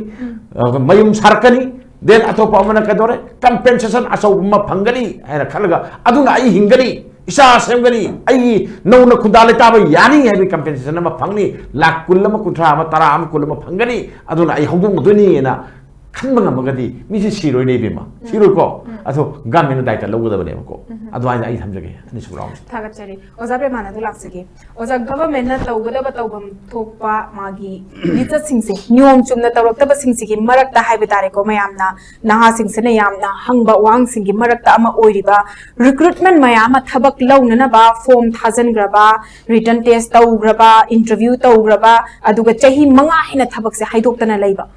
ꯑ, ꯃꯌꯨꯝ ꯁꯥꯔꯛꯀꯅꯤ, then ꯑꯇꯣꯞꯄ ꯑꯃꯅ ꯀꯩꯗꯧꯔꯦ, compensation ꯑꯆꯧꯕ ꯑꯃ ꯐꯪꯒꯅꯤ ꯍꯥꯏꯅ ꯈꯜꯂꯒ, "ꯑꯗꯨꯅ ꯑꯩ ꯍꯤꯡꯒꯅꯤ, ꯏꯆꯥ ꯁꯦꯝꯒꯅꯤ, ꯑꯩꯒꯤ ꯅꯧꯅ ꯈꯨꯟꯗꯥ ꯂꯩꯇꯥꯕ ꯌꯥꯅꯤ ꯍꯥꯏꯕꯒꯤ compensation ꯑꯃ ꯐꯪꯅꯤ, ꯂꯥꯛ ꯀꯨꯟ ꯑꯃ, ꯀꯨꯟꯊ꯭ꯔꯥ ꯑꯃ, ꯇꯔꯥ ꯑꯃ, ꯀꯨꯟ ꯑꯃ ꯐꯪꯒꯅꯤ, ꯑꯗꯨꯅ ꯑꯩ ꯍꯧꯗꯣꯛꯅꯗꯣꯏꯅꯤ" ꯍꯥꯏꯅ ꯈꯟꯕ ꯉꯝꯃꯒꯗꯤ ꯃꯤꯁꯦ ꯁꯤꯔꯣꯏꯅꯦ, ꯏꯕꯦꯝꯃ꯫ ꯁꯤꯔꯣꯏꯀꯣ? ꯑꯗꯣ ꯒꯃꯦꯟꯅ ꯗꯥꯏꯇ ꯂꯧꯒꯗꯕꯅꯦꯕꯀꯣ꯫ ꯑꯗꯨꯃꯥꯏꯅ ꯑꯩ ꯊꯝꯖꯒꯦ, ꯑꯅꯤꯁꯨꯕ ꯔꯥꯎꯟꯁꯦ꯫ ꯊꯥꯒꯠꯆꯔꯤ꯫ ꯑꯣꯖꯥ ꯄ꯭ꯔꯦꯃꯥꯅꯟꯗ ꯂꯥꯛꯆꯒꯦ꯫ ꯑꯣꯖꯥ, ꯒꯚꯔꯟꯃꯦꯟꯠꯅ ꯇꯧꯒꯗꯕ ꯇꯧꯐꯝ ꯊꯣꯛꯄ ꯃꯥꯒꯤ ꯂꯤꯆꯠꯁꯤꯡꯁꯦ, ꯅꯤꯌꯣꯝ ꯆꯨꯝꯅ ꯇꯧꯔꯛꯇꯕꯁꯤꯡꯁꯤꯒꯤ ꯃꯔꯛꯇ ꯍꯥꯏꯕ ꯇꯥꯔꯦꯀꯣ, ꯃꯌꯥꯝꯅ, ꯅꯍꯥꯁꯤꯡꯁꯤꯅ ꯌꯥꯝꯅ ꯍꯪꯕ ꯋꯥꯍꯪꯁꯤꯡꯒꯤ ꯃꯔꯛꯇ ꯑꯃ ꯑꯣꯏꯔꯤꯕ, ꯔꯤꯀ꯭ꯔꯨꯠꯃꯦꯟꯠ ꯃꯌꯥꯝ ꯑꯃ ꯊꯕꯛ ꯂꯧꯅꯅꯕ ꯐꯣꯔꯝ ꯊꯥꯖꯤꯟꯈ꯭ꯔꯕ, ꯔꯤꯇꯟ ꯇꯦꯁ ꯇꯧꯈ꯭ꯔꯕ, ꯏꯟꯇꯔꯚ꯭ꯌꯨ ꯇꯧꯈ꯭ꯔꯕ, ꯑꯗꯨꯒ ꯆꯍꯤ ꯃꯉꯥ ꯍꯦꯟꯅ ꯊꯕꯛꯁꯦ ꯍꯥꯏꯗꯣꯛꯇꯅ ꯂꯩꯕ꯫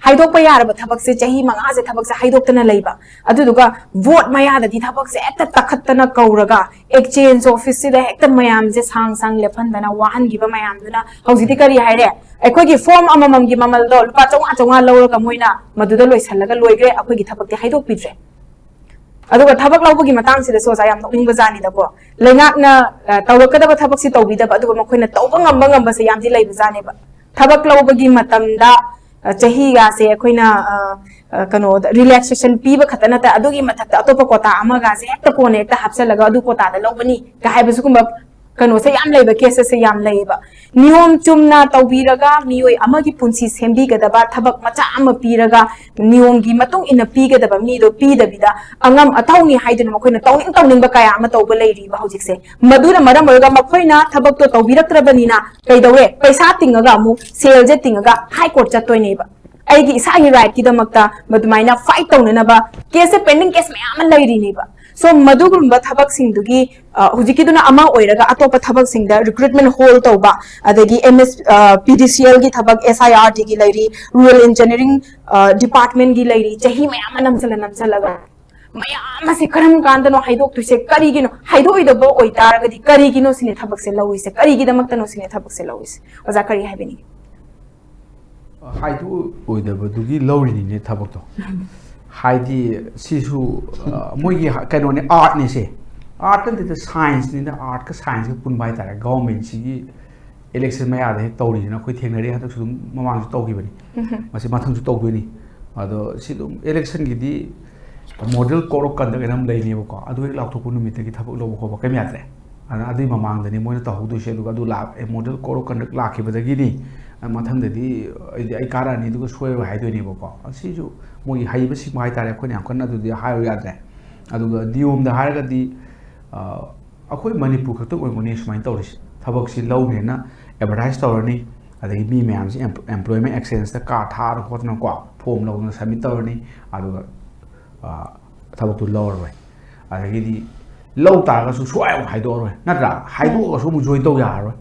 ꯍꯥꯏꯗꯣꯛꯄ ꯌꯥꯔꯕ ꯊꯕꯛꯁꯦ, ꯆꯍꯤ ꯃꯉꯥꯁꯦ ꯊꯕꯛꯁꯦ ꯍꯥꯏꯗꯣꯛꯇꯅ ꯂꯩꯕ꯫ ꯑꯗꯨꯗꯨꯒ ꯚꯣꯠ ꯃꯌꯥꯗꯗꯤ ꯊꯕꯛꯁꯦ ꯍꯦꯛꯇ ꯇꯛꯈꯠꯇꯅ ꯀꯧꯔꯒ, ꯑꯦꯛꯆꯦꯟꯖ ꯑꯣꯐꯤꯁꯁꯤꯗ ꯍꯦꯛꯇ ꯃꯌꯥꯝꯁꯦ ꯁꯥꯡ ꯁꯥꯡ ꯂꯦꯞꯍꯟꯗꯅ ꯋꯥꯍꯟꯈꯤꯕ ꯃꯌꯥꯝꯗꯨꯅ ꯍꯧꯖꯤꯛꯇꯤ ꯀꯔꯤ ꯍꯥꯏꯔꯦ? ꯑꯩꯈꯣꯏꯒꯤ ꯐꯣꯔꯝ ꯑꯃꯃꯝꯒꯤ ꯃꯃꯜꯗꯣ ꯂꯨꯄꯥ ꯆꯥꯝꯃꯉꯥ ꯆꯥꯝꯃꯉꯥ ꯂꯧꯔꯒ ꯃꯣꯏꯅ ꯃꯗꯨꯗ ꯂꯣꯏꯁꯜꯂꯒ ꯂꯣꯏꯈ꯭ꯔꯦ, ꯑꯩꯈꯣꯏꯒꯤ ꯊꯕꯛꯇꯤ ꯍꯥꯏꯗꯣꯛꯄꯤꯗ꯭ꯔꯦ꯫ ꯑꯗꯨꯒ ꯊꯕꯛ ꯂꯧꯕꯒꯤ ꯃꯇꯥꯡꯁꯤꯗꯁꯨ ꯑꯣꯖꯥ, ꯌꯥꯝ ꯅꯣꯛꯅꯤꯡꯕ ꯖꯥꯠꯅꯤꯗꯀꯣ꯫ ꯂꯩꯉꯥꯛꯅ, ꯑ, ꯇꯧꯔꯛꯀꯗꯕ ꯊꯕꯛꯁꯤ ꯇꯧꯕꯤꯗꯕ, ꯑꯗꯨꯒ ꯃꯈꯣꯏꯅ ꯇꯧꯕ ꯉꯝꯕ ꯉꯝꯕꯁꯦ ꯌꯥꯝꯗꯤ ꯂꯩꯕ ꯖꯥꯠꯅꯦꯕ꯫ ꯊꯕꯛ ꯂꯧꯕꯒꯤ ꯃꯇꯝꯗ, ꯑ, ꯆꯍꯤꯒꯥꯁꯦ ꯑꯩꯈꯣꯏꯅ, ꯑ, ꯑ, ꯀꯩꯅꯣꯗ, ꯔꯤꯂꯦꯛꯁꯦꯁꯟ ꯄꯤꯕ ꯈꯛꯇ ꯅꯠꯇ, ꯑꯗꯨꯒꯤ ꯃꯊꯛꯇ ꯑꯇꯣꯞꯄ ꯀꯣꯇꯥ ꯑꯃꯒꯥꯁꯦ ꯍꯦꯛꯇ ꯀꯣꯟꯅ ꯍꯦꯛꯇ ꯍꯥꯞꯆꯜꯂꯒ ꯑꯗꯨ ꯀꯣꯇꯥꯗ ꯂꯧꯕꯅꯤ ꯀ ꯍꯥꯏꯕ ꯁꯤꯒꯨꯝꯕ ꯀꯩꯅꯣꯁꯦ ꯌꯥꯝ ꯂꯩꯕ, ꯀꯦꯁꯦꯁꯁꯦ ꯌꯥꯝ ꯂꯩꯌꯦꯕ꯫ ꯅꯤꯌꯣꯝ ꯆꯨꯝꯅ ꯇꯧꯕꯤꯔꯒ ꯃꯤꯑꯣꯏ ꯑꯃꯒꯤ ꯄꯨꯟꯁꯤ ꯁꯦꯝꯕꯤꯒꯗꯕ ꯊꯕꯛ ꯃꯆꯥ ꯑꯃ ꯄꯤꯔꯒ ꯅꯤꯌꯣꯝꯒꯤ ꯃꯇꯨꯡ ꯏꯟꯅ ꯄꯤꯒꯗꯕ ꯃꯤꯗꯣ ꯄꯤꯗꯕꯤꯗ ꯑꯉꯝ ꯑꯊꯧꯅꯤ ꯍꯥꯏꯗꯨꯅ ꯃꯈꯣꯏꯅ ꯇꯧꯅꯤꯡ ꯇꯧꯅꯤꯡꯕ ꯀꯌꯥ ꯑꯃ ꯇꯧꯕ ꯂꯩꯔꯤꯕ ꯍꯧꯖꯤꯛꯁꯦ꯫ ꯃꯗꯨꯅ ꯃꯔꯝ ꯑꯣꯏꯔꯒ ꯃꯈꯣꯏꯅ ꯊꯕꯛꯇꯣ ꯇꯧꯕꯤꯔꯛꯇ꯭ꯔꯕꯅꯤꯅ ꯀꯩꯗꯧꯔꯦ? ꯄꯩꯁꯥ ꯇꯤꯡꯉꯒ ꯑꯃꯨꯛ ꯁꯦꯜꯁꯦ ꯇꯤꯡꯉꯒ ꯍꯥꯏ ꯀꯣꯔꯠ ꯆꯠꯇꯣꯏꯅꯦꯕ꯫ ꯑꯩꯒꯤ ꯏꯁꯥꯒꯤ ꯔꯥꯏꯠꯀꯤꯗꯃꯛꯇ ꯃꯗꯨꯃꯥꯏꯅ ꯐꯥꯏꯠ ꯇꯧꯅꯅꯕ ꯀꯦꯁꯁꯦ, ꯄꯦꯟꯗꯤꯡ ꯀꯦꯁ ꯃꯌꯥꯝ ꯑꯃ ꯂꯩꯔꯤꯅꯦꯕ꯫ ꯁꯣ ꯃꯗꯨꯒꯨꯝꯕ ꯊꯕꯛꯁꯤꯡꯗꯨꯒꯤ, ꯑ, ꯍꯧꯖꯤꯛꯀꯤꯗꯨꯅ ꯑꯃ ꯑꯣꯏꯔꯒ ꯑꯇꯣꯞꯄ ꯊꯕꯛꯁꯤꯡꯗ ꯔꯤꯀ꯭ꯔꯨꯠꯃꯦꯟꯠ ꯍꯣꯜ ꯇꯧꯕ, ꯑꯗꯒꯤ ꯑꯦꯝ ꯑꯦꯁ, ꯑ, ꯄꯤ ꯗꯤ ꯁꯤ ꯑꯦꯜꯒꯤ ꯊꯕꯛ, ꯑꯦꯁ ꯑꯥꯏ ꯑꯥꯔ ꯗꯤꯒꯤ ꯂꯩꯔꯤ, ꯔꯨꯔꯦꯜ ꯏꯟꯖꯤꯅꯤꯌꯥꯔꯤꯡ, ꯑ, ꯗꯤꯄꯥꯔꯠꯃꯦꯟꯠꯀꯤ ꯂꯩꯔꯤ, ꯆꯍꯤ ꯃꯌꯥꯝ ꯑꯃ ꯅꯝꯁꯤꯜꯂ ꯅꯝꯁꯤꯜꯂꯒ ꯃꯌꯥꯝ ꯑꯁꯦ ꯀꯔꯝ ꯀꯥꯟꯗꯅꯣ ꯍꯥꯏꯗꯣꯛꯇꯣꯏꯁꯦ? ꯀꯔꯤꯒꯤꯅꯣ? ꯍꯥꯏꯗꯣꯛꯑꯣꯏꯗꯕ ꯑꯣꯏꯇꯥꯔꯒꯗꯤ ꯀꯔꯤꯒꯤꯅꯣ ꯁꯤꯅꯦ ꯊꯕꯛꯁꯦ ꯂꯧꯔꯤꯁꯦ? ꯀꯔꯤꯒꯤꯗꯃꯛꯇꯅꯣ ꯁꯤꯅꯦ ꯊꯕꯛꯁꯦ ꯂꯧꯔꯤꯁꯦ? ꯑꯣꯖꯥ, ꯀꯔꯤ ꯍꯥꯏꯕꯤꯅꯤꯡꯉꯤ? ꯍꯥꯏꯗꯣꯛꯑꯣꯏꯗꯕꯗꯨꯒꯤ ꯂꯧꯔꯤꯅꯤꯅꯦ ꯊꯕꯛꯇꯣ꯫ ꯍꯥꯏꯗꯤ ꯁꯤꯁꯨ ꯃꯣꯏꯒꯤ ꯀꯩꯅꯣꯅꯤ, ꯑꯥꯔꯠꯅꯤ ꯁꯦ꯫ ꯑꯥꯔꯠ ꯅꯠꯇꯦꯗ, ꯁꯥꯏꯟꯁꯅꯤꯅ꯫ ꯑꯥꯔꯠꯀ ꯁꯥꯏꯟꯁꯀ ꯄꯨꯟꯕ ꯍꯥꯏꯇꯥꯔꯦ꯫ ꯒꯚꯔꯟꯃꯦꯟꯁꯤꯒꯤ ꯏꯂꯦꯛꯁꯟ ꯃꯌꯥꯗ ꯍꯦꯛ ꯇꯧꯔꯤꯁꯤꯅ ꯑꯩꯈꯣꯏ ꯊꯦꯡꯅꯔꯤ꯫ ꯍꯟꯗꯛꯁꯨ ꯑꯗꯨꯝ ꯃꯃꯥꯡꯁꯨ ꯇꯧꯈꯤꯕꯅꯤ, ꯃꯁꯤ ꯃꯊꯪꯁꯨ ꯇꯧꯗꯣꯏꯅꯤ꯫ ꯑꯗꯣ ꯁꯤ ꯑꯗꯨꯝ ꯏꯂꯦꯛꯁꯟꯒꯤꯗꯤ ꯃꯣꯗꯦꯜ ꯀꯣꯗ ꯑꯣꯐ ꯀꯟꯗꯛ ꯍꯥꯏꯅ ꯑꯃ ꯂꯩꯅꯦꯕꯀꯣ꯫ ꯑꯗꯨ ꯍꯦꯛ ꯂꯥꯎꯊꯣꯛꯄ ꯅꯨꯃꯤꯠꯇꯒꯤ ꯊꯕꯛ ꯂꯧꯕ ꯈꯣꯠꯄ ꯀꯩꯝ ꯌꯥꯗ꯭ꯔꯦ꯫ ꯑꯗꯨꯅ ꯑꯗꯨꯒꯤ ꯃꯃꯥꯡꯗꯅꯤ ꯃꯣꯏꯅ ꯇꯧꯍꯧꯗꯣꯏꯁꯦ꯫ ꯑꯗꯨꯒ ꯑꯗꯨ ꯂꯥꯛ-, ꯃꯣꯗꯦꯜ ꯀꯣꯗ ꯑꯣꯐ ꯀꯟꯗꯛ ꯂꯥꯛꯈꯤꯕꯗꯒꯤꯗꯤ ꯃꯊꯪꯗꯗꯤ ꯑꯩꯗꯤ ꯑꯩ ꯀꯥꯔꯛꯑꯅꯤ ꯑꯗꯨꯒ ꯁꯣꯏꯔꯣꯏ ꯍꯥꯏꯗꯣꯏꯅꯦꯕꯀꯣ꯫ ꯑꯁꯤꯁꯨ ꯃꯣꯏꯒꯤ ꯍꯩꯕ ꯁꯤꯡꯕ ꯍꯥꯏꯇꯥꯔꯦ꯫ ꯑꯩꯈꯣꯏꯅ ꯌꯥꯝ ꯀꯟꯅ ꯑꯗꯨꯗꯤ ꯍꯥꯏꯔꯨ ꯌꯥꯗ꯭ꯔꯦ꯫ ꯑꯗꯨꯒ ꯅꯤꯌꯣꯝꯗ ꯍꯥꯏꯔꯒꯗꯤ ꯑꯩꯈꯣꯏ ꯃꯅꯤꯄꯨꯔ ꯈꯛꯇ ꯑꯣꯏꯔꯝꯒꯅꯤ ꯁꯨꯃꯥꯏꯅ ꯇꯧꯔꯤꯁꯦ꯫ ꯊꯕꯛꯁꯤ ꯂꯧꯅꯦꯅ ꯑꯦꯗꯚꯔꯇꯥꯏꯁ ꯇꯧꯔꯅꯤ, ꯑꯗꯒꯤ ꯃꯤ ꯃꯌꯥꯝꯁꯤ employment exchangeꯇ ꯀꯥꯔꯗ ꯊꯥꯗꯅ ꯈꯣꯠꯇꯅꯀꯣ, ꯐꯣꯝ ꯂꯧꯗꯅ ꯁꯕꯃꯤꯠ ꯇꯧꯔꯅꯤ꯫ ꯑꯗꯨꯒ ꯊꯕꯛꯇꯨ ꯂꯧꯔꯔꯣꯏ꯫ ꯑꯗꯒꯤꯗꯤ ꯂꯧ ꯇꯥꯔꯒꯁꯨ ꯁꯨꯡꯍꯥꯏ ꯑꯃꯨꯛ ꯍꯥꯏꯗꯣꯛꯑꯔꯣꯏ, ꯅꯠꯇ꯭ꯔꯥ? ꯍꯥꯏꯗꯣꯛꯑꯒꯁꯨ ꯑꯃꯨꯛ ꯖꯣꯏꯟ ꯇꯧ ꯌꯥꯔꯔꯣꯏ꯫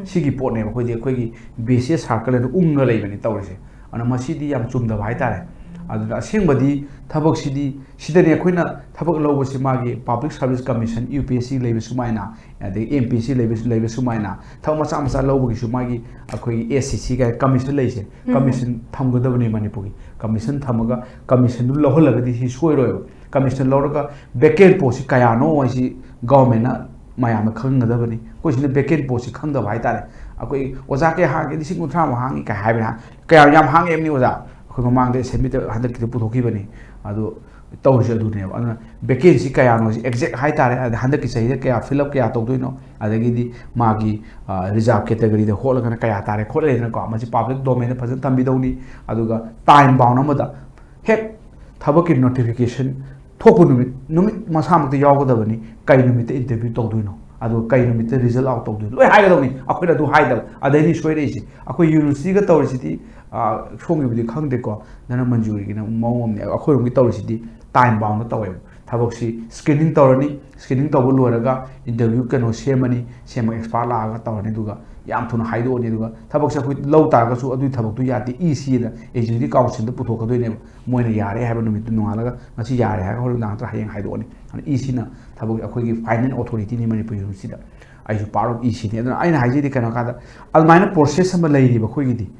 ꯁꯤꯒꯤ ꯄꯣꯠꯅꯦꯕ ꯑꯩꯈꯣꯏꯗꯤ, ꯑꯩꯈꯣꯏꯒꯤ vicious circle ꯑꯗꯨ ꯎꯪꯉ ꯂꯩꯕꯅꯤ ꯇꯧꯔꯤꯁꯦ꯫ ꯑꯗꯨꯅ ꯃꯁꯤꯗꯤ ꯌꯥꯝ ꯆꯨꯝꯗꯕ ꯍꯥꯏꯇꯥꯔꯦ꯫ ꯑꯗꯨꯅ ꯑꯁꯦꯡꯕꯗꯤ ꯊꯕꯛꯁꯤꯗꯤ ꯁꯤꯗꯅꯦ ꯑꯩꯈꯣꯏꯅ ꯊꯕꯛ ꯂꯧꯕꯁꯤ ꯃꯥꯒꯤ Public Service Commission, UPSC ꯂꯩꯕ ꯁꯨꯃꯥꯏꯅ, ꯑꯗꯒꯤ MPSC ꯂꯩꯕ, ꯂꯩꯕ ꯁꯨꯃꯥꯏꯅ ꯊꯕꯛ ꯃꯆꯥ ꯃꯆꯥ ꯂꯧꯕꯒꯤꯁꯨ ꯃꯥꯒꯤ ꯑꯩꯈꯣꯏꯒꯤ SCC ꯀꯥꯏꯅ commission ꯂꯩꯁꯦ꯫ Commission ꯊꯝꯒꯗꯕꯅꯤ ꯃꯅꯤꯄꯨꯔꯒꯤ꯫ Commission ꯊꯝꯃꯒ commissionꯗꯨ ꯂꯧꯍꯜꯂꯒꯗꯤ ꯁꯤ ꯁꯣꯏꯔꯣꯏꯕ꯫ Commission ꯂꯧꯔꯒ vacant ꯄꯣꯠꯁꯤ ꯀꯌꯥꯅꯣ ꯍꯥꯏꯁꯤ ꯒꯚꯔꯟꯃꯦꯟꯅ ꯃꯌꯥꯝꯅ ꯈꯪꯒꯗꯕꯅꯤ꯫ ꯑꯩꯈꯣꯏ ꯁꯤꯅ vacant ꯄꯣꯠꯁꯤ ꯈꯪꯗꯕ ꯍꯥꯏꯇꯥꯔꯦ꯫ ꯑꯩꯈꯣꯏ ꯑꯣꯖꯥ ꯀꯌꯥ ꯍꯥꯡꯒꯦ? ꯂꯤꯁꯤꯡ ꯀꯨꯟꯊ꯭ꯔꯥꯃꯨꯛ ꯍꯥꯡꯉꯤ ꯀꯥꯏ ꯍꯥꯏꯕꯅꯤ꯫ ꯀꯌꯥ ꯌꯥꯝ ꯍꯥꯡꯉꯦꯕꯅꯤ ꯑꯣꯖꯥ꯫ ꯑꯩꯈꯣꯏ ꯃꯃꯥꯡꯗ assemblyꯗ ꯍꯟꯗꯛꯀꯤꯗ ꯄꯨꯊꯣꯛꯈꯤꯕꯅꯤ꯫ ꯑꯗꯨ ꯇꯧꯔꯤꯁꯦ ꯑꯗꯨꯅꯦꯕ꯫ ꯑꯗꯨꯅ vacancy ꯀꯌꯥꯅꯣ ꯁꯤ exact ꯍꯥꯏꯇꯥꯔꯦ꯫ ꯑꯗ ꯍꯟꯗꯛꯀꯤ ꯆꯍꯤꯗ ꯀꯌꯥ fill up ꯀꯌꯥ ꯇꯧꯗꯣꯏꯅꯣ, ꯑꯗꯒꯤꯗꯤ ꯃꯥꯒꯤ reserve categoryꯗ ꯍꯣꯠꯂꯒꯅ ꯀꯌꯥ ꯇꯥꯔꯦ ꯈꯣꯠꯂꯦꯗꯅꯀꯣ꯫ ꯃꯁꯤ public domainꯗ ꯐꯖꯅ ꯊꯝꯕꯤꯗꯧꯅꯤ꯫ ꯑꯗꯨꯒ time bound ꯑꯃꯗ ꯍꯦꯛ ꯊꯕꯛꯀꯤ notification ꯊꯣꯛꯄ ꯅꯨꯃꯤꯠ, ꯅꯨꯃꯤꯠ ꯃꯁꯥꯃꯛꯇ ꯌꯥꯎꯒꯗꯕꯅꯤ꯫ ꯀꯩ ꯅꯨꯃꯤꯠꯇ interview ꯇꯧꯗꯣꯏꯅꯣ, ꯑꯗꯨꯒ ꯀꯩ ꯅꯨꯃꯤꯠꯇ result out ꯇꯧꯗꯣꯏꯅꯣ, ꯂꯣꯏ ꯍꯥꯏꯒꯗꯧꯅꯤ꯫ ꯑꯩꯈꯣꯏꯅ ꯑꯗꯨ ꯍꯥꯏꯗꯕ, ꯑꯗꯩꯗꯤ ꯁꯣꯏꯔꯛꯏꯁꯦ꯫ ꯑꯩꯈꯣꯏ universityꯒ ꯇꯧꯔꯤꯁꯤꯗꯤ, ꯑ, ꯁꯣꯝꯒꯤꯕꯨꯗꯤ ꯈꯪꯗꯦꯀꯣ, ꯙꯅꯃꯟꯖꯨꯔꯤꯒꯤꯅ ꯃꯑꯣꯡ ꯑꯃꯅꯦ꯫ ꯑꯩꯈꯣꯏꯔꯣꯝꯒꯤ ꯇꯧꯔꯤꯁꯤꯗꯤ time boundꯗ ꯇꯧꯋꯦꯕ꯫ ꯊꯕꯛꯁꯤ screening ꯇꯧꯔꯅꯤ, screening ꯇꯧꯕ ꯂꯣꯏꯔꯒ interview ꯀꯩꯅꯣ ꯁꯦꯝꯃꯅꯤ, ꯁꯦꯝꯃꯒ expert ꯂꯥꯛꯑꯒ ꯇꯧꯔꯅꯤ, ꯑꯗꯨꯒ ꯌꯥꯝ ꯊꯨꯅ ꯍꯥꯏꯗꯣꯛꯑꯅꯤ꯫ ꯑꯗꯨꯒ ꯊꯕꯛꯁꯦ ꯑꯩꯈꯣꯏ ꯂꯧ ꯇꯥꯔꯒꯁꯨ ꯑꯗꯨꯒꯤ ꯊꯕꯛꯇꯨ ꯌꯥꯗꯦ, ECꯗ, Executive Councilꯗ ꯄꯨꯊꯣꯛꯀꯗꯣꯏꯅꯦꯕ꯫ ꯃꯣꯏꯅ ꯌꯥꯔꯦ ꯍꯥꯏꯕ ꯅꯨꯃꯤꯠꯇꯨ ꯅꯣꯡꯉꯥꯜꯂꯒ, ꯉꯁꯤ ꯌꯥꯔꯦ ꯍꯥꯏꯔꯒ ꯍꯣꯔꯦꯟ ꯅꯨꯡꯗꯥꯡ ꯅꯠꯇ꯭ꯔꯒ ꯍꯌꯦꯡ ꯍꯥꯏꯗꯣꯛꯑꯅꯤ꯫ ꯑꯗꯨꯅ ECꯅ ꯊꯕꯛ, ꯑꯩꯈꯣꯏꯒꯤ final authorityꯅꯤ ꯃꯅꯤꯄꯨꯔ universityꯗ꯫ ꯑꯩꯁꯨ part of ECꯅꯤ꯫ ꯑꯗꯨꯅ ꯑꯩꯅ ꯍꯥꯏꯖꯩꯗꯤ ꯀꯩꯅꯣ ꯀꯥꯟꯗ, ꯑꯗꯨꯃꯥꯏꯅ process ꯑꯃ ꯂꯩꯔꯤꯕ ꯑꯩꯈꯣꯏꯒꯤꯗꯤ꯫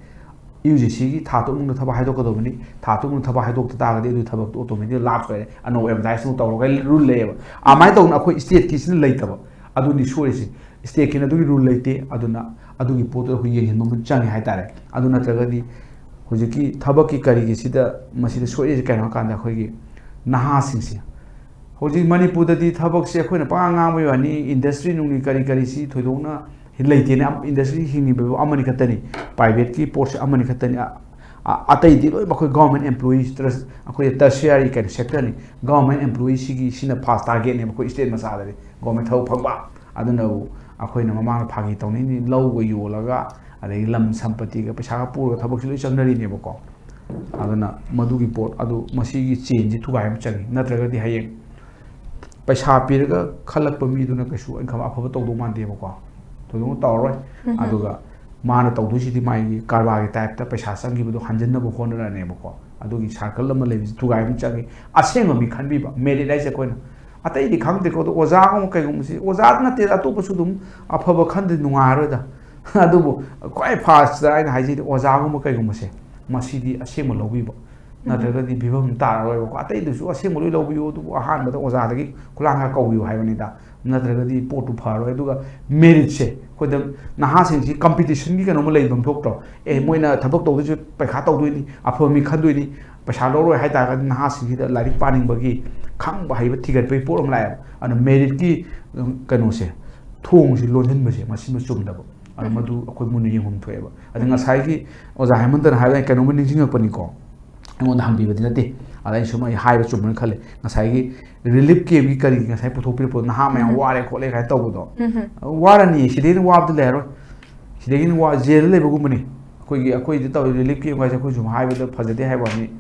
ꯌꯨ ꯖꯤ ꯁꯤꯒꯤ ꯊꯥ ꯇꯔꯨꯛ ꯃꯅꯨꯡꯗ ꯊꯕꯛ ꯍꯥꯏꯗꯣꯛꯀꯗꯧꯕꯅꯤ, ꯊꯥ ꯇꯔꯨꯛ ꯃꯅꯨꯡꯗ ꯊꯕꯛ ꯍꯥꯏꯗꯣꯛꯇ ꯇꯥꯔꯒꯗꯤ ꯑꯗꯨ ꯊꯕꯛꯇꯣ ꯑꯣꯇꯣꯃꯦꯇꯤꯛ ꯂꯥꯞꯁ ꯑꯣꯏꯔꯦ, ꯑꯅꯧꯕ ꯑꯦꯗꯚꯔꯇꯥꯏꯁ ꯑꯃꯨꯛ ꯇꯧꯔꯒ ꯔꯨꯜ ꯂꯩꯌꯦꯕ꯫ ꯑꯗꯨꯃꯥꯏꯅ ꯇꯧꯗꯅ ꯑꯩꯈꯣꯏ ꯁ꯭ꯇꯦꯠꯀꯤꯁꯤꯅ ꯂꯩꯇꯕ, ꯑꯗꯨꯅꯤ ꯁꯣꯏꯔꯤꯁꯦ꯫ ꯁ꯭ꯇꯦꯠꯀꯤꯅ ꯑꯗꯨꯒꯤ ꯔꯨꯜ ꯂꯩꯇꯦ, ꯑꯗꯨꯅ ꯑꯗꯨꯒꯤ ꯄꯣꯠꯇꯣ ꯑꯩꯈꯣꯏ ꯌꯦꯡꯁꯤꯟꯕ ꯑꯃ ꯆꯪꯉꯦ ꯍꯥꯏꯇꯥꯔꯦ꯫ ꯑꯗꯨ ꯅꯠꯇ꯭ꯔꯒꯗꯤ ꯍꯧꯖꯤꯛꯀꯤ ꯊꯕꯛꯀꯤ ꯀꯔꯤꯒꯤꯁꯤꯗ ꯃꯁꯤꯗ ꯁꯣꯏꯔꯤꯁꯦ ꯀꯩꯅꯣ ꯍꯥꯏꯀꯥꯟꯗ ꯑꯩꯈꯣꯏꯒꯤ ꯅꯍꯥꯁꯤꯡꯁꯦ ꯍꯧꯖꯤꯛ ꯃꯅꯤꯄꯨꯔꯗꯗꯤ ꯊꯕꯛꯁꯦ ꯑꯩꯈꯣꯏꯅ ꯄꯉꯥꯡ ꯉꯥꯡꯕꯩ ꯋꯥꯅꯤ, ꯏꯟꯗꯁꯇ꯭ꯔꯤ ꯅꯨꯡꯒꯤ ꯀꯔꯤ ꯀꯔꯤꯁꯤ ꯊꯣꯏꯗꯣꯛꯅ ꯂꯩꯇꯦꯅꯦ꯫ ꯑꯝ-, ꯏꯟꯗꯁꯇ꯭ꯔꯤ ꯍꯤꯡꯉꯤꯕ ꯑꯃꯅꯤ ꯈꯛꯇꯅꯤ, ꯄ꯭ꯔꯥꯏꯚꯦꯠꯀꯤ ꯄꯣꯠꯁꯦ ꯑꯃꯅꯤ ꯈꯛꯇꯅꯤ꯫ ꯑ-, ꯑ-, ꯑꯇꯩꯗꯤ ꯂꯣꯏꯅꯃꯛ ꯑꯩꯈꯣꯏ ꯒꯣꯔꯃꯦꯟ ꯑꯦꯝꯄ꯭ꯂꯣꯌꯤꯁ, ꯇ꯭ꯔꯁ-, ꯑꯩꯈꯣꯏ ꯇꯔꯁꯤꯌꯥꯔꯤ ꯀꯩꯅꯣ ꯁꯦꯛꯇꯔꯅꯤ꯫ ꯒꯣꯔꯃꯦꯟ ꯑꯦꯝꯄ꯭ꯂꯣꯌꯤꯁꯤꯒꯤ ꯁꯤꯅ ꯐꯥꯁ ꯇꯥꯔꯒꯦꯠꯅꯦꯕ ꯑꯩꯈꯣꯏ ꯁ꯭ꯇꯦꯠ ꯃꯆꯥꯗꯗꯤ, ꯒꯣꯔꯃꯦꯟ ꯊꯕꯛ ꯐꯪꯕ꯫ ꯑꯗꯨꯅꯕꯨ ꯑꯩꯈꯣꯏꯅ ꯃꯃꯥꯡꯗ ꯐꯥꯒꯤ ꯇꯧꯅꯩꯅꯤ, ꯂꯧꯒ ꯌꯣꯜꯂꯒ, ꯑꯗꯒꯤ ꯂꯝ ꯁꯝꯄꯇꯤꯒ ꯄꯩꯁꯥꯒ ꯄꯨꯔꯒ ꯊꯕꯛꯁꯤ ꯂꯣꯏ ꯆꯪꯅꯔꯤꯅꯦꯕꯀꯣ꯫ ꯑꯗꯨꯅ ꯃꯗꯨꯒꯤ ꯄꯣꯠ ꯑꯗꯨ, ꯃꯁꯤꯒꯤ ꯆꯦꯟꯁꯤ ꯊꯨꯒꯥꯏ ꯑꯃ ꯆꯪꯉꯤ, ꯅꯠꯇ꯭ꯔꯒꯗꯤ ꯍꯌꯦꯡ ꯄꯩꯁꯥ ꯄꯤꯔꯒ ꯈꯜꯂꯛꯄ ꯃꯤꯗꯨꯅ ꯀꯩꯁꯨ income ꯑꯐꯕ ꯇꯧꯗꯧ ꯃꯥꯟꯗꯦꯕꯀꯣ, ꯊꯣꯏꯗꯣꯛꯅ ꯇꯧꯔꯔꯣꯏ꯫ ꯎꯝ꯫ ꯑꯗꯨꯒ ꯃꯥꯅ ꯇꯧꯗꯣꯏꯁꯤꯗꯤ ꯃꯥꯒꯤ ꯀꯔꯕꯥꯔꯒꯤ ꯇꯥꯏꯞꯇ ꯄꯩꯁꯥ ꯆꯪꯈꯤꯕꯗꯣ ꯍꯟꯖꯤꯟꯅꯕ ꯍꯣꯠꯅꯔꯅꯦꯕꯀꯣ꯫ ꯑꯗꯨꯒꯤ ꯁꯥꯔꯀꯜ ꯑꯃ ꯂꯩꯕꯁꯤ ꯊꯨꯒꯥꯏ ꯑꯃ ꯆꯪꯉꯤ꯫ ꯑꯁꯦꯡꯕ ꯃꯤ ꯈꯟꯕꯤꯕ, ꯃꯦꯔꯤꯠ ꯍꯥꯏꯁꯦ ꯑꯩꯈꯣꯏꯅ ꯑꯇꯩꯗꯤ ꯈꯪꯗꯦꯀꯣ, ꯑꯗꯣ ꯑꯣꯖꯥꯒꯨꯝꯕ ꯀꯩꯒꯨꯝꯕꯁꯤ, ꯑꯣꯖꯥꯗ ꯅꯠꯇꯦ, ꯑꯇꯣꯞꯄꯁꯨ ꯑꯗꯨꯝ ꯑꯐꯕ ꯈꯟꯗ ꯅꯨꯡꯉꯥꯏꯔꯣꯏꯗ꯫ ꯑꯗꯨꯕꯨ ꯈ꯭ꯋꯥꯏ ꯐꯥꯔꯁꯇ ꯑꯩꯅ ꯍꯥꯏꯖꯩꯗꯤ ꯑꯣꯖꯥꯒꯨꯝꯕ ꯀꯩꯒꯨꯝꯕꯁꯦ, ꯃꯁꯤꯗꯤ ꯑꯁꯦꯡꯕ ꯂꯧꯕꯤꯕ, ꯎꯝ꯫ ꯅꯠꯇ꯭ꯔꯒꯗꯤ ꯐꯤꯕꯝ ꯇꯥꯔꯔꯣꯏꯕꯀꯣ꯫ ꯑꯇꯩꯗꯨꯁꯨ ꯑꯁꯦꯡꯕ ꯂꯣꯏ ꯂꯧꯕꯤꯌꯨ, ꯑꯗꯨꯕꯨ ꯑꯍꯥꯟꯕꯗ ꯑꯣꯖꯥꯗꯒꯤ ꯈꯨꯂꯥꯡ ꯈꯔ ꯀꯧꯕꯤꯌꯨ ꯍꯥꯏꯕꯅꯤꯗ, ꯅꯠꯇ꯭ꯔꯒꯗꯤ ꯄꯣꯠꯇꯨ ꯐꯔꯣꯏ꯫ ꯑꯗꯨꯒ ꯃꯦꯔꯤꯠꯁꯦ ꯑꯩꯈꯣꯏꯗ ꯅꯍꯥꯁꯤꯡꯁꯤ ꯀꯝꯄꯤꯇꯤꯁꯟꯒꯤ ꯀꯩꯅꯣꯝꯃ ꯂꯩꯐꯝ ꯊꯣꯛꯇ꯭ꯔꯣ? ꯑꯦ, ꯎꯝ꯫ ꯃꯣꯏꯅ ꯊꯕꯛ ꯇꯧꯗꯣꯏꯁꯨ ꯄꯩꯈꯥ ꯇꯧꯗꯣꯏꯅꯤ, ꯑꯐꯕ ꯃꯤ ꯈꯟꯗꯣꯏꯅꯤ, ꯄꯩꯁꯥ ꯂꯧꯔꯣꯏ ꯍꯥꯏ ꯇꯥꯔꯒꯗꯤ ꯅꯍꯥꯁꯤꯡꯁꯤꯗ ꯂꯥꯏꯔꯤꯛ ꯄꯥꯅꯤꯡꯕꯒꯤ, ꯈꯪꯕ ꯍꯩꯕ ꯊꯤꯒꯠꯄꯒꯤ ꯄꯣꯠ ꯑꯃ ꯂꯥꯛꯑꯦꯕ꯫ ꯑꯗꯨꯅ ꯃꯦꯔꯤꯠꯀꯤ, ꯎꯝ, ꯀꯩꯅꯣꯁꯦ, ꯊꯣꯡꯁꯤ ꯂꯣꯟꯁꯤꯟꯕꯁꯦ, ꯃꯁꯤꯃ ꯆꯨꯝꯗꯕ꯫ ꯑꯗꯨ ꯎꯝ꯫ ꯃꯗꯨ ꯑꯩꯈꯣꯏ ꯃꯨꯟꯅ ꯌꯦꯡꯐꯝ ꯊꯣꯛꯑꯦꯕ꯫ ꯑꯗ ꯉꯁꯥꯏꯒꯤ ꯑꯣꯖꯥ ꯍꯦꯃꯟꯇꯅ ꯍꯥꯏꯕꯗ ꯑꯩ ꯀꯩꯅꯣꯝꯃ ꯅꯤꯡꯁꯤꯡꯉꯛꯄꯅꯤꯀꯣ꯫ ꯑꯩꯉꯣꯟꯗ ꯍꯪꯕꯤꯕꯗꯤ ꯅꯠꯇꯦ꯫ ꯑꯗ ꯑꯩ ꯁꯨꯝ ꯑꯩ ꯍꯥꯏꯕ ꯆꯨꯝꯕ꯭ꯔꯅ ꯈꯜꯂꯦ꯫ ꯉꯁꯥꯏꯒꯤ ꯔꯤꯂꯤꯐ ꯀꯦꯝꯒꯤ ꯀꯔꯤꯒꯤ ꯉꯁꯥꯏ ꯄꯨꯊꯣꯛꯄꯤꯔꯛꯄꯗꯣ, "ꯅꯍꯥ ꯃꯌꯥꯝ ꯎꯝ꯫ ꯋꯥꯔꯦ ꯈꯣꯠꯂꯦ" ꯀꯥꯏꯅ ꯇꯧꯕꯗꯣ꯫ ꯎꯝ꯫ ꯋꯥꯔꯅꯤ, ꯁꯤꯗꯩ ꯍꯦꯟꯅ ꯋꯥꯕꯗꯤ ꯂꯩꯔꯔꯣꯏ꯫ ꯁꯤꯗꯒꯤ ꯍꯦꯟꯅ ꯋꯥ-, ꯖꯦꯜꯗ ꯂꯩꯕꯒꯨꯝꯕꯅꯤ꯫ ꯑꯩꯈꯣꯏꯒꯤ, ꯑꯩꯈꯣꯏꯗ ꯇꯧꯔꯤ ꯔꯤꯂꯤꯐ ꯀꯦꯝ ꯍꯥꯏꯁꯦ ꯑꯩꯈꯣꯏ ꯁꯨꯝ ꯍꯥꯏꯕꯗ ꯐꯖꯗꯦ ꯍꯥꯏꯕ ꯋꯥꯅꯤ꯫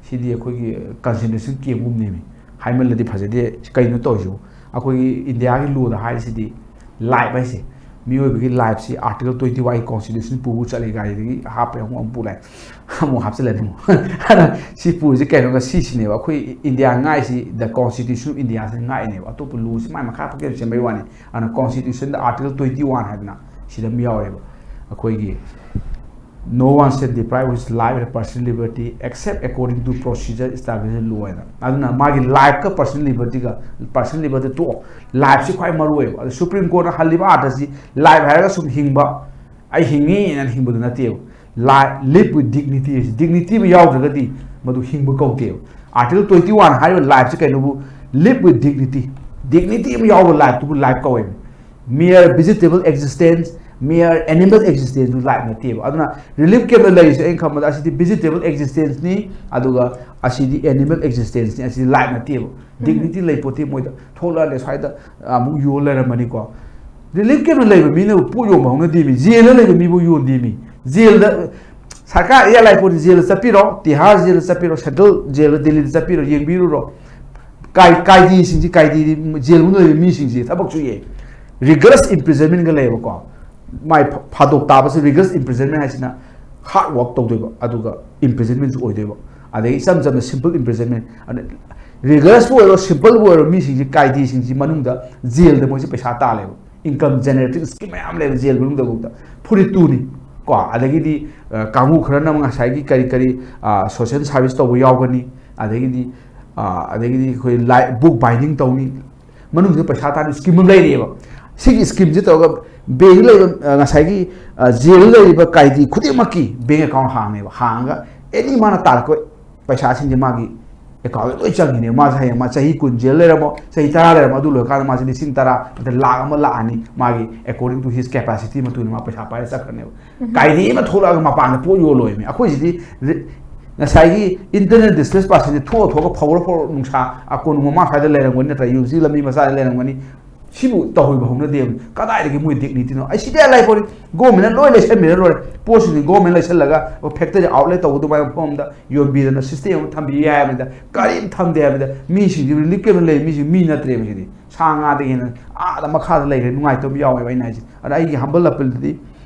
ꯁꯤꯗꯤ ꯑꯩꯈꯣꯏꯒꯤ ꯀꯟꯁꯦꯟꯇ꯭ꯔꯦꯁꯟ ꯀꯦꯝꯒꯨꯝꯅꯦꯃꯤ꯫ ꯍꯥꯏꯃꯜꯂꯗꯤ ꯐꯖꯗꯦ꯫ ꯀꯩꯅꯣ ꯇꯧꯔꯤꯁꯤꯕꯨ? ꯑꯩꯈꯣꯏꯒꯤ ꯏꯟꯗꯤꯌꯥꯒꯤ ꯂꯣꯗ ꯍꯥꯏꯔꯤꯁꯤꯗꯤ ꯂꯥꯏꯐ ꯍꯥꯏꯁꯦ, ꯃꯤꯑꯣꯏꯕꯒꯤ ꯂꯥꯏꯐꯁꯤ ꯑꯥꯔꯇꯤꯀꯜ ꯇ꯭ꯋꯦꯟꯇꯤ ꯋꯥꯟꯒꯤ ꯀꯣꯟꯁꯇꯤꯇ꯭ꯌꯨꯁꯟ ꯄꯨꯕꯨ ꯆꯠꯂꯤ, ꯒꯥꯔꯤꯗꯒꯤ ꯍꯥꯞꯄꯦ, ꯑꯃꯨꯛ, ꯑꯃꯨꯛ ꯄꯨ ꯂꯥꯛꯑꯦ, ꯑꯃꯨꯛ ꯍꯥꯞꯆꯤꯜꯂꯅꯤ ꯑꯃꯨꯛ꯫ ꯑꯗ ꯁꯤ ꯄꯨꯔꯤꯁꯦ ꯀꯩꯅꯣꯒ, ꯁꯤꯁꯤꯅꯦꯕ ꯑꯩꯈꯣꯏ India ꯉꯥꯛꯏꯁꯤ, the Constitution of India ꯁꯤ ꯉꯥꯛꯏꯅꯦꯕ꯫ ꯑꯇꯣꯞꯄ ꯂꯣꯁꯤ ꯃꯥꯏ ꯃꯈꯥ ꯄꯪꯆꯦꯟ ꯆꯦꯟꯕꯩ ꯋꯥꯅꯤ꯫ ꯑꯗꯨꯅ ꯀꯣꯟꯁꯇꯤꯇ꯭ꯌꯨꯁꯟꯗ ꯑꯥꯔꯇꯤꯀꯜ ꯇ꯭ꯋꯦꯟꯇꯤ ꯋꯥꯟ ꯍꯥꯏꯗꯅ ꯁꯤꯗ ꯑꯃ ꯌꯥꯎꯔꯦꯕ꯫ ꯑꯩꯈꯣꯏꯒꯤ No one shall deprive his life and personal liberty except according to procedure established in law ꯍꯥꯏꯅ꯫ ꯑꯗꯨꯅ ꯃꯥꯒꯤ ꯂꯥꯏꯐꯀ ꯄꯔꯁꯅꯦꯜ ꯂꯤꯕꯔꯇꯤꯒ, ꯄꯔꯁꯅꯦꯜ ꯂꯤꯕꯔꯇꯤ ꯇꯣꯛꯑꯣ, ꯂꯥꯏꯐꯁꯤ ꯈ꯭ꯋꯥꯏ ꯃꯔꯨ ꯑꯣꯏꯌꯦꯕ꯫ ꯑꯗꯣ ꯁꯨꯄ꯭ꯔꯤꯝ ꯀꯣꯔꯠꯅ ꯍꯜꯂꯤꯕ ꯑꯥꯔꯊꯁꯤ ꯂꯥꯏꯐ ꯍꯥꯏꯔꯒ ꯁꯨꯝ ꯍꯤꯡꯕ, ꯑꯩ ꯍꯤꯡꯉꯤꯅ ꯍꯤꯡꯕꯗꯨ ꯅꯠꯇꯦꯕ꯫ Life, live with dignity ꯍꯥꯏꯁꯤ, ꯗꯤꯒꯅꯤꯇꯤ ꯑꯃ ꯌꯥꯎꯗ꯭ꯔꯒꯗꯤ ꯃꯗꯨ ꯍꯤꯡꯕ ꯀꯧꯗꯦꯕ꯫ ꯑꯥꯔꯇꯤꯀꯜ ꯇ꯭ꯋꯦꯟꯇꯤ ꯋꯥꯟ ꯍꯥꯏꯔꯤꯕ ꯂꯥꯏꯐꯁꯤ ꯀꯩꯅꯣꯕꯨ, live with dignity, ꯗꯤꯒꯅꯤꯇꯤ ꯑꯃ ꯌꯥꯎꯕ ꯂꯥꯏꯐꯇꯨꯕꯨ ꯂꯥꯏꯐ ꯀꯧꯋꯦꯕ꯫ Mere vegetable existence, mere animal existence ꯗꯨ ꯂꯥꯏꯐ ꯅꯠꯇꯦꯕ꯫ ꯑꯗꯨꯅ ꯔꯤꯂꯤꯐ ꯀꯦꯝꯞꯇ ꯂꯩꯔꯤꯁꯦ ꯑꯩꯅ ꯈꯟꯕꯗ ꯑꯁꯤꯗꯤ ꯚꯤꯖꯤꯇꯦꯕꯜ ꯑꯦꯛꯖꯤꯁꯇꯦꯟꯁꯅꯤ, ꯑꯗꯨꯒ ꯑꯁꯤꯗꯤ ꯑꯦꯅꯤꯃꯦꯜ ꯑꯦꯛꯖꯤꯁꯇꯦꯟꯁꯅꯤ, ꯑꯁꯤꯗꯤ ꯂꯥꯏꯐ ꯅꯠꯇꯦꯕ꯫ ꯗꯤꯒꯅꯤꯇꯤ ꯂꯩꯄꯣꯠꯇꯦ꯫ ꯃꯣꯏꯗ ꯊꯣꯛꯂꯛꯑꯅꯤ, ꯁ꯭ꯋꯥꯏꯗ ꯑꯃꯨꯛ ꯌꯣꯜ ꯂꯩꯔꯝꯃꯅꯤꯀꯣ꯫ ꯔꯤꯂꯤꯐ ꯀꯦꯝꯞꯇ ꯂꯩꯕ ꯃꯤꯅꯕꯨ ꯄꯣꯠ ꯌꯣꯟꯕ ꯍꯧꯅꯗꯦꯃꯤ, ꯖꯦꯜꯗ ꯂꯩꯕ ꯃꯤꯕꯨ ꯌꯣꯟꯗꯦꯃꯤ꯫ ꯖꯦꯜꯗ ꯁꯔꯀꯥꯔ ꯑꯦꯔꯤꯌꯥ ꯂꯥꯏꯄꯣꯠꯅꯤ, ꯖꯦꯜꯗ ꯆꯠꯄꯤꯔꯣ, ꯇꯤꯍꯥꯔ ꯖꯦꯜꯗ ꯆꯠꯄꯤꯔꯣ, ꯁꯦꯟꯇ꯭ꯔꯦꯜ ꯖꯦꯜꯗ ꯗꯤꯜꯂꯤꯗ ꯆꯠꯄꯤꯔꯣ, ꯌꯦꯡꯕꯤꯔꯨꯔꯣ꯫ ꯀꯥꯏ-, ꯀꯥꯏꯗꯤꯁꯤꯡꯁꯤ, ꯀꯥꯏꯗꯤ ꯖꯦꯜ ꯃꯅꯨꯡꯗ ꯂꯩꯕ ꯃꯤꯁꯤꯡꯁꯤ ꯊꯕꯛ ꯁꯨꯏꯌꯦ꯫ ꯔꯤꯒꯔꯁ ꯏꯝꯄ꯭ꯔꯤꯖꯟꯃꯦꯟꯒ ꯂꯩꯌꯦꯕꯀꯣ꯫ ꯃꯥꯏ ꯐ-, ꯐꯥꯗꯣꯛ ꯇꯥꯕꯁꯦ, ꯔꯤꯒꯔꯁ ꯏꯝꯄ꯭ꯔꯤꯖꯟꯃꯦꯟ ꯍꯥꯏꯁꯤꯅ ꯍꯥꯔꯗ ꯋꯥꯔꯛ ꯇꯧꯗꯣꯏꯕ, ꯑꯗꯨꯒ ꯏꯝꯄ꯭ꯔꯤꯖꯟꯃꯦꯟꯁꯨ ꯑꯣꯏꯗꯣꯏꯕ꯫ ꯑꯗꯒꯤ ꯏꯆꯝ ꯆꯝꯅ ꯁꯤꯝꯄꯜ ꯏꯝꯄ꯭ꯔꯤꯖꯟꯃꯦꯟ, ꯑꯗ ꯔꯤꯒꯔꯁꯄꯨ ꯑꯣꯏꯔꯣ, ꯁꯤꯝꯄꯜꯕꯨ ꯑꯣꯏꯔꯣ, ꯃꯤꯁꯤꯡꯁꯤ, ꯀꯥꯏꯗꯤꯁꯤꯡꯁꯤ ꯃꯅꯨꯡꯗ ꯖꯦꯜꯗ ꯃꯣꯏꯁꯦ ꯄꯩꯁꯥ ꯇꯥꯜꯂꯦꯕ꯫ ꯏꯟꯀꯝ ꯖꯦꯅꯦꯔꯦꯇꯤꯡ ꯁ꯭ꯀꯤꯝ ꯃꯌꯥꯝ ꯂꯩꯕ ꯖꯦꯜ ꯃꯅꯨꯡꯗꯐꯥꯎꯗ꯫ ꯐꯨꯔꯤꯠ ꯇꯨꯅꯤ ꯀꯣ, ꯑꯗꯒꯤꯗꯤ, ꯑ, ꯀꯥꯡꯕꯨ ꯈꯔꯅ ꯉꯁꯥꯏꯒꯤ ꯀꯔꯤ ꯀꯔꯤ, ꯑ, ꯁꯣꯁꯦꯜ ꯁꯥꯔꯚꯤꯁ ꯇꯧꯕ ꯌꯥꯎꯒꯅꯤ, ꯑꯗꯒꯤꯗꯤ, ꯑ, ꯑꯗꯒꯤꯗꯤ ꯑꯩꯈꯣꯏ ꯂꯥꯏ-, ꯕꯨꯛ ꯕꯥꯏꯟꯗꯤꯡ ꯇꯧꯅꯤ, ꯃꯅꯨꯡꯁꯤꯗ ꯄꯩꯁꯥ ꯇꯥꯟꯕ ꯁ꯭ꯀꯤꯝ ꯑꯃ ꯂꯩꯔꯤꯑꯕ꯫ ꯁꯤꯒꯤ ꯁ꯭ꯀꯤꯝꯁꯤ ꯇꯧꯔꯒ ꯕꯦꯡꯗ ꯂꯩꯕ, ꯑ, ꯉꯁꯥꯏꯒꯤ, ꯑ, ꯖꯦꯜꯗ ꯂꯩꯔꯤꯕ ꯀꯥꯏꯗꯤ ꯈꯨꯗꯤꯡꯃꯛꯀꯤ ꯕꯦꯡ ꯑꯦꯀꯥꯎꯟ ꯍꯥꯡꯉꯦꯕ꯫ ꯍꯥꯡꯉꯒ ꯑꯦꯅꯤ ꯃꯥꯅ ꯇꯥꯔꯛꯄ ꯄꯩꯁꯥꯁꯤꯡꯁꯦ ꯃꯥꯒꯤ ꯑꯦꯀꯥꯎꯟꯗ ꯂꯣꯏ ꯆꯪꯉꯤꯅꯦ꯫ ꯃꯥꯁꯦ ꯍꯌꯦꯡ ꯃꯥ ꯆꯍꯤ ꯀꯨꯟ ꯖꯦꯜ ꯂꯩꯔꯝꯃꯣ, ꯆꯍꯤ ꯇꯔꯥ ꯂꯩꯔꯝꯃꯣ, ꯑꯗꯨ ꯂꯣꯏꯔꯀꯥꯟꯗ ꯃꯥꯁꯦ ꯂꯤꯁꯤꯡ ꯇꯔꯥ ꯅꯠꯇ꯭ꯔ ꯂꯥꯛ ꯑꯃ ꯂꯥꯛꯑꯅꯤ, ꯃꯥꯒꯤ according to his capacity ꯃꯇꯨꯡ ꯏꯟꯅ ꯃꯥ ꯄꯩꯁꯥ ꯄꯥꯏꯔ ꯆꯠꯈ꯭ꯔꯅꯦꯕ꯫ ꯀꯥꯏꯗꯤ ꯑꯃ ꯊꯣꯛꯂꯛꯑꯒ ꯃꯄꯥꯟꯗ ꯄꯣꯠ ꯌꯣꯜꯂꯣꯏꯃꯤ꯫ ꯑꯩꯈꯣꯏꯁꯤꯗꯤ ꯔꯤ-, ꯉꯁꯥꯏꯒꯤ internally displaced personꯁꯦ ꯊꯣꯛꯑ ꯊꯣꯛꯑꯒ ꯐꯧꯔ ꯐꯧꯔ ꯅꯨꯡꯁꯥ ꯑꯀꯣꯟ ꯃꯃꯥ ꯁ꯭ꯋꯥꯏꯗ ꯂꯩꯔꯝꯒꯅꯤ, ꯅꯠꯇ꯭ꯔ ꯌꯨꯝꯁꯤ ꯂꯝꯕꯤ ꯃꯆꯥꯗ ꯂꯩꯔꯝꯒꯅꯤ꯫ ꯁꯤꯕꯨ ꯇꯧꯍꯟꯕ ꯍꯧꯅꯗꯦꯕ꯫ ꯀꯗꯥꯏꯗꯒꯤ ꯃꯣꯏ ꯗꯤꯒꯅꯤꯇꯤꯅꯣ? ꯑꯩ ꯁꯤꯗꯤ ꯂꯥꯏ ꯄꯣꯠꯅꯤ, ꯒꯣꯔꯃꯦꯟꯅ ꯂꯣꯏ ꯂꯩꯁꯟꯕꯤꯔ ꯂꯣꯏꯔꯦ꯫ ꯄꯣꯠꯁꯤꯡꯗꯤ ꯒꯣꯔꯃꯦꯟ ꯂꯩꯁꯜꯂꯒ ꯐꯦꯛꯇꯔꯤ ꯑꯥꯎꯠꯂꯦꯠ ꯇꯧꯕ ꯑꯗꯨꯃꯥꯏꯅ ꯃꯐꯝ ꯑꯃꯗ ꯌꯣꯟꯕꯤꯗꯅ ꯁꯤꯁꯇꯦꯝ ꯑꯃ ꯊꯝꯕꯤꯌꯨ ꯌꯥꯏ ꯍꯥꯏꯕꯅꯤꯗ, ꯀꯔꯤꯝ ꯊꯝꯗꯦ ꯍꯥꯏꯕꯅꯤꯗ꯫ ꯃꯤꯁꯤꯡꯁꯤ ꯔꯤꯂꯤꯐ ꯀꯦꯝꯞꯇ ꯂꯩ ꯃꯤꯁꯤꯡ ꯃꯤ ꯅꯠꯇ꯭ꯔꯦꯕ꯫ ꯁꯤꯗꯤ ꯁꯥ ꯉꯥꯗꯒꯤ ꯍꯦꯟꯅ ꯑꯥꯗ ꯃꯈꯥꯗ ꯂꯩꯈ꯭ꯔꯦ, ꯅꯨꯡꯉꯥꯏꯇꯕ ꯌꯥꯎꯋꯦꯕ ꯑꯩꯅ ꯍꯥꯏꯁꯦ꯫ ꯑꯗ ꯑꯩꯒꯤ ꯍꯝꯕꯜ ꯑꯄꯤꯜꯗꯗꯤ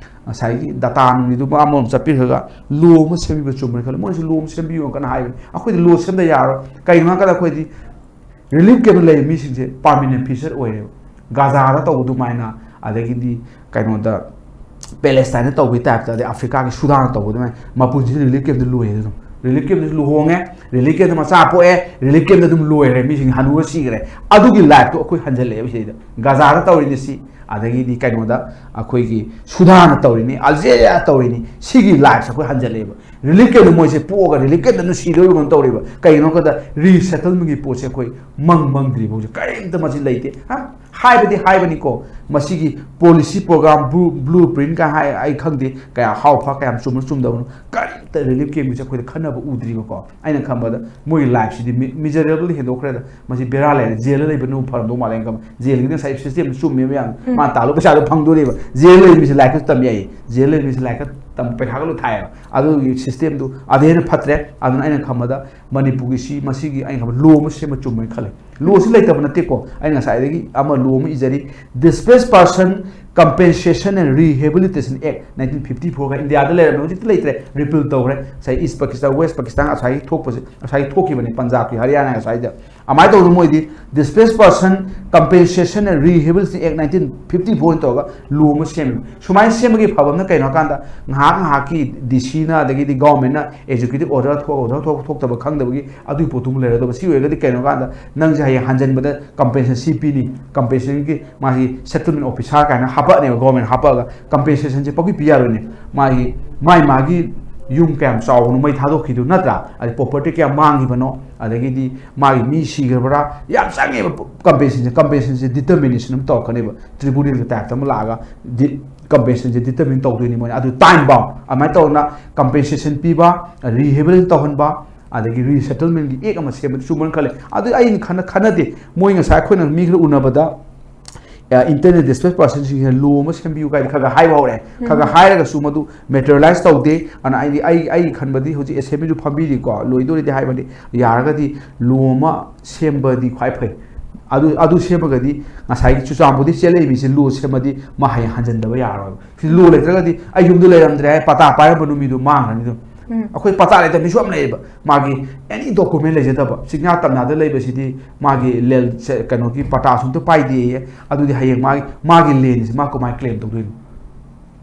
ꯉꯁꯥꯏꯒꯤ ꯗꯇꯥ ꯅꯨꯡꯒꯤꯗꯨ ꯑꯃꯔꯣꯝ ꯆꯠꯄꯤꯈ꯭ꯔꯒ ꯂꯣ ꯑꯃ ꯁꯦꯝꯕꯤꯕ ꯆꯨꯝꯕ꯭ꯔꯥ ꯈꯜꯂꯤ꯫ ꯃꯣꯏꯁꯨ ꯂꯣ ꯑꯃ ꯁꯦꯝꯕꯤꯌꯨ ꯀꯟꯅ ꯍꯥꯏꯕꯅꯤ꯫ ꯑꯩꯈꯣꯏꯗꯤ ꯂꯣ ꯁꯦꯝꯗ ꯌꯥꯔꯣꯏ꯫ ꯀꯩꯒꯤꯅꯣ ꯍꯥꯏ ꯀꯥꯟꯗ ꯑꯩꯈꯣꯏꯗꯤ ꯔꯤꯂꯤꯐ ꯀꯦꯝꯞꯇ ꯂꯩꯔꯤꯕ ꯃꯤꯁꯤꯡꯁꯦ ꯄꯥꯔꯃꯤꯅꯦꯟ ꯐꯤꯁꯔ ꯑꯣꯏꯔꯦꯕ꯫ ꯒꯥꯖꯥꯗ ꯇꯧꯕ ꯑꯗꯨꯃꯥꯏꯅ, ꯑꯗꯒꯤꯗꯤ ꯀꯩꯅꯣꯗ, ꯄꯦꯂꯦꯁꯇꯥꯏꯟꯗ ꯇꯧꯕꯒꯤ ꯇꯥꯏꯞꯇ, ꯑꯗꯩ ꯑꯐ꯭ꯔꯤꯀꯥꯒꯤ ꯁꯨꯗꯥꯟꯗ ꯇꯧꯕ ꯑꯗꯨꯃꯥꯏꯅ ꯃꯄꯨꯟꯁꯤꯗ ꯔꯤꯂꯤꯐ ꯀꯦꯝꯞꯇ ꯂꯣꯏꯔꯦ꯫ ꯑꯗꯨꯝ ꯔꯤꯂꯤꯐ ꯀꯦꯝꯞꯇꯁꯨ ꯂꯨꯍꯣꯡꯉꯦ, ꯔꯤꯂꯤꯐ ꯀꯦꯝꯞꯇ ꯃꯆꯥ ꯄꯣꯛꯑꯦ, ꯔꯤꯂꯤꯐ ꯀꯦꯝꯞꯇ ꯑꯗꯨꯝ ꯂꯣꯏꯈ꯭ꯔꯦ, ꯃꯤꯁꯤꯡ ꯍꯅꯨꯔ ꯁꯤꯈ꯭ꯔꯦ꯫ ꯑꯗꯨꯒꯤ ꯂꯥꯏꯐꯇꯣ ꯑꯩꯈꯣꯏ ꯍꯟꯖꯜꯂꯛꯑꯦꯕ ꯁꯤꯗꯩꯗ꯫ ꯒꯥꯖꯥꯗ ꯇꯧꯔꯤꯅꯤ ꯁꯤ, ꯑꯗꯒꯤꯗꯤ ꯀꯩꯅꯣꯗ ꯑꯩꯈꯣꯏꯒꯤ ꯁꯨꯗꯥꯟꯗ ꯇꯧꯔꯤꯅꯤ, ꯑꯜꯖꯦꯔꯤꯌꯥ ꯇꯧꯔꯤꯅꯤ, ꯁꯤꯒꯤ ꯂꯥꯏꯐꯁꯦ ꯑꯩꯈꯣꯏ ꯍꯟꯖꯜꯂꯛꯑꯦꯕ꯫ ꯔꯤꯂꯤꯐ ꯀꯦꯝꯞꯇ ꯃꯣꯏꯁꯦ ꯄꯣꯛꯑꯒ ꯔꯤꯂꯤꯐ ꯀꯦꯝꯞꯇ ꯑꯗꯨꯝ ꯁꯤꯗꯣꯏꯕ ꯀꯩꯅꯣ ꯇꯧꯔꯤꯕ꯫ ꯀꯩꯒꯤꯅꯣ ꯍꯥꯏꯕꯗ ꯔꯤꯁꯦꯇꯜꯃꯦꯟꯒꯤ ꯄꯣꯠꯁꯦ ꯑꯩꯈꯣꯏ ꯃꯪ ꯃꯪꯗ꯭ꯔꯤꯕ ꯍꯧꯖꯤꯛ ꯀꯔꯤꯝꯇ ꯃꯁꯤ ꯂꯩꯇꯦ꯫ ꯍꯥ? ꯍꯥꯏꯕꯗꯤ ꯍꯥꯏꯕꯅꯤꯀꯣ, ꯃꯁꯤꯒꯤ policy programme, blue, blueprint ꯀꯥꯏ ꯍꯥꯏ, ꯑꯩ ꯈꯪꯗꯦ ꯀꯌꯥ ꯍꯥꯎ ꯐ ꯀꯌꯥꯝ ꯆꯨꯝꯕ ꯆꯨꯝꯗꯕꯅꯣ, ꯀꯔꯤꯝꯇ ꯔꯤꯂꯤꯐ ꯀꯦꯝꯞꯀꯤꯁꯦ ꯑꯩꯈꯣꯏꯗ ꯈꯟꯅꯕ ꯎꯗ꯭ꯔꯤꯕꯀꯣ꯫ ꯑꯩꯅ ꯈꯟꯕꯗ ꯃꯣꯏꯒꯤ ꯂꯥꯏꯐꯁꯤꯗꯤ ꯃꯤ-, ꯃꯤꯖꯔꯦꯕꯜ ꯍꯦꯟꯗꯣꯛꯈ꯭ꯔꯦꯗ꯫ ꯃꯁꯤ ꯕꯦꯔꯥ ꯂꯩꯔꯦ, ꯖꯦꯜꯗ ꯂꯩꯕꯅ ꯐꯔꯝꯗꯧ ꯃꯥꯜꯂꯦ꯫ ꯑꯩꯅ ꯈꯟꯕ ꯖꯦꯜꯒꯤꯗꯤ ꯉꯁꯥꯏ ꯁꯤꯁꯇꯦꯝꯗ ꯆꯨꯝꯃꯦꯕ ꯌꯥꯝ, ꯎꯝ꯫ ꯃꯥꯅ ꯇꯥꯜꯂꯣ ꯄꯩꯁꯥꯗꯣ ꯐꯪꯗꯣꯔꯤꯕ꯫ ꯖꯦꯜꯗ ꯂꯩꯕ ꯃꯤꯁꯦ ꯂꯥꯏꯔꯤꯛꯀ ꯇꯝ ꯌꯥꯏꯌꯦ, ꯖꯦꯜꯗ ꯂꯩꯕ ꯃꯤꯁꯦ ꯂꯥꯏꯔꯤꯛꯀ ꯇꯝ ꯄꯩꯈꯥꯒ ꯂꯣꯏ ꯊꯥꯏꯌꯦꯕ꯫ ꯑꯗꯨꯒꯤ ꯁꯤꯁꯇꯦꯝꯗꯨ ꯑꯗꯨ ꯍꯦꯟꯅ ꯐꯠꯇ꯭ꯔꯦ꯫ ꯑꯗꯨꯅ ꯑꯩꯅ ꯈꯟꯕꯗ ꯃꯅꯤꯄꯨꯔꯒꯤꯁꯤ ꯃꯁꯤꯒꯤ ꯑꯩꯅ ꯈꯟꯕ ꯂꯣ ꯑꯃ ꯁꯦꯝꯕ ꯆꯨꯝꯃꯦꯅ ꯈꯜꯂꯦ꯫ ꯂꯣꯁꯤ ꯂꯩꯇꯕ ꯅꯠꯇꯦꯀꯣ, ꯑꯩꯅ ꯉꯁꯥꯏꯗꯒꯤ ꯑꯃ ꯂꯣ ꯑꯃ ꯏꯖꯔꯤ, Displaced Person Compensation and Rehabilitation Act nineteen fifty four ꯀ ꯏꯟꯗꯤꯌꯥꯗ ꯂꯩꯔꯝꯃꯦ, ꯍꯧꯖꯤꯛꯇꯤ ꯂꯩꯇ꯭ꯔꯦ, ꯔꯤꯄꯤꯜ ꯇꯧꯈ꯭ꯔꯦ꯫ ꯉꯁꯥꯏ ꯏꯁ ꯄꯥꯀꯤꯁꯇꯥꯟ, ꯋꯦꯁ ꯄꯥꯀꯤꯁꯇꯥꯟ ꯉꯁꯥꯏꯒꯤ ꯊꯣꯛꯄꯁꯦ, ꯉꯁꯥꯏꯒꯤ ꯊꯣꯛꯈꯤꯕꯅꯦ ꯄꯟꯖꯥꯕꯀꯤ, ꯍꯔꯤꯌꯥꯅꯥ ꯉꯁꯥꯏꯗ꯫ ꯑꯗꯨꯃꯥꯏꯅ ꯇꯧꯗꯅ ꯃꯣꯏꯗꯤ Displaced Person Compensation and Rehabilitation Act nineteen fifty four ꯇꯧꯔꯒ ꯂꯣ ꯑꯃ ꯁꯦꯝꯃꯦ꯫ ꯁꯨꯃꯥꯏꯅ ꯁꯦꯝꯕꯒꯤ ꯐꯕ ꯑꯃꯅ ꯀꯩꯅꯣ ꯍꯥꯏꯀꯥꯟꯗ, ꯉꯥꯏꯍꯥꯛ ꯉꯥꯏꯍꯥꯛꯀꯤ ꯗꯤ ꯁꯤꯅ ꯑꯗꯒꯤꯗꯤ ꯒꯚꯔꯟꯃꯦꯟꯠꯅ ꯑꯦꯛꯖꯤꯀ꯭ꯌꯨꯇꯤꯚ ꯑꯣꯔꯗꯔ ꯊꯣꯛ, ꯑꯣꯔꯗꯔ ꯊꯣꯛ, ꯊꯣꯛꯇꯕ ꯈꯪꯗꯕꯒꯤ ꯑꯗꯨꯒꯤ ꯄꯣꯠꯇꯨꯃ ꯂꯩꯔꯗꯧꯕ꯫ ꯁꯤ ꯑꯣꯏꯔꯒꯗꯤ ꯀꯩꯅꯣ ꯍꯥꯏꯀꯥꯟꯗ ꯅꯪꯁꯦ ꯍꯌꯦꯡ ꯍꯟꯖꯤꯟꯕꯗ ꯀꯝꯄꯦꯟꯁꯦꯁꯟ ꯁꯤ ꯄꯤꯅꯤ, ꯀꯝꯄꯦꯟꯁꯦꯁꯟꯒꯤ ꯃꯥꯒꯤ ꯁꯦꯇꯜꯃꯦꯟꯠ ꯑꯣꯐꯤꯁꯥꯔ ꯀꯥꯏꯅ ꯍꯥꯄꯛꯑꯅꯦꯕ, ꯒꯣꯔꯃꯦꯟ ꯍꯥꯄꯛꯑꯒ ꯀꯝꯄꯦꯟꯁꯦꯁꯟꯁꯦ ꯄꯪꯄꯤ ꯄꯤ ꯌꯥꯔꯣꯏꯅꯦ꯫ ꯃꯥꯒꯤ, ꯃꯥꯏ ꯃꯥꯒꯤ ꯌꯨꯝ ꯀꯌꯥꯝ ꯆꯥꯎꯕꯅꯣ ꯃꯩ ꯊꯥꯗꯣꯛꯈꯤꯗꯨ ꯅꯠꯇ꯭ꯔꯥ, ꯑꯗꯩ ꯄ꯭ꯔꯣꯄꯔꯇꯤ ꯀꯌꯥꯝ ꯃꯥꯡꯈꯤꯕꯅꯣ, ꯑꯗꯒꯤꯗꯤ ꯃꯥꯒꯤ ꯃꯤ ꯁꯤꯈ꯭ꯔꯕ꯭ꯔꯥ, ꯌꯥꯝ ꯆꯪꯉꯦꯕ ꯀꯝꯄꯦꯟꯁꯦꯁꯟꯁꯦ꯫ ꯀꯝꯄꯦꯟꯁꯦꯁꯟꯁꯦ ꯗꯤꯇꯔꯃꯤꯅꯦꯁꯟ ꯑꯃ ꯇꯧꯔꯛꯀꯅꯦꯕ, ꯇ꯭ꯔꯤꯕꯨꯅꯦꯜꯒꯤ ꯇꯥꯏꯞꯇ ꯑꯃ ꯂꯥꯛꯑꯒ ꯗꯤ-, ꯀꯝꯄꯦꯟꯁꯦꯁꯟꯁꯦ ꯗꯤꯇꯔꯃꯤꯟ ꯇꯧꯗꯣꯏꯅꯤ ꯃꯣꯏꯅ꯫ ꯑꯗꯨ ꯇꯥꯏꯝ ꯕꯥꯎꯟ ꯑꯗꯨꯃꯥꯏꯅ ꯇꯧꯗꯅ ꯀꯝꯄꯦꯟꯁꯦꯁꯟ ꯄꯤꯕ, ꯔꯤꯍꯦꯕꯤꯂꯤꯇꯦꯠ ꯇꯧꯍꯟꯕ, ꯑꯗꯒꯤ ꯔꯤꯁꯦꯇꯜꯃꯦꯟꯠꯀꯤ ꯑꯦꯛ ꯑꯃ ꯁꯦꯝꯕꯗꯤ ꯆꯨꯝꯕ꯭ꯔꯅ ꯈꯜꯂꯦ꯫ ꯑꯗꯨ ꯑꯩꯅ ꯈꯟꯅ-, ꯈꯟꯅꯗꯦ꯫ ꯃꯣꯏ ꯉꯁꯥꯏ ꯑꯩꯈꯣꯏꯅ ꯃꯤ ꯈꯔ ꯎꯅꯕꯗ, ꯑ, internally displaced personꯁꯤꯡꯁꯤꯅ ꯂꯣ ꯑꯃ ꯁꯦꯝꯕꯤꯌꯨ ꯀꯥꯏꯅ ꯈꯔ ꯈꯔ ꯍꯥꯏꯕ ꯍꯧꯔꯦ꯫ ꯎꯝ꯫ ꯈꯔ ꯈꯔ ꯍꯥꯏꯔꯒꯁꯨ ꯃꯗꯨ ꯃꯦꯇꯔꯤꯌꯦꯂꯥꯏꯁ ꯇꯧꯗꯦ꯫ ꯑꯗꯨꯅ ꯑꯩꯗꯤ, ꯑꯩ, ꯑꯩ ꯈꯟꯕꯗꯤ ꯍꯧꯖꯤꯛ ꯑꯦꯁꯦꯝꯕ꯭ꯂꯤꯁꯨ ꯐꯝꯕꯤꯔꯤꯀꯣ, ꯂꯣꯏꯗꯣꯔꯦꯗꯤ ꯍꯥꯏꯕꯅꯤ, ꯌꯥꯔꯒꯗꯤ ꯂꯣ ꯑꯃ ꯁꯦꯝꯕꯗꯤ ꯈ꯭ꯋꯥꯏ ꯐꯩ꯫ ꯑꯗꯨ, ꯑꯗꯨ ꯁꯦꯝꯃꯒꯗꯤ ꯉꯁꯥꯏꯒꯤ ꯆꯨꯔꯆꯥꯟꯄꯨꯔꯗꯒꯤ ꯆꯦꯜꯂꯛꯏ ꯃꯤꯁꯦ ꯂꯣ ꯁꯦꯝꯃꯗꯤ ꯃꯥ ꯍꯌꯦꯡ ꯍꯟꯖꯤꯟꯗꯕ ꯌꯥꯔꯔꯣꯏꯕ꯫ ꯁꯤ ꯂꯣ ꯂꯩꯇ꯭ꯔꯒꯗꯤ ꯑꯩ ꯌꯨꯝꯗ ꯂꯩꯔꯝꯗ꯭ꯔꯦ ꯍꯥꯏ, ꯄꯇꯥ ꯄꯥꯏꯔꯝꯕ ꯅꯨꯃꯤꯠꯇꯨ ꯃꯥꯡꯈ꯭ꯔꯅꯤ ꯑꯗꯨꯝ꯫ ꯎꯝ꯫ ꯑꯩꯈꯣꯏ ꯄꯇꯥ ꯂꯩꯇꯕ ꯃꯤꯁꯨ ꯌꯥꯝ ꯂꯩꯌꯦꯕ꯫ ꯃꯥꯒꯤ ꯑꯦꯅꯤ ꯗꯣꯀꯨꯃꯦꯟ ꯂꯩꯖꯗꯕ, ꯆꯤꯡꯌꯥ ꯇꯝꯌꯥꯗ ꯂꯩꯕꯁꯤꯗꯤ ꯃꯥꯒꯤ ꯂꯦꯟ-, ꯁꯦ-, ꯀꯩꯅꯣꯒꯤ ꯄꯇꯥꯁꯨ ꯑꯝꯇ ꯄꯥꯏꯗꯦꯌꯦ꯫ ꯑꯗꯨꯗꯤ ꯍꯌꯦꯡ ꯃꯥꯒꯤ, ꯃꯥꯒꯤ ꯂꯦꯟꯁꯦ ꯃꯥ ꯀꯃꯥꯏꯅ ꯀ꯭ꯂꯦꯝ ꯇꯧꯗꯣꯏꯅꯣ?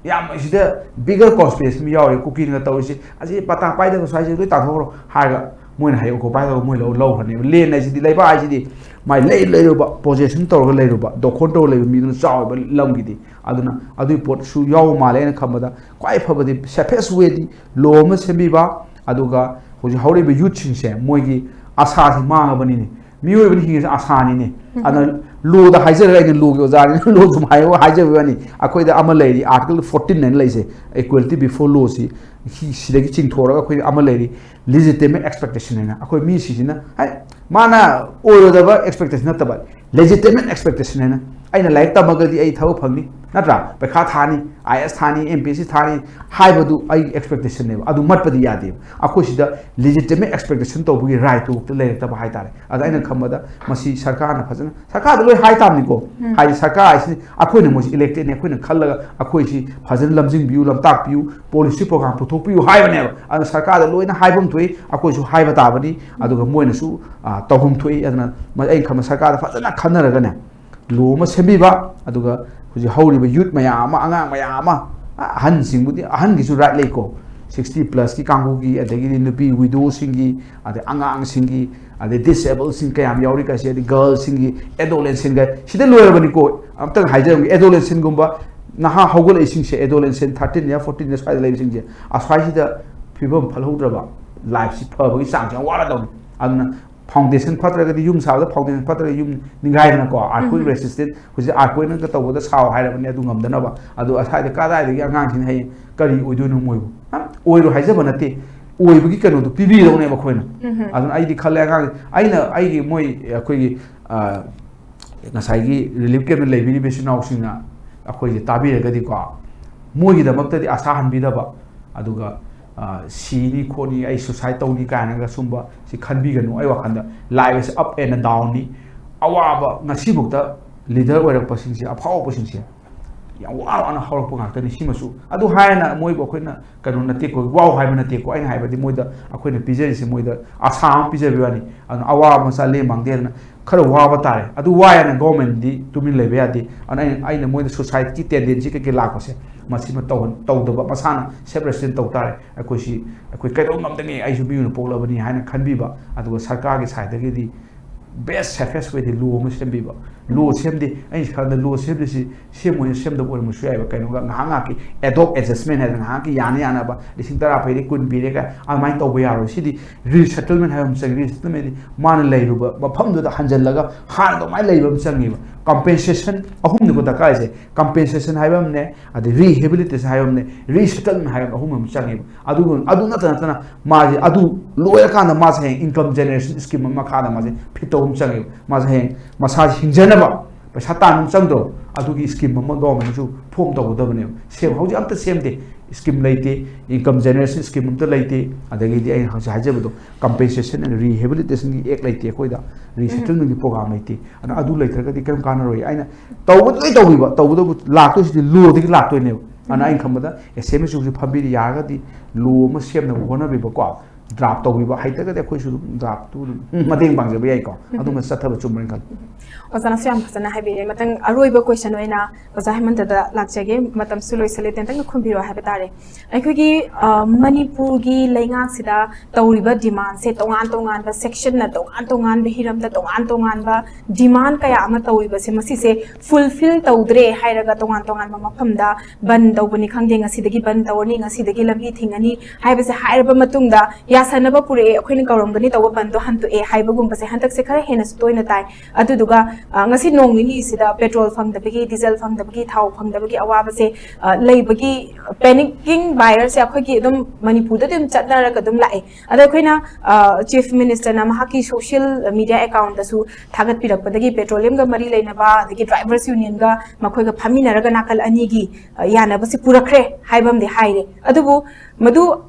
ꯌꯥꯝ ꯁꯤꯗ bigger conspiracy ꯑꯃ ꯌꯥꯎꯔꯤ, ꯀꯨꯀꯤꯅꯒ ꯇꯧꯔꯤꯁꯦ, ꯑꯁꯤ ꯄꯇꯥ ꯄꯥꯏꯗꯕ ꯁ꯭ꯋꯥꯏꯁꯦ ꯂꯣꯏ ꯇꯥꯟꯊꯣꯛꯈ꯭ꯔꯣ ꯍꯥꯏꯔꯒ ꯃꯣꯏꯅ ꯍꯌꯦꯡ occupy ꯇꯧꯔꯒ ꯃꯣꯏ ꯂꯧ ꯂꯧꯈ꯭ꯔꯅꯦꯕ꯫ Land ꯍꯥꯏꯁꯤꯗꯤ, ꯂꯩꯕꯥꯛ ꯍꯥꯏꯁꯤꯗꯤ ꯃꯥꯏ ꯂꯩ ꯂꯩꯔꯨꯕ, possession ꯇꯧꯔꯒ ꯂꯩꯔꯨꯕ, ꯗꯣꯈꯣꯟ ꯇꯧꯔꯒ ꯂꯩꯕ ꯃꯤꯗꯨꯅ ꯆꯥꯎꯋꯦꯕ ꯂꯝꯒꯤꯗꯤ꯫ ꯑꯗꯨꯅ ꯑꯗꯨꯒꯤ ꯄꯣꯠꯁꯨ ꯌꯥꯎꯕ ꯃꯥꯜꯂꯦ꯫ ꯑꯩꯅ ꯈꯟꯕꯗ ꯈ꯭ꯋꯥꯏ ꯐꯕꯗꯤ safest way ꯗꯤ law ꯑꯃ ꯁꯦꯝꯕꯤꯕ, ꯑꯗꯨꯒ ꯍꯧꯖꯤꯛ ꯍꯧꯔꯛꯏꯕ youth ꯁꯤꯡꯁꯦ ꯃꯣꯏꯒꯤ ꯑꯁꯥꯁꯤ ꯃꯥꯡꯉꯕꯅꯤꯅꯦ꯫ ꯃꯤꯑꯣꯏꯕꯅ ꯍꯤꯡꯉꯤꯁꯦ ꯑꯁꯥꯅꯤꯅꯦ꯫ ꯑꯗꯨꯅ law ꯗ ꯍꯥꯏꯖꯔꯒ, ꯑꯩꯅ law ꯒꯤ ꯑꯣꯖꯥꯅꯤꯅ law ꯁꯨꯝ ꯍꯥꯏꯌꯣ ꯍꯥꯏꯖꯕ ꯋꯥꯅꯤ꯫ ꯑꯩꯈꯣꯏꯗ ꯑꯃ ꯂꯩꯔꯤ, article fourteen ꯍꯥꯏꯅ ꯂꯩꯁꯦ, equality before law ꯁꯤ, ꯁꯤ-, ꯁꯤꯗꯒꯤ ꯆꯤꯡꯊꯣꯛꯑꯒ ꯑꯩꯈꯣꯏ ꯑꯃ ꯂꯩꯔꯤ, legitimate expectation ꯍꯥꯏꯅ꯫ ꯑꯩꯈꯣꯏ ꯃꯤꯁꯤꯡꯁꯤꯅ, ꯍꯥꯏ, ꯃꯥꯅ ꯑꯣꯏꯔꯣꯏꯗꯕ expectation ꯅꯠꯇꯕ, legitimate expectation ꯍꯥꯏꯅ꯫ ꯑꯩꯅ ꯂꯥꯏꯔꯤꯛ ꯇꯝꯃꯒꯗꯤ ꯑꯩ ꯊꯕꯛ ꯐꯪꯅꯤ, ꯅꯠꯇ꯭ꯔꯥ? ꯄꯩꯈꯥ ꯊꯥꯅꯤ, IAS ꯊꯥꯅꯤ, MPSC ꯊꯥꯅꯤ ꯍꯥꯏꯕꯗꯨ ꯑꯩꯒꯤ expectation ꯅꯦꯕ꯫ ꯑꯗꯨ ꯃꯠꯄꯗꯤ ꯌꯥꯗꯦꯕ꯫ ꯑꯩꯈꯣꯏ ꯁꯤꯗ legitimate expectation ꯇꯧꯕꯒꯤ right ꯇꯨ ꯂꯩꯔꯛꯇꯕ ꯍꯥꯏꯇꯥꯔꯦ꯫ ꯑꯗ ꯑꯩꯅ ꯈꯟꯕꯗ ꯃꯁꯤ ꯁꯔꯀꯥꯔꯅ ꯐꯖꯅ, ꯁꯔꯀꯥꯔꯗ ꯂꯣꯏ ꯍꯥꯏ ꯇꯥꯕꯅꯤꯀꯣ꯫ ꯍꯥꯏꯗꯤ ꯁꯔꯀꯥꯔ ꯍꯥꯏꯁꯤ ꯑꯩꯈꯣꯏꯅ, ꯃꯣꯏꯁꯤ elected ꯅꯦ, ꯑꯩꯈꯣꯏꯅ ꯈꯜꯂꯒ ꯑꯩꯈꯣꯏꯁꯤ ꯐꯖꯅ ꯂꯝꯖꯤꯡꯕꯤꯌꯨ, ꯂꯝꯇꯥꯛꯄꯤꯌꯨ, policy program ꯄꯨꯊꯣꯛꯄꯤꯌꯨ ꯍꯥꯏꯕꯅꯦꯕ꯫ ꯑꯗꯨꯅ ꯁꯔꯀꯥꯔꯗ ꯂꯣꯏꯅ ꯍꯥꯏꯐꯝ ꯊꯣꯛꯏ, ꯑꯩꯈꯣꯏꯁꯨ ꯍꯥꯏꯕ ꯇꯥꯕꯅꯤ, ꯑꯗꯨꯒ ꯃꯣꯏꯅꯁꯨ, ꯑ, ꯇꯧꯐꯝ ꯊꯣꯛꯏ꯫ ꯑꯗꯨꯅ ꯃ-, ꯑꯩꯅ ꯈꯟꯕ ꯁꯔꯀꯥꯔꯗ ꯐꯖꯅ ꯈꯟꯅꯔꯒꯅꯦ, law ꯑꯃ ꯁꯦꯝꯕꯤꯕ, ꯑꯗꯨꯒ ꯍꯧꯖꯤꯛ ꯍꯧꯔꯤꯕ youth ꯃꯌꯥꯝ ꯑꯃ, ꯑꯉꯥꯡ ꯃꯌꯥꯝ ꯑꯃ, ꯑ, ꯑꯍꯟꯁꯤꯡꯕꯨꯗꯤ, ꯑꯍꯟꯒꯤꯁꯨ right ꯂꯩꯀꯣ, sixty plus ꯀꯤ ꯀꯥꯡꯕꯨꯒꯤ, ꯑꯗꯒꯤꯗꯤ ꯅꯨꯄꯤ widow ꯁꯤꯡꯒꯤ, ꯑꯗꯩ ꯑꯉꯥꯡꯁꯤꯡꯒꯤ, ꯑꯗꯩ disable ꯁꯤꯡ ꯀꯌꯥꯝ ꯌꯥꯎꯔꯤ ꯀꯥꯏꯁꯦ, ꯑꯗꯩ girl ꯁꯤꯡꯒꯤ, adolescent ꯒ, ꯁꯤꯗ ꯂꯣꯏꯔꯕꯅꯤꯀꯣ꯫ ꯑꯝꯇꯪ ꯍꯥꯏꯖꯔꯝꯒꯦ, adolescent ꯒꯨꯝꯕ ꯅꯍꯥ ꯍꯧꯒꯠꯂꯛꯏꯁꯤꯡꯁꯦ, adolescent thirteen year, fourteen year ꯁ꯭ꯋꯥꯏꯗ ꯂꯩꯕꯁꯤꯡꯁꯦ, ꯑꯁ꯭ꯋꯥꯏꯁꯤꯗ ꯐꯤꯕꯝ ꯐꯠꯍꯧꯗ꯭ꯔꯕ, life ꯁꯤ ꯐꯕꯒꯤ ꯆꯥꯡꯁꯦ ꯌꯥꯝ ꯋꯥꯔꯗꯧꯅꯤ꯫ ꯑꯗꯨꯅ foundation ꯐꯠꯇ꯭ꯔꯒꯗꯤ, ꯌꯨꯝ ꯁꯥꯕꯗ foundation ꯐꯠꯇ꯭ꯔꯒꯗꯤ ꯌꯨꯝ ꯅꯤꯡꯒꯥꯏꯗꯅꯀꯣ, earthquake resistant, ꯍꯧꯖꯤꯛ earthquake ꯅꯒ ꯇꯧꯕꯗ ꯁꯥꯎ ꯍꯥꯏꯔꯕꯅꯦ ꯑꯗꯨ ꯉꯝꯗꯅꯕ꯫ ꯑꯗꯣ ꯑꯁ꯭ꯋꯥꯏꯗ ꯀꯗꯥꯏꯗꯒꯤ ꯑꯉꯥꯡꯁꯤꯡ ꯍꯌꯦꯡ ꯀꯔꯤ ꯑꯣꯏꯗꯣꯏꯅꯣ ꯃꯣꯏꯕꯨ? ꯍꯥ? ꯑꯣꯏꯔꯣꯏ ꯍꯥꯏꯖꯕ ꯅꯠꯇꯦ, ꯑꯣꯏꯕꯒꯤ ꯀꯩꯅꯣꯗꯣ ꯄꯤꯕꯤꯗꯧꯅꯦꯕ ꯑꯩꯈꯣꯏꯅ꯫ ꯑꯗꯨꯅ ꯑꯩꯗꯤ ꯈꯜꯂꯦ ꯑꯉꯥꯡ, ꯑꯩꯅ ꯑꯩꯒꯤ ꯃꯣꯏ ꯑꯩꯈꯣꯏꯒꯤ, ꯑ, ꯉꯁꯥꯏꯒꯤ relief camp ꯇ ꯂꯩꯕꯤꯔꯤꯕ ꯏꯆꯤꯟ ꯏꯅꯥꯎꯁꯤꯡꯅ ꯑꯩꯈꯣꯏꯁꯦ ꯇꯥꯕꯤꯔꯒꯗꯤꯀꯣ, ꯃꯣꯏꯒꯤꯗꯃꯛꯇꯗꯤ ꯑꯁꯥ ꯍꯟꯕꯤꯗꯕ, ꯑꯗꯨꯒ, ꯑ, ꯁꯤꯅꯤ ꯈꯣꯠꯅꯤ, ꯑꯩ suicide ꯇꯧꯅꯤ ꯀꯥꯏꯅꯒ ꯁꯨꯝꯕ ꯁꯤ ꯈꯟꯕꯤꯒꯅꯨ꯫ ꯑꯩ ꯋꯥꯈꯜꯗ life is up and down ꯅꯤ꯫ ꯑꯋꯥꯕ, ꯉꯁꯤꯐꯥꯎꯗ leader ꯑꯣꯏꯔꯛꯄꯁꯤꯡꯁꯦ, ꯑꯐꯥꯎꯕꯁꯤꯡꯁꯦ ꯌꯥꯝ ꯋꯥ ꯋꯥꯅ ꯍꯧꯔꯛꯄ ꯉꯥꯛꯇꯅꯤ꯫ ꯁꯤꯃꯁꯨ ꯑꯗꯨ ꯍꯥꯏꯅ ꯃꯣꯏꯕꯨ ꯑꯩꯈꯣꯏꯅ ꯀꯩꯅꯣ ꯅꯠꯇꯦꯀꯣ, ꯋꯥꯎ ꯍꯥꯏꯕ ꯅꯠꯇꯦꯀꯣ꯫ ꯑꯩꯅ ꯍꯥꯏꯕꯗꯤ ꯃꯣꯏꯗ ꯑꯩꯈꯣꯏꯅ ꯄꯤꯖꯔꯤꯁꯦ, ꯃꯣꯏꯗ ꯑꯁꯥ ꯑꯃ ꯄꯤꯖꯕꯒꯤ ꯋꯥꯅꯤ꯫ ꯑꯗꯨꯅ ꯑꯋꯥꯕ ꯃꯆꯥ ꯂꯦꯝ ꯃꯥꯡꯗꯦ꯫ ꯑꯗꯨꯅ ꯈꯔ ꯋꯥꯕ ꯇꯥꯔꯦ꯫ ꯑꯗꯨ ꯋꯥꯏ ꯍꯥꯏꯅ government ꯗꯤ ꯇꯨꯃꯤꯟ ꯂꯩꯕ ꯌꯥꯗꯦ꯫ ꯑꯗꯨꯅ ꯑꯩꯅ, ꯑꯩꯅ ꯃꯣꯏꯗ suicide ꯀꯤ tendency ꯀꯩꯀꯩ ꯂꯥꯛꯄꯁꯦ, ꯃꯁꯤꯃ ꯇꯧꯍꯟ ꯇꯧꯗꯕ, ꯃꯁꯥꯅ ꯁꯦꯜꯐ ꯔꯦꯁꯤꯁꯇꯦꯟ ꯇꯧ ꯇꯥꯔꯦ꯫ ꯑꯩꯈꯣꯏꯁꯤ, ꯑꯩꯈꯣꯏ ꯀꯩꯗꯧ ꯉꯝꯗꯒꯦ, ꯑꯩꯁꯨ ꯃꯤꯑꯣꯏꯅ ꯄꯣꯛꯂꯕꯅꯤ ꯍꯥꯏꯅ ꯈꯟꯕꯤꯕ, ꯑꯗꯨꯒ ꯁꯔꯀꯥꯔꯒꯤ ꯁꯥꯏꯠꯇꯒꯤꯗꯤ ꯕꯦꯁ ꯁꯦꯐꯦꯁ ꯋꯦꯗꯤ ꯂꯣ ꯑꯃ ꯁꯦꯝꯕꯤꯕ꯫ ꯂꯣ ꯁꯦꯝꯗꯦ, ꯑꯩꯅ ꯈꯟꯕꯗ ꯂꯣ ꯁꯦꯝꯗ꯭ꯔꯤꯁꯤ ꯁꯦꯝꯃꯣꯏꯅ ꯁꯦꯝꯗꯕ ꯑꯣꯏꯔꯝꯕꯁꯨ ꯌꯥꯏꯕ꯫ ꯀꯩꯅꯣꯒ ꯉꯥꯏꯍꯥꯛ ꯉꯥꯏꯍꯥꯛꯀꯤ ꯑꯦꯗꯣꯞ ꯑꯦꯗꯖꯁꯃꯦꯟ ꯍꯥꯏꯗꯅ ꯉꯥꯏꯍꯥꯛꯀꯤ ꯌꯥꯅ ꯌꯥꯅꯕ ꯂꯤꯁꯤꯡ ꯇꯔꯥ ꯄꯤꯔꯦ, ꯀꯨꯟ ꯄꯤꯔꯦꯒ ꯑꯗꯨꯃꯥꯏꯅ ꯇꯧꯕ ꯌꯥꯔꯣꯏ꯫ ꯁꯤꯗꯤ ꯔꯤꯁꯦꯇꯜꯃꯦꯟ ꯍꯥꯏꯕ ꯑꯃ ꯆꯪꯉꯤ꯫ ꯔꯤꯁꯦꯇꯜꯃꯦꯟꯗꯤ ꯃꯥꯅ ꯂꯩꯔꯨꯕ ꯃꯐꯝꯗꯨꯗ ꯍꯟꯖꯜꯂꯒ ꯍꯥꯟꯅ ꯑꯗꯨꯃꯥꯏꯅ ꯂꯩꯕ ꯑꯃ ꯆꯪꯉꯦꯕ꯫ ꯀꯝꯄꯦꯟꯁꯦꯁꯟ ꯑꯍꯨꯝꯅꯤꯀꯣ ꯗꯔꯀꯥꯔꯁꯦ: ꯀꯝꯄꯦꯟꯁꯦꯁꯟ ꯍꯥꯏꯕ ꯑꯃꯅꯦ, ꯑꯗꯩ ꯔꯤꯍꯦꯕꯤꯂꯤꯇꯦꯁꯟ ꯍꯥꯏꯕ ꯑꯃꯅꯦ, ꯔꯤꯁꯦꯇꯜꯃꯦꯟ ꯍꯥꯏꯕ ꯑꯃ, ꯑꯍꯨꯝ ꯑꯃ ꯆꯪꯉꯦꯕ꯫ ꯑꯗꯨꯒ ꯑꯗꯨ ꯅꯠꯇ ꯅꯠꯇꯅ ꯃꯥꯁꯦ ꯑꯗꯨ ꯂꯣꯏꯔꯀꯥꯟꯗ ꯃꯥꯁꯦ ꯍꯌꯦꯡ ꯏꯟꯀꯝ ꯖꯦꯅꯦꯔꯦꯁꯟ ꯁ꯭ꯀꯤꯝ ꯑꯃ ꯃꯈꯥꯗ ꯃꯥꯁꯦ ꯐꯤꯠ ꯇꯧꯕ ꯑꯃ ꯆꯪꯉꯦꯕ꯫ ꯃꯥꯁꯦ ꯍꯌꯦꯡ ꯃꯁꯥꯁꯦ ꯍꯤꯡꯖꯅꯕ ꯄꯩꯁꯥ ꯇꯥꯟꯕ ꯑꯃ ꯆꯪꯗ꯭ꯔꯣ? ꯑꯗꯨꯒꯤ ꯁ꯭ꯀꯤꯝ ꯑꯃ ꯒꯣꯔꯃꯦꯟꯅꯁꯨ ꯐꯣꯝ ꯇꯧꯒꯗꯕꯅꯦꯕ꯫ ꯁꯦꯝ ꯍꯧꯖꯤꯛ ꯑꯝꯇ ꯁꯦꯝꯗꯦ, ꯁ꯭ꯀꯤꯝ ꯂꯩꯇꯦ, ꯏꯟꯀꯝ ꯖꯦꯅꯦꯔꯦꯁꯟ ꯁ꯭ꯀꯤꯝ ꯑꯝꯇ ꯂꯩꯇꯦ꯫ ꯑꯗꯒꯤꯗꯤ ꯑꯩꯅ ꯍꯧꯖꯤꯛ ꯍꯥꯏꯖꯕꯗꯣ, ꯀꯝꯄꯦꯟꯁꯦꯁꯟ ꯑꯦꯟ ꯔꯤꯍꯦꯕꯤꯂꯤꯇꯦꯁꯟꯒꯤ ꯑꯦꯛ ꯂꯩꯇꯦ ꯑꯩꯈꯣꯏꯗ, ꯔꯤꯁꯦꯇꯜꯃꯦꯟꯒꯤ ꯄ꯭ꯔꯣꯒ꯭ꯔꯥꯝ ꯂꯩꯇꯦ꯫ ꯑꯗꯨꯅ ꯑꯗꯨ ꯂꯩꯇ꯭ꯔꯒꯗꯤ ꯀꯔꯤꯝ ꯀꯥꯟꯅꯔꯣꯏ꯫ ꯑꯩꯅ ꯇꯧꯕꯗꯤ ꯂꯣꯏ ꯇꯧꯕꯤꯕ, ꯇꯧꯕꯇꯕꯨ ꯂꯥꯛꯇꯣꯏꯁꯤꯗꯤ ꯂꯣꯗꯒꯤ ꯂꯥꯛꯇꯣꯏꯅꯦꯕ꯫ ꯑꯗꯨꯅ ꯑꯩꯅ ꯈꯟꯕꯗ ꯑꯦꯁ ꯑꯦꯝ ꯑꯦꯁ ꯌꯨꯁꯤ ꯐꯝꯕꯤꯗ ꯌꯥꯔꯒꯗꯤ ꯂꯣ ꯑꯃ ꯁꯦꯝꯅꯕ ꯍꯣꯠꯅꯕꯤꯕꯀꯣ, ꯗ꯭ꯔꯥꯐ ꯇꯧꯕꯤꯕ, ꯍꯩꯇ꯭ꯔꯒꯗꯤ ꯑꯩꯈꯣꯏꯁꯨ ꯑꯗꯨꯝ ꯗ꯭ꯔꯥꯐꯇꯨ ꯑꯗꯨꯝ ꯃꯇꯦꯡ ꯄꯥꯡꯖꯕ ꯌꯥꯏꯀꯣ꯫ ꯑꯗꯨꯃ ꯆꯠꯊꯕ ꯆꯨꯝꯕ꯭ꯔꯅ ꯈꯜꯂꯤ꯫ ꯑꯣꯖꯥꯅꯁꯨ ꯌꯥꯝ ꯐꯖꯅ ꯍꯥꯏꯕꯤꯔꯦ꯫ ꯃꯊꯪ ꯑꯔꯣꯏꯕ ꯀꯣꯏꯁꯟ ꯑꯣꯏꯅ ꯑꯣꯖꯥ ꯍꯦꯃꯟꯇꯗ ꯂꯥꯛꯆꯒꯦ, ꯃꯇꯝꯁꯨ ꯂꯣꯏꯁꯤꯜꯂꯦ, ꯇꯦꯟꯇꯛꯅ ꯈꯨꯝꯕꯤꯔꯣ ꯍꯥꯏꯕ ꯇꯥꯔꯦ꯫ ꯑꯩꯈꯣꯏꯒꯤ, ꯑ, ꯃꯅꯤꯄꯨꯔꯒꯤ ꯂꯩꯉꯥꯛꯁꯤꯗ ꯇꯧꯔꯤꯕ ꯗꯤꯃꯥꯟꯁꯦ ꯇꯣꯉꯥꯟ ꯇꯣꯉꯥꯟꯕ ꯁꯦꯛꯁꯟꯅ ꯇꯣꯉꯥꯟ ꯇꯣꯉꯥꯟꯕ ꯍꯤꯔꯝꯗ ꯇꯣꯉꯥꯟ ꯇꯣꯉꯥꯟꯕ ꯗꯤꯃꯥꯟ ꯀꯌꯥ ꯑꯃ ꯇꯧꯔꯤꯕꯁꯦ, ꯃꯁꯤꯁꯦ ꯐꯨꯜꯐꯤꯜ ꯇꯧꯗ꯭ꯔꯦ ꯍꯥꯏꯔꯒ ꯇꯣꯉꯥꯟ ꯇꯣꯉꯥꯟꯕ ꯃꯐꯝꯗ ꯕꯟ ꯇꯧꯕꯅꯤ ꯈꯪꯗꯦ, ꯉꯁꯤꯗꯒꯤ ꯕꯟ ꯇꯧꯔꯅꯤ, ꯉꯁꯤꯗꯒꯤ ꯂꯝꯕꯤ ꯊꯤꯡꯉꯅꯤ ꯍꯥꯏꯕꯁꯦ ꯍꯥꯏꯔꯕ ꯃꯇꯨꯡꯗ ꯌꯥꯁꯟꯅꯕ ꯄꯨꯔꯛꯑꯦ, ꯑꯩꯈꯣꯏꯅ ꯀꯧꯔꯝꯒꯅꯤ ꯇꯧꯕ ꯕꯟꯗꯣ ꯍꯟꯗꯣꯛꯑꯦ ꯍꯥꯏꯕꯒꯨꯝꯕꯁꯦ ꯍꯟꯗꯛꯁꯦ ꯈꯔ ꯍꯦꯟꯅꯁꯨ ꯇꯣꯏꯅ ꯇꯥꯏ꯫ ꯑꯗꯨꯗꯨꯒ, ꯑ, ꯉꯁꯤ ꯅꯣꯡ ꯅꯤꯅꯤꯁꯤꯗ ꯄꯦꯇ꯭ꯔꯣꯜ ꯐꯪꯗꯕꯒꯤ, ꯗꯤꯖꯜ ꯐꯪꯗꯕꯒꯤ, ꯊꯥꯎ ꯐꯪꯗꯕꯒꯤ ꯑꯋꯥꯕꯁꯦ, ꯑ, ꯂꯩꯕꯒꯤ ꯄꯦꯅꯤꯀꯤꯡ ꯕꯥꯌꯔꯁꯦ ꯑꯩꯈꯣꯏꯒꯤ ꯑꯗꯨꯝ ꯃꯅꯤꯄꯨꯔꯗꯗꯤ ꯑꯗꯨꯝ ꯆꯠꯅꯔꯒ ꯑꯗꯨꯝ ꯂꯥꯛꯑꯦ꯫ ꯑꯗ ꯑꯩꯈꯣꯏꯅ, ꯑ, ꯆꯤꯐ ꯃꯤꯅꯤꯁꯇꯔꯅ ꯃꯍꯥꯛꯀꯤ ꯁꯣꯁꯤꯌꯦꯜ ꯃꯤꯗꯤꯌꯥ ꯑꯦꯀꯥꯎꯟꯗꯁꯨ ꯊꯥꯒꯠꯄꯤꯔꯛꯄꯗꯒꯤ ꯄꯦꯇ꯭ꯔꯣꯂꯤꯌꯝꯒ ꯃꯔꯤ ꯂꯩꯅꯕ, ꯑꯗꯒꯤ ꯗ꯭ꯔꯥꯏꯚꯔꯁ ꯌꯨꯅꯤꯌꯟꯒ ꯃꯈꯣꯏꯒ ꯐꯝꯃꯤꯟꯅꯔꯒ ꯅꯥꯀꯜ ꯑꯅꯤꯒꯤ, ꯑ, ꯌꯥꯅꯕꯁꯤ ꯄꯨꯔꯛꯈ꯭ꯔꯦ ꯍꯥꯏꯕ ꯑꯃꯗꯤ ꯍꯥꯏꯔꯦ꯫ ꯑꯗꯨꯕꯨ ꯃꯗꯨ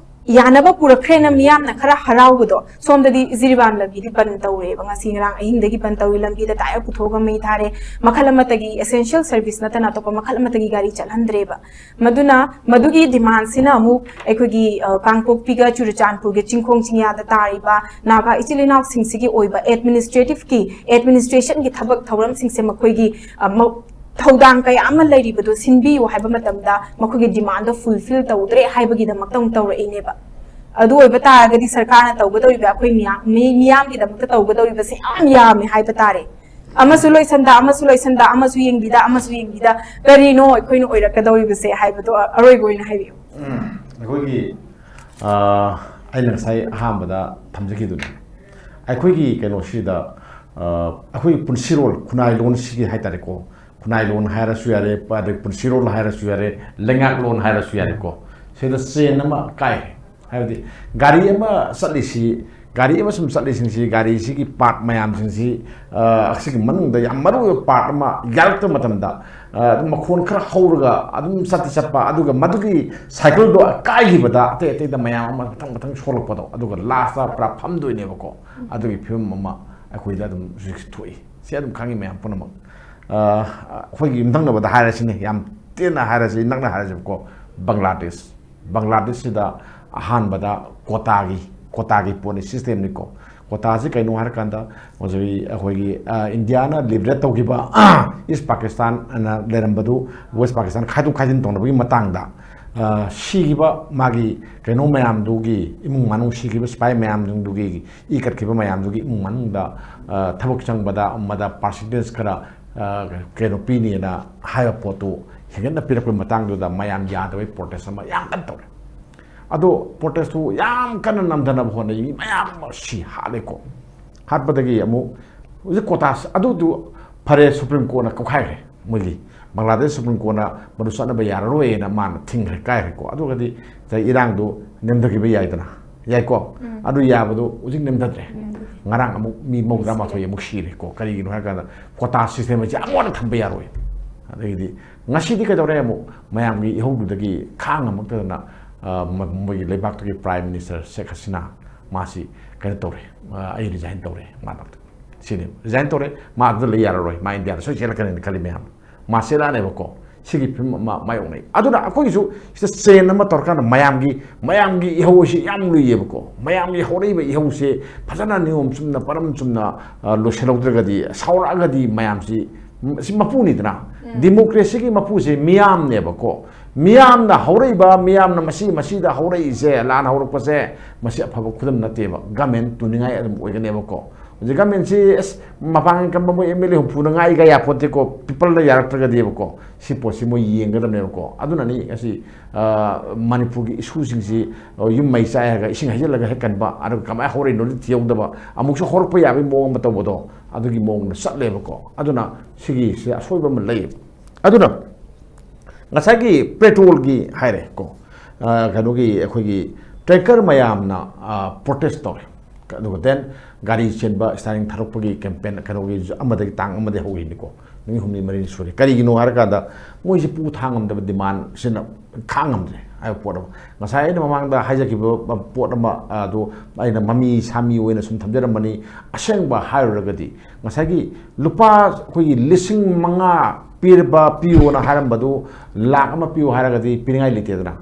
ꯌꯥꯅꯕ ꯄꯨꯔꯛꯈ꯭ꯔꯦꯅ ꯃꯤꯌꯥꯝꯅ ꯈꯔ ꯍꯔꯥꯎꯕꯗꯣ, ꯁꯣꯝꯗꯗꯤ ꯖꯤꯔꯤꯕꯥꯝ ꯂꯝꯕꯤꯗꯤ ꯕꯟ ꯇꯧꯔꯦꯕ꯫ ꯉꯁꯤ ꯉꯔꯥꯡ ꯑꯍꯤꯡꯗꯒꯤ ꯕꯟ ꯇꯧꯔꯤ, ꯂꯝꯕꯤꯗ ꯇꯥꯌꯔ ꯄꯨꯊꯣꯛꯑꯒ ꯃꯩ ꯊꯥꯔꯦ꯫ ꯃꯈꯜ ꯑꯃꯠꯇꯒꯤ essential service ꯅꯠꯇꯅ ꯑꯇꯣꯞꯄ ꯃꯈꯜ ꯑꯃꯠꯇꯒꯤ ꯒꯥꯔꯤ ꯆꯠꯍꯟꯗ꯭ꯔꯦꯕ꯫ ꯃꯗꯨꯅ ꯃꯗꯨꯒꯤ ꯗꯤꯃꯥꯟꯁꯤꯅ ꯑꯃꯨꯛ ꯑꯩꯈꯣꯏꯒꯤ, ꯑ, ꯀꯥꯡꯄꯣꯛꯄꯤꯒ ꯆꯨꯔꯆꯥꯟꯄꯨꯔꯒꯤ ꯆꯤꯡꯈꯣꯡ ꯆꯤꯡꯌꯥꯗ ꯇꯥꯔꯤꯕ ꯅꯥꯒꯥ ꯏꯆꯤꯜ ꯏꯅꯥꯎꯁꯤꯡꯁꯤꯒꯤ ꯑꯣꯏꯕ ꯑꯦꯗꯃꯤꯅꯤꯁꯇ꯭ꯔꯦꯇꯤꯞꯀꯤ, ꯑꯦꯗꯃꯤꯅꯤꯁꯇ꯭ꯔꯦꯁꯟꯒꯤ ꯊꯕꯛ ꯊꯧꯔꯝꯁꯤꯡꯁꯦ ꯃꯈꯣꯏꯒꯤ, ꯑ, ꯃ-, ꯊꯧꯗꯥꯡ ꯀꯌꯥ ꯑꯃ ꯂꯩꯔꯤꯕꯗꯣ ꯁꯤꯟꯕꯤꯌꯨ ꯍꯥꯏꯕ ꯃꯇꯝꯗ ꯃꯈꯣꯏꯒꯤ ꯗꯤꯃꯥꯟꯗꯣ ꯐꯨꯜꯐꯤꯜ ꯇꯧꯗ꯭ꯔꯦ ꯍꯥꯏꯕꯒꯤꯗꯃꯛꯇ ꯑꯃꯨꯛ ꯇꯧꯔꯛꯏꯅꯦꯕ꯫ ꯑꯗꯨ ꯑꯣꯏꯕ ꯇꯥꯔꯒꯗꯤ ꯁꯔꯀꯥꯔꯅ ꯇꯧꯒꯗꯧꯔꯤꯕ ꯑꯩꯈꯣꯏ ꯃꯤꯌꯥꯝ ꯃꯤ- ꯃꯤꯌꯥꯝꯒꯤꯗꯃꯛꯇ ꯇꯧꯒꯗꯧꯔꯤꯕꯁꯦ ꯌꯥꯝ ꯌꯥꯝꯃꯦ ꯍꯥꯏꯕ ꯇꯥꯔꯦ꯫ ꯑꯃꯁꯨ ꯂꯣꯏꯁꯟꯗ ꯑꯃꯁꯨ ꯂꯣꯏꯁꯟꯗ ꯑꯃꯁꯨ ꯌꯦꯡꯕꯤꯗ ꯑꯃꯁꯨ ꯌꯦꯡꯕꯤꯗ ꯀꯔꯤꯅꯣ ꯑꯩꯈꯣꯏꯅ ꯑꯣꯏꯔꯛꯀꯗꯧꯔꯤꯕꯁꯦ ꯍꯥꯏꯕꯗꯣ ꯑꯔꯣꯏꯕ ꯑꯣꯏꯅ ꯍꯥꯏꯕꯤꯌꯨ꯫ ꯑꯩꯈꯣꯏꯒꯤ ꯑꯩꯅ ꯉꯁꯥꯏ ꯑꯍꯥꯟꯕꯗ ꯊꯝꯖꯈꯤꯗꯨꯅꯤ, ꯑꯩꯈꯣꯏꯒꯤ ꯀꯩꯅꯣꯁꯤꯗ ꯑꯩꯈꯣꯏꯒꯤ ꯄꯨꯟꯁꯤꯔꯣꯜ, ꯈꯨꯟꯅꯥꯏ ꯂꯣꯟꯁꯤꯒꯤ ꯍꯥꯏꯇꯥꯔꯦꯀꯣ, ꯈꯨꯟꯅꯥꯏ ꯂꯣꯟ ꯍꯥꯏꯔꯁꯨ ꯌꯥꯔꯦ, ꯑꯗꯩ ꯄꯨꯟꯁꯤꯔꯣꯜ ꯍꯥꯏꯔꯁꯨ ꯌꯥꯔꯦ, ꯂꯩꯉꯥꯛꯂꯣꯟ ꯍꯥꯏꯔꯁꯨ ꯌꯥꯔꯦꯀꯣ, ꯁꯤꯗ ꯆꯦꯟ ꯑꯃ ꯀꯥꯏꯔꯦ꯫ ꯍꯥꯏꯕꯗꯤ ꯒꯥꯔꯤ ꯑꯃ ꯆꯠꯂꯤꯁꯤ, ꯒꯥꯔꯤ ꯑꯃ ꯁꯨꯝ ꯆꯠꯂꯤꯁꯤꯡꯁꯤ, ꯒꯥꯔꯤꯁꯤꯒꯤ ꯄꯥꯔꯠ ꯃꯌꯥꯝꯁꯤꯡꯁꯤ, ꯑꯁꯤꯒꯤ ꯃꯅꯨꯡꯗ ꯌꯥꯝ ꯃꯔꯨꯑꯣꯏꯕ ꯄꯥꯔꯠ ꯑꯃ ꯌꯥꯔꯛꯇꯕ ꯃꯇꯝꯗ, ꯑꯗꯨꯝ ꯃꯈꯣꯟ ꯈꯔ ꯍꯧꯔꯒ ꯑꯗꯨꯝ ꯆꯠꯇꯤ ꯆꯠꯄ, ꯑꯗꯨꯒ ꯃꯗꯨꯒꯤ ꯁꯥꯏꯀꯜꯗꯣ ꯀꯥꯏꯈꯤꯕꯗ ꯑꯇꯩ ꯑꯇꯩꯗ ꯃꯌꯥꯝ ꯑꯃ ꯃꯊꯪ ꯃꯊꯪ ꯁꯣꯛꯂꯛꯄꯗꯣ, ꯑꯗꯨꯒ ꯂꯥꯁꯇ ꯄꯨꯔꯥ ꯐꯝꯗꯣꯏꯅꯦꯕꯀꯣ꯫ ꯑꯗꯨꯒꯤ ꯐꯤꯕꯝ ꯑꯃ ꯑꯩꯈꯣꯏꯗ ꯑꯗꯨꯝ ꯍꯧꯖꯤꯛ ꯊꯣꯛꯏ꯫ ꯁꯤ ꯑꯗꯨꯝ ꯈꯪꯉꯤ ꯃꯌꯥꯝ ꯄꯨꯝꯅꯃꯛ꯫ ꯑꯩꯈꯣꯏꯒꯤ ꯌꯨꯝꯊꯪꯅꯕꯗ ꯍꯥꯏꯔꯁꯤꯅꯦ, ꯌꯥꯝ ꯇꯦꯟꯅ ꯍꯥꯏꯔꯁꯤ, ꯅꯛꯅ ꯍꯥꯏꯔꯁꯦꯕꯀꯣ, ꯕꯪꯒ꯭ꯂꯥꯗꯦꯁ꯫ ꯕꯪꯒ꯭ꯂꯥꯗꯦꯁꯁꯤꯗ ꯑꯍꯥꯟꯕꯗ ꯀꯣꯇꯥꯒꯤ, ꯀꯣꯇꯥꯒꯤ ꯄꯣꯠꯅꯤ, ꯁꯤꯁꯇꯦꯝꯅꯤꯀꯣ꯫ ꯀꯣꯇꯥꯁꯤ ꯀꯩꯅꯣ ꯍꯥꯏꯔꯀꯥꯟꯗ, ꯍꯧꯖꯤꯛ ꯑꯩꯈꯣꯏꯒꯤ ꯏꯟꯗꯤꯌꯥꯅ ꯂꯤꯕꯔꯦꯠ ꯇꯧꯈꯤꯕ ꯏꯁ ꯄꯥꯀꯤꯁꯇꯥꯟ ꯑꯅ ꯂꯩꯔꯝꯕꯗꯨ, ꯋꯦꯁ ꯄꯥꯀꯤꯁꯇꯥꯟ ꯈꯥꯏꯗꯣꯛ ꯈꯥꯏꯖꯤꯟ ꯇꯧꯅꯕꯒꯤ ꯃꯇꯥꯡꯗ ꯁꯤꯈꯤꯕ ꯃꯥꯒꯤ ꯀꯩꯅꯣ ꯃꯌꯥꯝꯗꯨꯒꯤ ꯏꯃꯨꯡ ꯃꯅꯨꯡ, ꯁꯤꯈꯤꯕ ꯁꯤꯐꯥꯏ ꯃꯌꯥꯝꯗꯨꯒꯤ ꯏ ꯀꯠꯈꯤꯕ ꯃꯌꯥꯝꯗꯨꯒꯤ ꯏꯃꯨꯡ ꯃꯅꯨꯡꯗ ꯊꯕꯛ ꯆꯪꯕꯗ ꯑꯃꯗ ꯄꯥꯔꯁꯦꯟꯇꯦꯖ ꯈꯔ ꯀꯩꯅꯣ ꯄꯤꯅꯤꯅ ꯍꯥꯏꯕ ꯄꯣꯠꯇꯨ ꯍꯦꯟꯒꯠꯅ ꯄꯤꯔꯛꯄꯒꯤ ꯃꯇꯥꯡꯗꯨꯗ ꯃꯌꯥꯝ ꯌꯥꯗꯕꯒꯤ ꯄ꯭ꯔꯣꯇꯦꯁ ꯑꯃ ꯌꯥꯝ ꯀꯟꯅ ꯇꯧꯔꯦ꯫ ꯑꯗꯣ ꯄ꯭ꯔꯣꯇꯦꯁꯇꯨ ꯌꯥꯝ ꯀꯟꯅ ꯅꯝꯊꯅꯕ ꯍꯣꯠꯅꯩ, ꯃꯤ ꯃꯌꯥꯝ ꯑꯃ ꯁꯤ ꯍꯥꯠꯂꯦꯀꯣ꯫ ꯍꯥꯠꯄꯗꯒꯤ ꯑꯃꯨꯛ ꯍꯧꯖꯤꯛ ꯀꯣꯇꯥ ꯑꯗꯨꯗꯨ ꯐꯔꯦ, ꯁꯨꯄ꯭ꯔꯤꯝ ꯀꯣꯔꯠꯅ ꯀꯛꯈꯥꯏꯈ꯭ꯔꯦ꯫ ꯃꯣꯏꯒꯤ ꯕꯪꯒ꯭ꯂꯥꯗꯦꯁ ꯁꯨꯄ꯭ꯔꯤꯝ ꯀꯣꯔꯠꯅ ꯃꯗꯨ ꯆꯠꯅꯕ ꯌꯥꯔꯔꯣꯏꯅ ꯃꯥꯅ ꯊꯤꯡꯈ꯭ꯔꯦ, ꯀꯥꯏꯈ꯭ꯔꯦꯀꯣ꯫ ꯑꯗꯨꯒꯗꯤ ꯉꯁꯥꯏ ꯏꯔꯥꯡꯗꯨ ꯅꯦꯝꯊꯈꯤꯕ ꯌꯥꯏꯗꯅ, ꯌꯥꯏꯀꯣ꯫ ꯑꯗꯨ ꯌꯥꯕꯗꯣ ꯍꯧꯖꯤꯛ ꯅꯦꯝꯊꯗ꯭ꯔꯦ꯫ ꯉꯔꯥꯡ ꯑꯃꯨꯛ ꯃꯤ ꯃꯧꯗ꯭ꯔꯥ ꯃꯥꯊꯣꯏ ꯑꯃꯨꯛ ꯁꯤꯔꯦꯀꯣ꯫ ꯀꯔꯤꯒꯤꯅꯣ ꯍꯥꯏꯔꯀꯥꯟꯗ ꯀꯣꯇꯥ ꯁꯤꯁꯇꯦꯝ ꯑꯁꯤ ꯑꯃꯨꯛ ꯍꯟꯅ ꯊꯝꯕ ꯌꯥꯔꯣꯏ꯫ ꯑꯗꯒꯤꯗꯤ ꯉꯁꯤꯗꯤ ꯀꯩꯗꯧꯔꯦ, ꯑꯃꯨꯛ ꯃꯌꯥꯝꯒꯤ ꯏꯍꯧꯗꯨꯗꯒꯤ ꯈꯥꯡ ꯉꯝꯃꯛꯇꯗꯅ ꯃꯣꯏꯒꯤ ꯂꯩꯕꯥꯛꯇꯨꯒꯤ ꯄ꯭ꯔꯥꯏꯝ ꯃꯤꯅꯤꯁꯇꯔ ꯁꯦꯈ ꯍꯁꯤꯅꯥ ꯃꯥꯁꯤ ꯀꯩꯅꯣ ꯇꯧꯔꯦ, ꯑꯩ ꯔꯤꯖꯥꯏꯟ ꯇꯧꯔꯦ꯫ ꯃꯥꯅ ꯁꯤꯅꯤ ꯔꯤꯖꯥꯏꯟ ꯇꯧꯔꯦ, ꯃꯥ ꯑꯗꯨꯗ ꯂꯩ ꯌꯥꯔꯔꯣꯏ, ꯃꯥ ꯏꯟꯗꯤꯌꯥꯗ ꯁꯣꯏ ꯆꯦꯜꯂꯛꯀꯅꯤꯅ ꯈꯜꯂꯤ ꯃꯌꯥꯝ꯫ ꯃꯥ ꯆꯦꯜꯂꯛꯑꯅꯦꯕꯀꯣ꯫ ꯁꯤꯒꯤ ꯐꯤꯕꯝ ꯑꯃ ꯃꯥꯌꯣꯛꯅꯩ꯫ ꯑꯗꯨꯅ ꯑꯩꯈꯣꯏꯒꯤꯁꯨ ꯁꯤꯗ ꯆꯦꯟ ꯑꯃ ꯇꯧꯔꯀꯥꯟꯗ ꯃꯌꯥꯝꯒꯤ, ꯃꯌꯥꯝꯒꯤ ꯏꯍꯧ ꯑꯁꯤ ꯌꯥꯝ ꯂꯨꯏꯌꯦꯕꯀꯣ꯫ ꯃꯌꯥꯝꯒꯤ ꯍꯧꯔꯛꯏꯕ ꯏꯍꯧꯁꯦ ꯐꯖꯅ ꯅꯤꯌꯣꯝ ꯆꯨꯝꯅ, ꯄꯔꯝ ꯆꯨꯝꯅ ꯂꯣꯏꯁꯤꯜꯍꯧꯗ꯭ꯔꯒꯗꯤ, ꯁꯥꯎꯔꯛꯑꯒꯗꯤ ꯃꯌꯥꯝꯁꯤ, ꯁꯤ ꯃꯄꯨꯅꯤꯗꯅ꯫ ꯗꯤꯃꯣꯀ꯭ꯔꯦꯁꯤꯒꯤ ꯃꯄꯨꯁꯦ ꯃꯤꯌꯥꯝꯅꯦꯕꯀꯣ꯫ ꯃꯤꯌꯥꯝꯅ ꯍꯧꯔꯛꯏꯕ, ꯃꯤꯌꯥꯝꯅ ꯃꯁꯤ, ꯃꯁꯤꯗ ꯍꯧꯔꯛꯏꯁꯦ, ꯂꯥꯟ ꯍꯧꯔꯛꯄꯁꯦ, ꯃꯁꯤ ꯑꯐꯕ ꯈꯨꯗꯝ ꯅꯠꯇꯦꯕ꯫ ꯒꯃꯦꯟ ꯇꯨꯅꯤꯡꯉꯥꯏ ꯑꯗꯨꯝ ꯑꯣꯏꯒꯅꯦꯕꯀꯣ꯫ ꯍꯧꯖꯤꯛ ꯒꯃꯦꯟꯁꯤ ꯑꯁ ꯃꯄꯥꯡꯒꯜ ꯀꯟꯕ ꯃꯣꯏ ꯑꯦꯝ ꯑꯦꯜ ꯑꯦ ꯍꯨꯝꯐꯨꯅ ꯉꯥꯏꯒ ꯌꯥꯄꯣꯠꯇꯦꯀꯣ, ꯄꯤꯄꯜꯗ ꯌꯥꯔꯛꯇ꯭ꯔꯒꯗꯤꯕꯀꯣ꯫ ꯁꯤ ꯄꯣꯠꯁꯤ ꯃꯣꯏ ꯌꯦꯡꯒꯗꯕꯅꯦꯕꯀꯣ꯫ ꯑꯗꯨꯅꯅꯤ ꯉꯁꯤ, ꯑ, ꯃꯅꯤꯄꯨꯔꯒꯤ ꯏꯁꯨꯁꯤꯡꯁꯤ, ꯑ, ꯌꯨꯝ ꯃꯩ ꯆꯥꯏ ꯍꯥꯏꯔꯒ ꯏꯁꯤꯡ ꯍꯩꯖꯤꯜꯂꯒ ꯍꯦꯛ ꯀꯟꯕ, ꯑꯗꯨꯒ ꯀꯃꯥꯏꯅ ꯍꯧꯔꯛꯏꯅꯣꯗꯤ ꯊꯤꯍꯧꯗꯕ, ꯑꯃꯨꯛꯁꯨ ꯍꯧꯔꯛꯄ ꯌꯥꯕꯒꯤ ꯃꯑꯣꯡ ꯑꯃ ꯇꯧꯕꯗꯣ, ꯑꯗꯨꯒꯤ ꯃꯑꯣꯡꯗ ꯆꯠꯂꯦꯕꯀꯣ꯫ ꯑꯗꯨꯅ ꯁꯤꯒꯤꯁꯦ ꯑꯁꯣꯏꯕ ꯑꯃ ꯂꯩ꯫ ꯑꯗꯨꯅ ꯉꯁꯥꯏꯒꯤ ꯄꯦꯇ꯭ꯔꯣꯜꯒꯤ ꯍꯥꯏꯔꯦ ꯀꯣ, ꯑ, ꯀꯩꯅꯣꯒꯤ ꯑꯩꯈꯣꯏꯒꯤ ꯇꯦꯡꯀꯔ ꯃꯌꯥꯝꯅ, ꯑ, ꯄ꯭ꯔꯣꯇꯦꯁ ꯇꯧꯔꯦ꯫ ꯑꯗꯨꯒ ꯗꯦꯟ ꯒꯥꯔꯤ ꯆꯦꯟꯕ ꯁ꯭ꯇꯥꯔꯤꯡ ꯊꯥꯔꯛꯄꯒꯤ ꯀꯦꯝꯄꯦꯟ ꯀꯩꯅꯣꯒꯤ ꯑꯃꯗꯒꯤ, ꯇꯥꯡ ꯑꯃꯗꯒꯤ ꯍꯧꯈꯤꯕꯅꯤꯀꯣ, ꯅꯨꯃꯤꯠ ꯍꯨꯝꯅꯤ ꯃꯔꯤꯅꯤ ꯁꯨꯔꯦ꯫ ꯀꯔꯤꯒꯤꯅꯣ ꯍꯥꯏꯔꯀꯥꯟꯗ ꯃꯣꯏꯁꯤ ꯄꯨ ꯊꯥꯡ ꯉꯝꯗꯕ ꯗꯤꯃꯥꯟꯁꯤꯅ ꯈꯥꯡ ꯉꯝꯗ꯭ꯔꯦ ꯍꯥꯏꯕ ꯄꯣꯠ ꯑꯃ꯫ ꯉꯁꯥꯏ ꯑꯩꯅ ꯃꯃꯥꯡꯗ ꯍꯥꯏꯖꯈꯤꯕ ꯄꯣꯠ ꯑꯃ, ꯑꯗꯨ ꯑꯩꯅ ꯃꯃꯤ ꯁꯥꯃꯤ ꯑꯣꯏꯅ ꯁꯨꯝ ꯊꯝꯖꯔꯝꯕꯅꯤ꯫ ꯑꯁꯦꯡꯕ ꯍꯥꯏꯔꯨꯔꯒꯗꯤ ꯉꯁꯥꯏꯒꯤ ꯂꯨꯄꯥ ꯑꯩꯈꯣꯏꯒꯤ ꯂꯤꯁꯤꯡ ꯃꯉꯥ ꯄꯤꯔꯕ, ꯄꯤꯌꯣꯅ ꯍꯥꯏꯔꯝꯕꯗꯨ ꯂꯥꯛ ꯑꯃ ꯄꯤꯌꯣ ꯍꯥꯏꯔꯒꯗꯤ ꯄꯤꯅꯤꯡꯉꯥꯏ ꯂꯩꯇꯦꯗꯅ꯫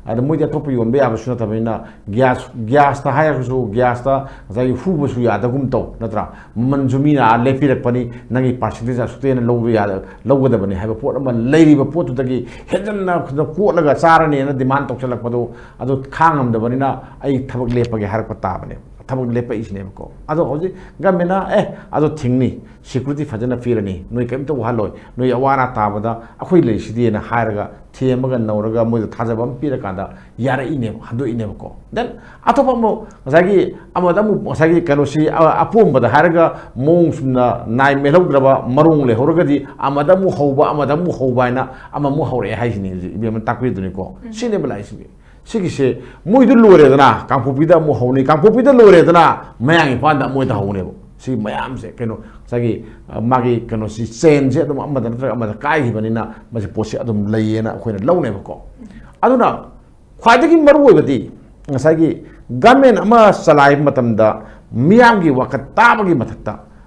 ꯑꯗ ꯃꯣꯏꯗꯤ ꯑꯇꯣꯞꯄ ꯌꯣꯟꯕ ꯌꯥꯕꯁꯨ ꯅꯠꯇꯕꯅꯤꯅ ꯒ꯭ꯌꯥꯁ, ꯒ꯭ꯌꯥꯁꯇ ꯍꯥꯏꯔꯒꯁꯨ ꯒ꯭ꯌꯥꯁꯇ ꯉꯁꯥꯏꯒꯤ ꯍꯨꯕꯁꯨ ꯌꯥꯗꯒꯨꯝ ꯇꯧ, ꯅꯠꯇ꯭ꯔꯥ? ꯃꯃꯜꯁꯨ ꯃꯤꯅ ꯑꯥ ꯂꯦꯞꯄꯤꯔꯛꯄꯅꯤ, ꯅꯪꯒꯤ ꯄꯥꯔꯁꯦꯟꯇꯦꯖ ꯑꯁꯨꯛꯇꯩꯅ ꯂꯧꯕ ꯌꯥ-, ꯂꯧꯒꯗꯕꯅꯤ ꯍꯥꯏꯕ ꯄꯣꯠ ꯑꯃ ꯂꯩꯔꯤꯕ ꯄꯣꯠꯇꯨꯗꯒꯤ ꯍꯦꯟꯖꯟꯅ ꯀꯣꯠꯂꯒ ꯆꯥꯔꯅꯤꯅ ꯗꯤꯃꯥꯟ ꯇꯧꯁꯜꯂꯛꯄꯗꯨ, ꯑꯗꯨ ꯈꯥꯡꯉꯝꯗꯕꯅꯤꯅ ꯑꯩ ꯊꯕꯛ ꯂꯦꯞꯄꯒꯦ ꯍꯥꯏꯔꯛꯄ ꯇꯥꯕꯅꯦ꯫ ꯊꯕꯛ ꯂꯦꯞꯄꯛꯏꯁꯤꯅꯦꯕꯀꯣ꯫ ꯑꯗꯣ ꯍꯧꯖꯤꯛ ꯒꯃꯦꯟꯅ, "ꯑꯦ, ꯑꯗꯣ ꯊꯤꯡꯅꯤ, ꯁꯦꯀ꯭ꯌꯨꯔꯤꯇꯤ ꯐꯖꯅ ꯄꯤꯔꯅꯤ, ꯅꯣꯏ ꯀꯔꯤꯝꯇ ꯋꯥꯍꯜꯂꯣꯏ, ꯅꯣꯏ ꯑꯋꯥ ꯑꯅꯥ ꯇꯥꯕꯗ ꯑꯩꯈꯣꯏ ꯂꯩꯔꯤꯁꯤꯗꯤꯅ" ꯍꯥꯏꯔꯒ ꯊꯦꯝꯃꯒ ꯅꯧꯔꯒ ꯃꯣꯏꯗ ꯊꯥꯖꯕ ꯑꯃ ꯄꯤꯔꯀꯥꯟꯗ ꯌꯥꯔꯛꯏꯅꯦꯕ, ꯍꯟꯗꯣꯛꯏꯅꯦꯕꯀꯣ꯫ ꯗꯦꯟ ꯑꯇꯣꯞꯄ ꯑꯃꯨꯛ ꯉꯁꯥꯏꯒꯤ ꯑꯃꯗ ꯑꯃꯨꯛ ꯉꯁꯥꯏꯒꯤ ꯀꯩꯅꯣꯁꯤ, ꯑ-, ꯑꯄꯣꯝꯕꯗ ꯍꯥꯏꯔꯒ ꯃꯑꯣꯡ ꯆꯨꯝꯅ ꯅꯥꯏ ꯃꯦꯜꯍꯧꯗ꯭ꯔꯕ ꯃꯔꯣꯡ ꯂꯩꯍꯧꯔꯒꯗꯤ ꯑꯃꯗ ꯑꯃꯨꯛ ꯍꯧꯕ, ꯑꯃꯗ ꯑꯃꯨꯛ ꯍꯧꯕ ꯍꯥꯏꯅ ꯑꯃꯃꯨꯛ ꯍꯧꯔꯛꯑꯦ ꯍꯥꯏꯁꯤꯅꯤ ꯍꯧꯖꯤꯛ ꯏꯕꯦꯝꯃ ꯇꯥꯛꯄꯤꯗꯨꯅꯤꯀꯣ꯫ ꯁꯤꯅꯦꯕ ꯂꯥꯛꯏꯁꯤꯗꯤ꯫ ꯁꯤꯒꯤꯁꯦ ꯃꯣꯏꯗꯨ ꯂꯣꯏꯔꯦꯗꯅ, ꯀꯥꯡꯄꯣꯛꯄꯤꯗ ꯑꯃꯨꯛ ꯍꯧꯅꯤ, ꯀꯥꯡꯄꯣꯛꯄꯤꯗ ꯂꯣꯏꯔꯦꯗꯅ, ꯃꯌꯥꯡ ꯏꯝꯐꯥꯜꯗ ꯃꯣꯏꯗ ꯍꯧꯅꯦꯕ꯫ ꯁꯤ ꯃꯌꯥꯝꯁꯦ ꯀꯩꯅꯣ ꯉꯁꯥꯏꯒꯤ, ꯑ, ꯃꯥꯒꯤ ꯀꯩꯅꯣꯁꯤ, ꯆꯦꯟꯁꯦ ꯑꯗꯨꯝ ꯑꯃꯗ ꯅꯠꯇ꯭ꯔꯒ ꯑꯃꯗ ꯀꯥꯏꯈꯤꯕꯅꯤꯅ ꯃꯁꯤ ꯄꯣꯠꯁꯤ ꯑꯗꯨꯝ ꯂꯩꯌꯦꯅ ꯑꯩꯈꯣꯏꯅ ꯂꯧꯅꯦꯕꯀꯣ꯫ ꯑꯗꯨꯅ ꯈ꯭ꯋꯥꯏꯗꯒꯤ ꯃꯔꯨꯑꯣꯏꯕꯗꯤ ꯉꯁꯥꯏꯒꯤ ꯒꯃꯦꯟ ꯑꯃ ꯆꯂꯥꯏꯕ ꯃꯇꯝꯗ ꯃꯤꯌꯥꯝꯒꯤ ꯋꯥꯈꯜ ꯇꯥꯕꯒꯤ ꯃꯊꯛꯇ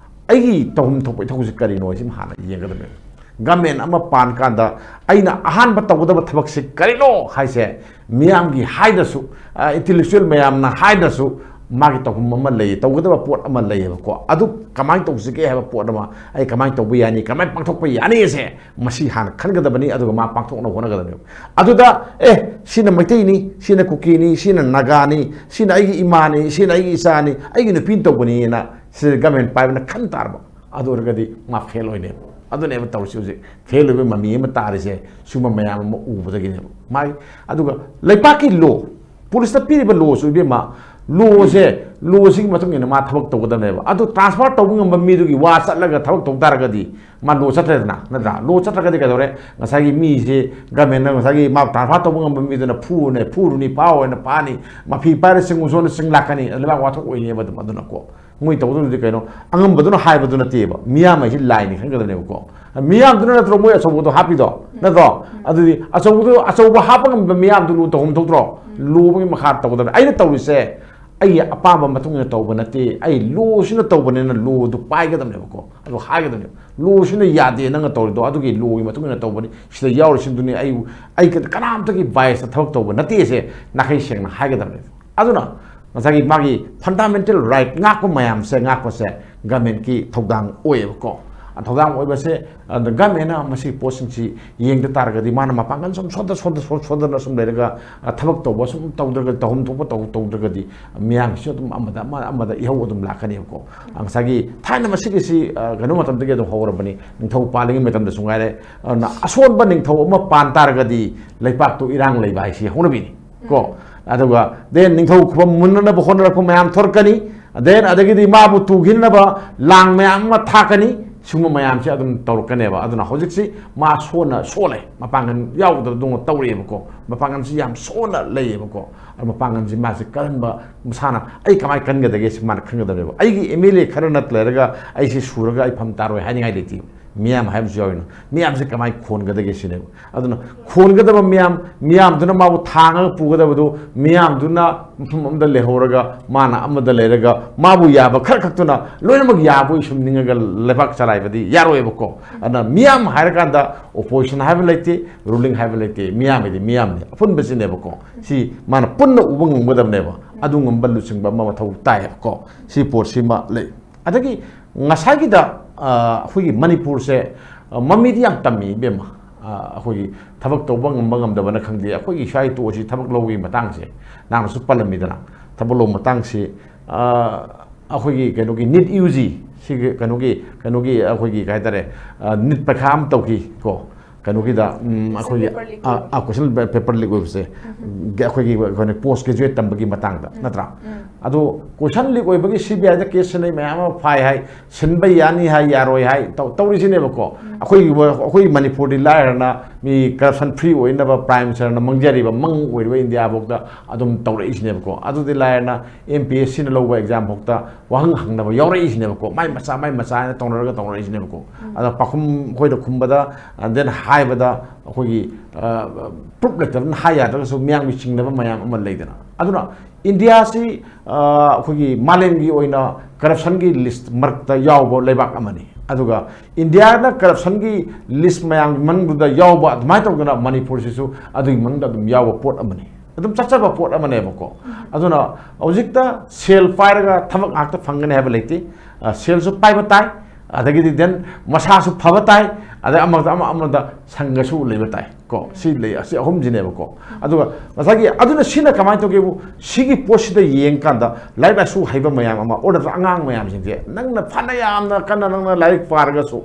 ꯑꯩꯒꯤ ꯇꯧꯐꯝ ꯊꯣꯛꯄ ꯏꯊꯧꯁꯤ ꯀꯔꯤꯅꯣ ꯍꯥꯏꯁꯤ ꯍꯥꯟꯅ ꯌꯦꯡꯒꯗꯕꯅꯦꯕ꯫ ꯒꯃꯦꯟ ꯑꯃ ꯄꯥꯟ ꯀꯥꯟꯗ ꯑꯩꯅ ꯑꯍꯥꯟꯕ ꯇꯧꯒꯗꯕ ꯊꯕꯛꯁꯤ ꯀꯔꯤꯅꯣ ꯍꯥꯏꯁꯦ ꯃꯤꯌꯥꯝꯒꯤ ꯍꯥꯏꯗ꯭ꯔꯁꯨ, ꯑ, ꯏꯟꯇꯦꯂꯦꯛꯆꯨꯋꯦꯜ ꯃꯌꯥꯝꯅ ꯍꯥꯏꯗ꯭ꯔꯁꯨ ꯃꯥꯒꯤ ꯇꯧꯐꯝ ꯑꯃ ꯂꯩ, ꯇꯧꯒꯗꯕ ꯄꯣꯠ ꯑꯃ ꯂꯩꯌꯦꯕꯀꯣ꯫ ꯑꯗꯨ ꯀꯃꯥꯏꯅ ꯇꯧꯁꯤꯒꯦ ꯍꯥꯏꯕ ꯄꯣꯠ ꯑꯃ, ꯑꯩ ꯀꯃꯥꯏꯅ ꯇꯧꯕ ꯌꯥꯅꯤ, ꯀꯃꯥꯏꯅ ꯄꯥꯡꯊꯣꯛꯄ ꯌꯥꯅꯤ ꯑꯁꯦ ꯃꯁꯤ ꯍꯥꯟꯅ ꯈꯟꯒꯗꯕꯅꯤ, ꯑꯗꯨꯒ ꯃꯥ ꯄꯥꯡꯊꯣꯛꯅꯕ ꯍꯣꯠꯅꯒꯗꯕꯅꯦꯕ꯫ ꯑꯗꯨꯗ ꯑꯦ, ꯁꯤꯅ ꯃꯩꯇꯩꯅꯤ, ꯁꯤꯅ ꯀꯨꯀꯤꯅꯤ, ꯁꯤꯅ ꯅꯥꯒꯥꯅꯤ, ꯁꯤꯅ ꯑꯩꯒꯤ ꯏꯃꯥꯅꯤ, ꯁꯤꯅ ꯑꯩꯒꯤ ꯏꯆꯥꯅꯤ, ꯑꯩꯒꯤ ꯅꯨꯄꯤꯅ ꯇꯧꯕꯅꯤꯅ ꯁꯤ ꯒꯃꯦꯟ ꯄꯥꯏꯕꯅ ꯈꯟ ꯇꯥꯔꯕ, ꯑꯗꯨ ꯑꯣꯏꯔꯒꯗꯤ ꯃꯥ ꯐꯦꯜ ꯑꯣꯏꯅꯦꯕ꯫ ꯑꯗꯨꯅꯦꯕ ꯇꯧꯔꯤꯁꯤ ꯍꯧꯖꯤꯛ ꯐꯦꯜ ꯑꯣꯏꯕ ꯃꯃꯤ ꯑꯃ ꯇꯥꯔꯤꯁꯦ, ꯁꯨꯝꯕ ꯃꯌꯥꯝ ꯑꯃ ꯎꯕꯗꯒꯤꯅꯦꯕ꯫ ꯃꯥꯒꯤ ꯑꯗꯨꯒ ꯂꯩꯄꯥꯛꯀꯤ ꯂꯣ, ꯄꯨꯂꯤꯁꯇ ꯄꯤꯔꯤꯕ ꯂꯣꯁꯨ ꯏꯕꯦꯝꯃ, ꯂꯣꯁꯦ, ꯂꯣꯁꯤꯒꯤ ꯃꯇꯨꯡ ꯏꯟꯅ ꯃꯥ ꯊꯕꯛ ꯇꯧꯒꯗꯕꯅꯦꯕ꯫ ꯑꯗꯨ ꯇ꯭ꯔꯥꯟꯁꯐꯔ ꯇꯧꯕ ꯉꯝꯕ ꯃꯤꯗꯨꯒꯤ ꯋꯥ ꯆꯠꯂꯒ ꯊꯕꯛ ꯇꯧ ꯇꯥꯔꯒꯗꯤ ꯃꯥ ꯂꯣ ꯆꯠꯇ꯭ꯔꯦꯗꯅ, ꯅꯠꯇ꯭ꯔꯥ? ꯂꯣ ꯆꯠꯇ꯭ꯔꯒꯗꯤ ꯀꯩꯗꯧꯔꯦ? ꯉꯁꯥꯏꯒꯤ ꯃꯤꯁꯦ ꯒꯃꯦꯟꯅ ꯉꯁꯥꯏꯒꯤ ꯃꯥ ꯇ꯭ꯔꯥꯟꯁꯐꯔ ꯇꯧꯕ ꯉꯝꯕ ꯃꯤꯗꯨꯅ ꯐꯨꯔꯅꯦ, ꯐꯨꯔꯨꯅꯤ, ꯐꯥꯎ ꯍꯥꯏꯅ ꯐꯥꯅꯤ, ꯃꯐꯤ ꯄꯥꯏꯔ ꯆꯤꯡꯉꯨ ꯆꯣꯅ ꯆꯤꯡ ꯂꯥꯛꯀꯅꯤ, ꯂꯩꯕꯥꯛ ꯋꯥꯊꯣꯛ ꯑꯣꯏꯅꯦꯕ ꯑꯗꯨꯝ꯫ ꯑꯗꯨꯅꯀꯣ ꯃꯣꯏ ꯇꯧꯗꯧꯗꯨꯗꯤ ꯀꯩꯅꯣ? ꯑꯉꯝꯕꯗꯨꯅ ꯍꯥꯏꯕꯗꯨ ꯅꯠꯇꯦꯕ, ꯃꯤꯌꯥꯝ ꯍꯥꯏꯁꯤ ꯂꯥꯏꯅꯤ ꯈꯟꯒꯗꯕꯅꯦꯕꯀꯣ꯫ ꯃꯤꯌꯥꯝꯗꯨꯅ ꯅꯠꯇ꯭ꯔꯣ ꯃꯣꯏ ꯑꯆꯧꯕꯗꯣ ꯍꯥꯞꯄꯤꯗꯣ? ꯅꯠꯇ꯭ꯔꯣ? ꯑꯗꯨꯗꯤ ꯑꯆꯧꯕꯗꯣ, ꯑꯆꯧꯕ ꯍꯥꯞꯄ ꯉꯝꯕ ꯃꯤꯌꯥꯝꯗꯨ ꯂꯨ ꯇꯧꯐꯝ ꯊꯣꯛꯇ꯭ꯔꯣ? ꯂꯨꯕꯒꯤ ꯃꯈꯥ ꯇꯧꯒꯗꯕꯅꯤ꯫ ꯑꯩꯅ ꯇꯧꯔꯤꯁꯦ ꯑꯩꯒꯤ ꯑꯄꯥꯝꯕ ꯃꯇꯨꯡ ꯏꯟꯅ ꯇꯧꯕ ꯅꯠꯇꯦ, ꯑꯩ ꯂꯣꯁꯤꯅ ꯇꯧꯕꯅꯤꯅ ꯂꯣꯗꯨ ꯄꯥꯏꯒꯗꯕꯅꯦꯕꯀꯣ꯫ ꯑꯗꯨ ꯍꯥꯏꯒꯗꯕꯅꯦꯕ, ꯂꯣꯁꯤꯅ ꯌꯥꯗꯦ ꯅꯪꯅ ꯇꯧꯔꯤꯗꯣ, ꯑꯗꯨꯒꯤ ꯂꯣꯒꯤ ꯃꯇꯨꯡ ꯏꯟꯅ ꯇꯧꯕꯅꯤ, ꯁꯤꯗ ꯌꯥꯎꯔꯤꯁꯤꯡꯗꯨꯅꯤ ꯑꯩ, ꯑꯩ ꯀꯅꯥꯝꯇꯒꯤ ꯕꯥꯏꯁꯇ ꯊꯕꯛ ꯇꯧꯕ ꯅꯠꯇꯦꯁꯦ ꯅꯥꯈꯩ ꯁꯦꯡꯅ ꯍꯥꯏꯒꯗꯕꯅꯦꯕ꯫ ꯑꯗꯨꯅ ꯉꯁꯥꯏꯒꯤ ꯃꯥꯒꯤ ꯐꯟꯗꯥꯃꯦꯟꯇꯦꯜ ꯔꯥꯏꯠ ꯉꯥꯛꯄ ꯃꯌꯥꯝꯁꯦ, ꯉꯥꯛꯄꯁꯦ ꯒꯃꯦꯟꯀꯤ ꯊꯧꯗꯥꯡ ꯑꯣꯏꯌꯦꯕꯀꯣ꯫ ꯊꯧꯗꯥꯡ ꯑꯣꯏꯕꯁꯦ, ꯑꯗ ꯒꯃꯦꯟꯅ ꯃꯁꯤꯒꯤ ꯄꯣꯠꯁꯤꯡꯁꯤ ꯌꯦꯡꯗ ꯇꯥꯔꯒꯗꯤ, ꯃꯥꯅ ꯃꯄꯥꯡꯒꯜ ꯁꯨꯝ ꯁꯣꯟꯗ, ꯁꯣꯟꯗ, ꯁꯣꯟ-, ꯁꯣꯟꯗꯅ ꯁꯨꯝ ꯂꯩꯔꯒ, ꯑ, ꯊꯕꯛ ꯇꯧꯕ ꯁꯨꯝ ꯇꯧꯗ꯭ꯔꯒꯗꯤ, ꯇꯧꯐꯝ ꯊꯣꯛꯄ ꯇꯧ-, ꯇꯧꯗ꯭ꯔꯒꯗꯤ, ꯃꯤꯌꯥꯝꯒꯤꯁꯨ ꯑꯗꯨꯝ ꯑꯃꯗ ꯑꯃ, ꯑꯃꯗ ꯏꯍꯧ ꯑꯗꯨꯝ ꯂꯥꯛꯀꯅꯦꯕꯀꯣ꯫ ꯉꯁꯥꯏꯒꯤ ꯊꯥꯏꯅ ꯃꯁꯤꯒꯤꯁꯤ, ꯑ, ꯀꯩꯅꯣ ꯃꯇꯝꯗꯒꯤ ꯑꯗꯨꯝ ꯍꯧꯔꯕꯅꯤ, ꯅꯤꯡꯊꯧ ꯄꯥꯜꯂꯤꯉꯩ ꯃꯇꯝꯗꯁꯨ ꯉꯥꯏꯔꯦ꯫ ꯑꯗꯨꯅ ꯑꯁꯣꯟꯕ ꯅꯤꯡꯊꯧ ꯑꯃ ꯄꯥꯟ ꯇꯥꯔꯒꯗꯤ ꯂꯩꯄꯥꯛꯇꯨ ꯏꯔꯥꯡ ꯂꯩꯕ ꯍꯥꯏꯁꯤ ꯍꯧꯅꯕꯤꯅꯤ ꯀꯣ꯫ ꯑꯗꯨꯒ then ꯅꯤꯡꯊꯧ ꯈꯨꯕꯝ ꯃꯨꯟꯅꯅꯕ ꯍꯣꯠꯅꯔꯛꯄ ꯃꯌꯥꯝ ꯊꯣꯔꯛꯀꯅꯤ, then ꯑꯗꯒꯤꯗꯤ ꯃꯥꯕꯨ ꯇꯨꯈꯤꯅꯕ ꯂꯥꯡ ꯃꯌꯥꯝ ꯑꯃ ꯊꯥꯛꯀꯅꯤ꯫ ꯁꯤꯒꯨꯝꯕ ꯃꯌꯥꯝꯁꯦ ꯑꯗꯨꯝ ꯇꯧꯔꯛꯀꯅꯦꯕ꯫ ꯑꯗꯨꯅ ꯍꯧꯖꯤꯛꯁꯤ ꯃꯥ ꯁꯣꯟꯅ, ꯁꯣꯜꯂꯦ, ꯃꯄꯥꯡꯒꯜ ꯌꯥꯎꯗꯕꯗꯧꯅ ꯇꯧꯔꯛꯑꯦꯕꯀꯣ꯫ ꯃꯄꯥꯡꯒꯜꯁꯤ ꯌꯥꯝ ꯁꯣꯟꯅ ꯂꯩꯌꯦꯕꯀꯣ꯫ ꯑꯗꯨ ꯃꯄꯥꯡꯒꯜꯁꯤ ꯃꯥꯁꯤ ꯀꯔꯝꯕ, ꯃꯁꯥꯅ ꯑꯩ ꯀꯃꯥꯏꯅ ꯀꯟꯒꯗꯒꯦ ꯁꯤ ꯃꯥꯅ ꯈꯪꯒꯗꯕꯅꯦꯕ꯫ ꯑꯩꯒꯤ ꯑꯦꯝ ꯑꯦꯜ ꯑꯦ ꯈꯔꯅ ꯂꯩꯔꯒ ꯑꯩꯁꯤ ꯁꯨꯔꯒ ꯑꯩ ꯐꯝ ꯇꯥꯔꯣꯏ ꯍꯥꯏꯅꯤꯡꯉꯥꯏ ꯂꯩꯇꯦ꯫ ꯃꯤꯌꯥꯝ ꯍꯥꯏꯕꯁꯨ ꯌꯥꯎꯔꯤꯅ, ꯃꯤꯌꯥꯝꯁꯦ ꯀꯃꯥꯏꯅ ꯈꯣꯟꯒꯗꯒꯦ ꯁꯤꯅꯦꯕ꯫ ꯑꯗꯨꯅ ꯈꯣꯟꯒꯗꯕ ꯃꯤꯌꯥꯝ, ꯃꯤꯌꯥꯝꯗꯨꯅ ꯃꯥꯕꯨ ꯊꯥꯡꯉꯒ ꯄꯨꯒꯗꯕꯗꯨ, ꯃꯤꯌꯥꯝꯗꯨꯅ ꯃꯐꯝ ꯑꯃꯗ ꯂꯩꯍꯧꯔꯒ ꯃꯥꯅ ꯑꯃꯗ ꯂꯩꯔꯒ ꯃꯥꯕꯨ ꯌꯥꯕ ꯈꯔ ꯈꯛꯇꯨꯅ ꯂꯣꯏꯅꯃꯛ ꯌꯥꯕꯣꯏ ꯁꯨꯝ ꯅꯤꯡꯉꯒ ꯂꯩꯕꯥꯛ ꯆꯂꯥꯏꯕꯗꯤ ꯌꯥꯔꯣꯏꯕꯀꯣ꯫ ꯑꯗꯨꯅ ꯃꯤꯌꯥꯝ ꯍꯥꯏꯔꯀꯥꯟꯗ ꯑꯣꯄꯣꯖꯤꯁꯟ ꯍꯥꯏꯕ ꯂꯩꯇꯦ, ꯔꯨꯂꯤꯡ ꯍꯥꯏꯕ ꯂꯩꯇꯦ, ꯃꯤꯌꯥꯝꯒꯤꯗꯤ ꯃꯤꯌꯥꯝꯅꯤ, ꯑꯄꯨꯟꯕꯁꯤꯅꯦꯕꯀꯣ꯫ ꯁꯤ ꯃꯥꯅ ꯄꯨꯟꯅ ꯎꯕ ꯉꯝꯒꯗꯕꯅꯦꯕ꯫ ꯑꯗꯨ ꯉꯝꯕ ꯂꯨꯆꯤꯡꯕ ꯑꯃ ꯃꯊꯧ ꯇꯥꯏꯌꯦꯕꯀꯣ꯫ ꯁꯤ ꯄꯣꯠꯁꯤꯃ ꯂꯩ꯫ ꯑꯗꯒꯤ ꯉꯁꯥꯏꯒꯤꯗ, ꯑ, ꯑꯩꯈꯣꯏꯒꯤ ꯃꯅꯤꯄꯨꯔꯁꯦ, ꯑ, ꯃꯃꯤꯗꯤ ꯌꯥꯝ ꯇꯝꯃꯤ, ꯏꯕꯦꯝꯃ꯫ ꯑ, ꯑꯩꯈꯣꯏꯒꯤ ꯊꯕꯛ ꯇꯧꯕ ꯉꯝꯕ ꯉꯝꯗꯕꯅ ꯈꯪꯗꯦ, ꯑꯩꯈꯣꯏꯒꯤ ꯏꯁꯥ ꯏꯇꯣꯛ ꯑꯁꯤ ꯊꯕꯛ ꯂꯧꯕꯒꯤ ꯃꯇꯥꯡꯁꯦ, ꯅꯍꯥꯟꯅꯁꯨ ꯄꯜꯂꯝꯃꯤꯗꯅ, ꯊꯕꯛ ꯂꯧꯕ ꯃꯇꯥꯡꯁꯤ, ꯑ, ꯑꯩꯈꯣꯏꯒꯤ ꯀꯩꯅꯣꯒꯤ NEET UG, ꯁꯤꯒꯤ ꯀꯩꯅꯣꯒꯤ, ꯀꯩꯅꯣꯒꯤ ꯑꯩꯈꯣꯏꯒꯤ ꯀꯩ ꯍꯥꯏꯇꯥꯔꯦ, ꯑ, NEET ꯄꯩꯈꯥ ꯑꯃ ꯇꯧꯈꯤ ꯀꯣ, ꯀꯩꯅꯣꯒꯤꯗ, ꯎꯝ, ꯑꯩꯈꯣꯏꯒꯤ, paper leak ꯑ, ꯑꯣꯏꯕ꯫ ꯑ, question paper leak ꯑꯣꯏꯕꯁꯦ, ꯎꯝ꯫ ꯑꯩꯈꯣꯏꯒꯤ ꯀꯩꯅꯣ, post graduate ꯇꯝꯕꯒꯤ ꯃꯇꯥꯡꯗ, ꯎꯝ꯫ ꯅꯠꯇ꯭ꯔꯥ? ꯎꯝ꯫ ꯑꯗꯣ question leak ꯑꯣꯏꯕꯒꯤ CBIꯗ case ꯁꯤꯟꯅꯩ, ꯃꯌꯥꯝ ꯑꯃ ꯐꯥꯏ ꯍꯥꯏ, ꯁꯤꯟꯕ ꯌꯥꯅꯤ ꯍꯥꯏ, ꯌꯥꯔꯣꯏ ꯍꯥꯏ, ꯇꯧ-, ꯇꯧꯔꯤꯁꯤꯅꯦꯕꯀꯣ꯫ ꯎꯝ꯫ ꯑꯩꯈꯣꯏꯒꯤ, ꯑꯩꯈꯣꯏ ꯃꯅꯤꯄꯨꯔꯗꯤ ꯂꯥꯏꯔꯅ ꯃꯤ corruption free ꯑꯣꯏꯅꯕ Prime Ministerꯅ ꯃꯪꯖꯔꯤꯕ, ꯃꯪ ꯑꯣꯏꯔꯤꯕ ꯏꯟꯗꯤꯌꯥꯐꯥꯎꯗ ꯑꯗꯨꯝ ꯇꯧꯔꯛꯏꯁꯤꯅꯦꯕꯀꯣ꯫ ꯑꯗꯨꯗꯤ ꯂꯥꯏꯔꯅ MPSCꯅ ꯂꯧꯕ exam ꯐꯥꯎꯗ ꯋꯥꯍꯪ ꯍꯪꯅꯕ ꯌꯥꯎꯔꯛꯏꯁꯤꯅꯦꯕꯀꯣ꯫ ꯃꯥꯏ ꯃꯆꯥ, ꯃꯥꯏ ꯃꯆꯥ ꯍꯥꯏꯅ ꯇꯧꯅꯔꯒ ꯇꯧꯅꯔꯛꯏꯁꯤꯅꯦꯕꯀꯣ꯫ ꯎꯝ꯫ ꯑꯗ ꯄꯥꯎꯈꯨꯝ ꯑꯩꯈꯣꯏꯗ ꯈꯨꯝꯕꯗ, and then ꯍꯥꯏꯕꯗ ꯑꯩꯈꯣꯏꯒꯤ, ꯑ, proof ꯂꯩꯇꯕꯅ ꯍꯥꯏ ꯌꯥꯗ꯭ꯔꯒꯁꯨ ꯃꯤꯌꯥꯝꯒꯤ ꯆꯤꯡꯅꯕ ꯃꯌꯥꯝ ꯑꯃ ꯂꯩꯗꯅ꯫ ꯑꯗꯨꯅ ꯏꯟꯗꯤꯌꯥꯁꯤ, ꯑ, ꯑꯩꯈꯣꯏꯒꯤ ꯃꯥꯂꯦꯝꯒꯤ ꯑꯣꯏꯅ corruptionꯒꯤ list ꯃꯔꯛꯇ ꯌꯥꯎꯕ ꯂꯩꯕꯥꯛ ꯑꯃꯅꯤ꯫ ꯑꯗꯨꯒ ꯏꯟꯗꯤꯌꯥꯅ corruptionꯒꯤ list ꯃꯌꯥꯝꯒꯤ ꯃꯅꯨꯡꯗꯨꯗ ꯌꯥꯎꯕ ꯑꯗꯨꯃꯥꯏꯅ ꯇꯧꯗꯅ ꯃꯅꯤꯄꯨꯔꯁꯤꯁꯨ ꯑꯗꯨꯒꯤ ꯃꯅꯨꯡꯗ ꯑꯗꯨꯝ ꯌꯥꯎꯕ ꯄꯣꯠ ꯑꯃꯅꯤ꯫ ꯑꯗꯨꯝ ꯆꯠꯆꯕ ꯄꯣꯠ ꯑꯃꯅꯦꯕꯀꯣ꯫ ꯎꯝ꯫ ꯑꯗꯨꯅ ꯍꯧꯖꯤꯛꯇ ꯁꯦꯜ ꯄꯥꯏꯔꯒ ꯊꯕꯛ ꯉꯥꯛꯇ ꯐꯪꯒꯅꯤ ꯍꯥꯏꯕ ꯂꯩꯇꯦ꯫ ꯑ, ꯁꯦꯜꯁꯨ ꯄꯥꯏꯕ ꯇꯥꯏ, ꯑꯗꯒꯤꯗꯤ then ꯃꯁꯥꯁꯨ ꯐꯕ ꯇꯥꯏ, ꯑꯗꯩ ꯑꯃꯗ ꯑꯃ, ꯑꯃꯗ ꯁꯪꯒꯁꯨ ꯂꯩꯕ ꯇꯥꯏ ꯀꯣ꯫ ꯁꯤ ꯂꯩ, ꯑꯁꯤ ꯑꯍꯨꯝꯁꯤꯅꯦꯕꯀꯣ꯫ ꯑꯗꯨꯒ ꯉꯁꯥꯏꯒꯤ ꯑꯗꯨꯅ ꯁꯤꯅ ꯀꯃꯥꯏꯅ ꯇꯧꯒꯦꯕꯨ, ꯁꯤꯒꯤ ꯄꯣꯠꯁꯤꯗ ꯌꯦꯡꯀꯥꯟꯗ ꯂꯥꯏꯔꯤꯛ ꯂꯥꯏꯁꯨ ꯍꯩꯕ ꯃꯌꯥꯝ ꯑꯃ, ꯑꯣꯔꯗꯔ ꯑꯉꯥꯡ ꯃꯌꯥꯝꯁꯤꯡꯁꯦ, ꯅꯪꯅ ꯐꯅ ꯌꯥꯝꯅ ꯀꯟꯅ ꯅꯪꯅ ꯂꯥꯏꯔꯤꯛ ꯄꯥꯔꯒꯁꯨ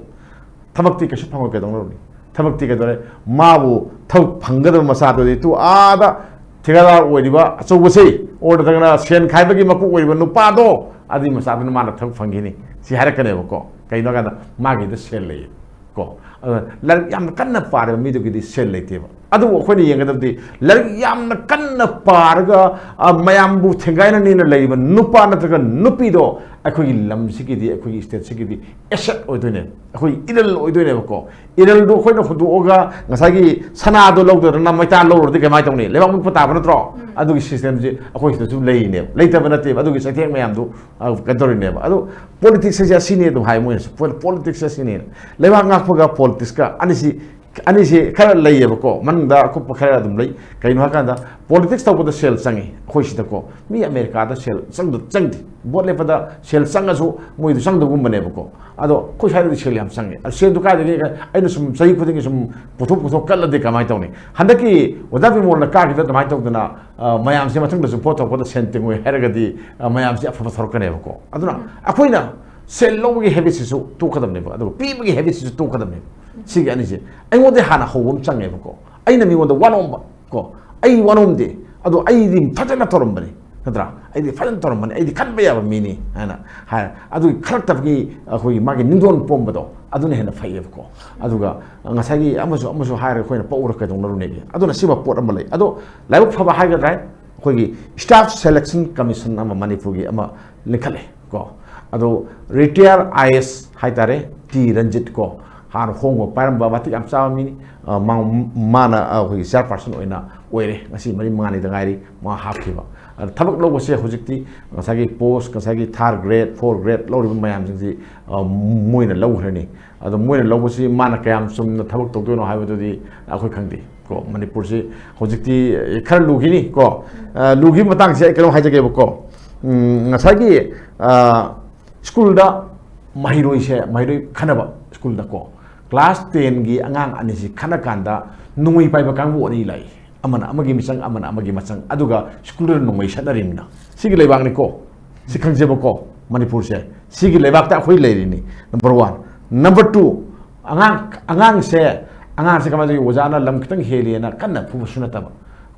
ꯊꯕꯛꯇꯤ ꯀꯩꯁꯨ ꯐꯪꯉꯣꯏ꯫ ꯀꯩꯗꯧꯅꯔꯨꯅꯤ? ꯊꯕꯛꯇꯤ ꯀꯩꯗꯧꯔꯦ? ꯃꯥꯕꯨ ꯊꯕꯛ ꯐꯪꯒꯗꯕ ꯃꯆꯥꯗꯨꯗꯤ ꯇꯨ ꯑꯥꯗ ꯊꯤꯀꯥꯗꯥꯔ ꯑꯣꯏꯔꯤꯕ ꯑꯆꯧꯕꯁꯦ, ꯑꯣꯔ ꯅꯠꯇ꯭ꯔꯒꯅ ꯁꯦꯟ ꯈꯥꯏꯕꯒꯤ ꯃꯀꯣꯛ ꯑꯣꯏꯔꯤꯕ ꯅꯨꯄꯥꯗꯣ, ꯑꯗꯨꯒꯤ ꯃꯆꯥꯗꯨꯅ ꯃꯥꯅ ꯊꯕꯛ ꯐꯪꯈꯤꯅꯤ, ꯁꯤ ꯍꯥꯏꯔꯛꯀꯅꯦꯕꯀꯣ꯫ ꯀꯩꯅꯣ ꯍꯥꯏꯀꯥꯟꯗ ꯃꯥꯒꯤꯗ ꯁꯦꯜ ꯂꯩꯌꯦ ꯀꯣ꯫ ꯑꯗꯨꯅ ꯂꯥꯏꯔꯤꯛ ꯌꯥꯝꯅ ꯀꯟꯅ ꯄꯥꯔꯤꯕ ꯃꯤꯗꯨꯒꯤꯗꯤ ꯁꯦꯜ ꯂꯩꯇꯦꯕ꯫ ꯑꯗꯨꯕꯨ ꯑꯩꯈꯣꯏꯅ ꯌꯦꯡꯒꯗꯕꯗꯤ ꯂꯥꯏꯔꯤꯛ ꯌꯥꯝꯅ ꯀꯟꯅ ꯄꯥꯔꯒ, ꯑ, ꯃꯌꯥꯝꯕꯨ ꯊꯦꯡꯒꯥꯏꯅꯅꯤꯅ ꯂꯩꯔꯤꯕ ꯅꯨꯄꯥ ꯅꯠꯇ꯭ꯔꯒ ꯅꯨꯄꯤꯗꯣ ꯑꯩꯈꯣꯏꯒꯤ ꯂꯝꯁꯤꯒꯤꯗꯤ, ꯑꯩꯈꯣꯏꯒꯤ stateꯁꯤꯒꯤꯗꯤ asset ꯑꯣꯏꯗꯣꯏꯅꯦꯕ, ꯑꯩꯈꯣꯏ ꯏꯔꯜ ꯑꯣꯏꯗꯣꯏꯅꯦꯕꯀꯣ꯫ ꯏꯔꯜꯗꯣ ꯑꯩꯈꯣꯏꯅ ꯍꯨꯟꯗꯣꯛꯑꯒ ꯉꯁꯥꯏꯒꯤ ꯁꯅꯥꯗꯣ ꯂꯧꯗꯗꯅ ꯃꯩꯇꯥꯟ ꯂꯧꯔꯨꯔꯗꯤ ꯀꯃꯥꯏꯅ ꯇꯧꯅꯤ? ꯂꯩꯕꯥꯛ ꯃꯨꯠꯄ ꯇꯥꯕ ꯅꯠꯇ꯭ꯔꯣ? ꯎꯝ꯫ ꯑꯗꯨꯒꯤ systemꯁꯤ ꯑꯩꯈꯣꯏ ꯁꯤꯗꯁꯨ ꯂꯩꯔꯤꯅꯦꯕ, ꯂꯩꯇꯕ ꯅꯠꯇꯦꯕ꯫ ꯑꯗꯨꯒꯤ ꯆꯩꯊꯦꯡ ꯃꯌꯥꯝꯗꯨ, ꯑ, ꯀꯩꯅꯣ ꯇꯧꯔꯤꯅꯦꯕ꯫ ꯑꯗꯨ politics ꯍꯥꯏꯁꯦ ꯑꯁꯤꯅꯤ ꯑꯗꯨꯝ ꯍꯥꯏ ꯃꯣꯏꯅꯁꯨ, ꯄꯣ-, politics ꯑꯁꯤꯅꯤ꯫ ꯂꯩꯕꯥꯛ ꯉꯥꯛꯄꯒ politicsꯀ ꯑꯅꯤꯁꯤ ꯑꯅꯤꯁꯤ ꯈꯔ ꯂꯩꯌꯦꯕꯀꯣ, ꯃꯅꯨꯡꯗ ꯑꯀꯨꯞꯄ ꯈꯔ ꯑꯗꯨꯝ ꯂꯩ꯫ ꯀꯩꯅꯣ ꯍꯥꯏꯀꯥꯟꯗ, ꯄꯣꯂꯤꯇꯤꯛꯁ ꯇꯧꯕꯗ ꯁꯦꯜ ꯆꯪꯉꯤ ꯑꯩꯈꯣꯏ ꯁꯤꯗꯀꯣ꯫ ꯃꯤ ꯑꯃꯦꯔꯤꯀꯥꯗ ꯁꯦꯜ ꯆꯪꯗ ꯆꯪꯗꯦ, ꯚꯣꯠ ꯂꯦꯞꯄꯗ ꯁꯦꯜ ꯆꯪꯉꯁꯨ ꯃꯣꯏꯗꯨ ꯆꯪꯗꯒꯨꯝꯕꯅꯦꯕꯀꯣ꯫ ꯑꯗꯣ ꯑꯩꯈꯣꯏ ꯁ꯭ꯋꯥꯏꯗꯗꯤ ꯁꯦꯜ ꯌꯥꯝ ꯆꯪꯉꯦ꯫ ꯑꯗꯣ ꯁꯦꯜꯗꯨ ꯀꯥꯏꯗꯒꯤ? ꯑꯩꯅ ꯁꯨꯝ ꯆꯍꯤ ꯈꯨꯗꯤꯡꯒꯤ ꯁꯨꯝ ꯄꯨꯊꯣꯛ ꯄꯨꯊꯣꯛ ꯀꯠꯂꯗꯤ ꯀꯃꯥꯏꯅ ꯇꯧꯅꯤ? ꯍꯟꯗꯛꯀꯤ ꯑꯣꯖꯥ ꯕꯤꯃꯣꯜꯅ ꯀꯥꯈꯤꯕꯗ ꯑꯗꯨꯃꯥꯏꯅ ꯇꯧꯗꯅ, ꯑ, ꯃꯌꯥꯝꯁꯦ ꯃꯊꯪꯗꯁꯨ ꯚꯣꯠ ꯊꯣꯛꯄꯗ ꯁꯦꯟ ꯇꯤꯡꯉꯣꯏ ꯍꯥꯏꯔꯒꯗꯤ, ꯑ, ꯃꯌꯥꯝꯁꯦ ꯑꯐꯕ ꯊꯣꯔꯛꯀꯅꯦꯕꯀꯣ꯫ ꯑꯗꯨꯅ ꯑꯩꯈꯣꯏꯅ ꯁꯦꯜ ꯂꯧꯕꯒꯤ ꯍꯦꯕꯤꯠꯁꯤꯁꯨ ꯇꯣꯛꯀꯗꯕꯅꯦꯕ, ꯑꯗꯨꯒ ꯄꯤꯕꯒꯤ ꯍꯦꯕꯤꯠꯁꯤꯁꯨ ꯇꯣꯛꯀꯗꯕꯅꯦꯕ꯫ ꯁꯤꯒꯤ ꯑꯅꯤꯁꯦ ꯑꯩꯉꯣꯟꯗ ꯍꯥꯟꯅ ꯍꯧꯕ ꯑꯃ ꯆꯪꯉꯦꯕꯀꯣ꯫ ꯑꯩꯅ ꯃꯤꯉꯣꯟꯗ ꯋꯥꯅꯣꯝꯕ ꯀꯣ, ꯑꯩ ꯋꯥꯅꯣꯝꯗꯦ, ꯑꯗꯣ ꯑꯩꯗꯤ ꯐꯖꯅ ꯇꯧꯔꯝꯕꯅꯤ, ꯅꯠꯇ꯭ꯔꯥ? ꯑꯩꯗꯤ ꯐꯖꯅ ꯇꯧꯔꯝꯕꯅꯤ, ꯑꯩꯗꯤ ꯈꯟꯕ ꯌꯥꯕ ꯃꯤꯅꯤ ꯍꯥꯏꯅ ꯍꯥꯏ꯫ ꯑꯗꯨꯒꯤ ꯈꯜꯂꯛꯇꯕꯒꯤ ꯑꯩꯈꯣꯏꯒꯤ ꯃꯥꯒꯤ ꯅꯤꯡꯗꯣꯟ ꯄꯣꯝꯕꯗꯣ, ꯑꯗꯨꯅ ꯍꯦꯟꯅ ꯐꯩꯌꯦꯕꯀꯣ꯫ ꯑꯗꯨꯒ ꯉꯁꯥꯏꯒꯤ ꯑꯃꯁꯨ ꯑꯃꯁꯨ ꯍꯥꯏꯔꯒ ꯑꯩꯈꯣꯏꯅ ꯄꯣꯛꯎꯔ ꯀꯩꯗꯧꯅꯔꯨꯅꯦꯒꯦ? ꯑꯗꯨꯅ ꯁꯤꯃ ꯄꯣꯠ ꯑꯃ ꯂꯩ꯫ ꯑꯗꯣ ꯂꯥꯏꯕꯛ ꯐꯕ ꯍꯥꯏꯒꯗ꯭ꯔꯥ, ꯑꯩꯈꯣꯏꯒꯤ staff selection commission ꯑꯃ ꯃꯅꯤꯄꯨꯔꯒꯤ ꯑꯃ ꯂꯤꯡꯈꯠꯂꯦ ꯀꯣ꯫ ꯑꯗꯣ ꯔꯤꯇꯥꯌꯔ ꯑꯥꯏ ꯑꯦꯁ ꯍꯥꯏꯇꯥꯔꯦ, ꯇꯤ ꯔꯟꯖꯤꯠ ꯀꯣ, ꯍꯥꯟꯅ ꯍꯣꯡꯕ ꯄꯥꯏꯔꯝꯕ ꯃꯇꯤꯛ ꯌꯥꯝ ꯆꯥꯕ ꯃꯤꯅꯤ꯫ ꯑ, ꯃꯥ-, ꯃꯥꯅ, ꯑ, ꯑꯩꯈꯣꯏꯒꯤ ꯆꯤꯌꯥꯔ ꯄꯥꯔꯁꯟ ꯑꯣꯏꯅ ꯑꯣꯏꯔꯦ꯫ ꯉꯁꯤ ꯃꯔꯤ ꯃꯉꯥꯅꯤꯗ ꯉꯥꯏꯔꯤ ꯃꯥ ꯍꯥꯞꯈꯤꯕ꯫ ꯑꯗ ꯊꯕꯛ ꯂꯧꯕꯁꯦ ꯍꯧꯖꯤꯛꯇꯤ ꯉꯁꯥꯏꯒꯤ ꯄꯣꯁ, ꯉꯁꯥꯏꯒꯤ ꯊꯥꯔꯠ ꯒ꯭ꯔꯦꯗ, ꯐꯣꯔ ꯒ꯭ꯔꯦꯗ ꯂꯧꯔꯤꯕ ꯃꯌꯥꯝꯁꯤꯡꯁꯤ, ꯑ, ꯃꯣꯏꯅ ꯂꯧꯈ꯭ꯔꯅꯤ꯫ ꯑꯗꯣ ꯃꯣꯏꯅ ꯂꯧꯕꯁꯤ ꯃꯥꯅ ꯀꯌꯥꯝ ꯆꯨꯝꯅ ꯊꯕꯛ ꯇꯧꯗꯣꯏꯅꯣ ꯍꯥꯏꯕꯗꯨꯗꯤ ꯑꯩꯈꯣꯏ ꯈꯪꯗꯦ ꯀꯣ꯫ ꯃꯅꯤꯄꯨꯔꯁꯤ ꯍꯧꯖꯤꯛꯇꯤ ꯈꯔ ꯂꯨꯈꯤꯅꯤ ꯀꯣ꯫ ꯑ, ꯂꯨꯈꯤꯕ ꯃꯇꯥꯡꯁꯦ ꯑꯩ ꯀꯩꯅꯣꯝ ꯍꯥꯏꯖꯒꯦꯕꯀꯣ꯫ ꯎꯝ, ꯉꯁꯥꯏꯒꯤ, ꯑ, ꯁ꯭ꯀꯨꯜꯗ ꯃꯍꯩꯔꯣꯏꯁꯦ, ꯃꯍꯩꯔꯣꯏ ꯈꯟꯅꯕ ꯁ꯭ꯀꯨꯜꯗꯀꯣ, ꯀ꯭ꯂꯥꯁ ꯇꯦꯟꯒꯤ ꯑꯉꯥꯡ ꯑꯅꯤꯁꯤ ꯈꯠꯅ ꯀꯥꯟꯗ ꯅꯣꯡꯃꯩ ꯄꯥꯏꯕ ꯀꯥꯡꯕꯨ ꯑꯅꯤ ꯂꯥꯛꯏ꯫ ꯑꯃꯅ ꯑꯃꯒꯤ ꯃꯤꯆꯪ, ꯑꯃꯅ ꯑꯃꯒꯤ ꯃꯆꯪ, ꯑꯗꯨꯒ ꯁ꯭ꯀꯨꯜꯗꯨꯗ ꯅꯣꯡꯃꯩ ꯁꯠꯅꯔꯤꯕꯅꯤꯅ꯫ ꯁꯤꯒꯤ ꯂꯩꯕꯥꯛꯅꯤꯀꯣ, ꯁꯤ ꯈꯪꯖꯕꯀꯣ, ꯃꯅꯤꯄꯨꯔꯁꯦ ꯁꯤꯒꯤ ꯂꯩꯕꯥꯛꯇ ꯑꯩꯈꯣꯏ ꯂꯩꯔꯤꯅꯤ꯫ Number one. ꯅꯝꯕꯔ ꯇꯨ, ꯑꯉꯥꯡ, ꯑꯉꯥꯡꯁꯦ, ꯑꯉꯥꯡꯁꯦ ꯀꯃꯥꯏꯅ ꯇꯧꯏ? ꯑꯣꯖꯥꯅ ꯂꯝ ꯈꯤꯇꯪ ꯍꯦꯜꯂꯦꯅ ꯀꯟꯅ ꯐꯨꯕꯁꯨ ꯅꯠꯇꯕ,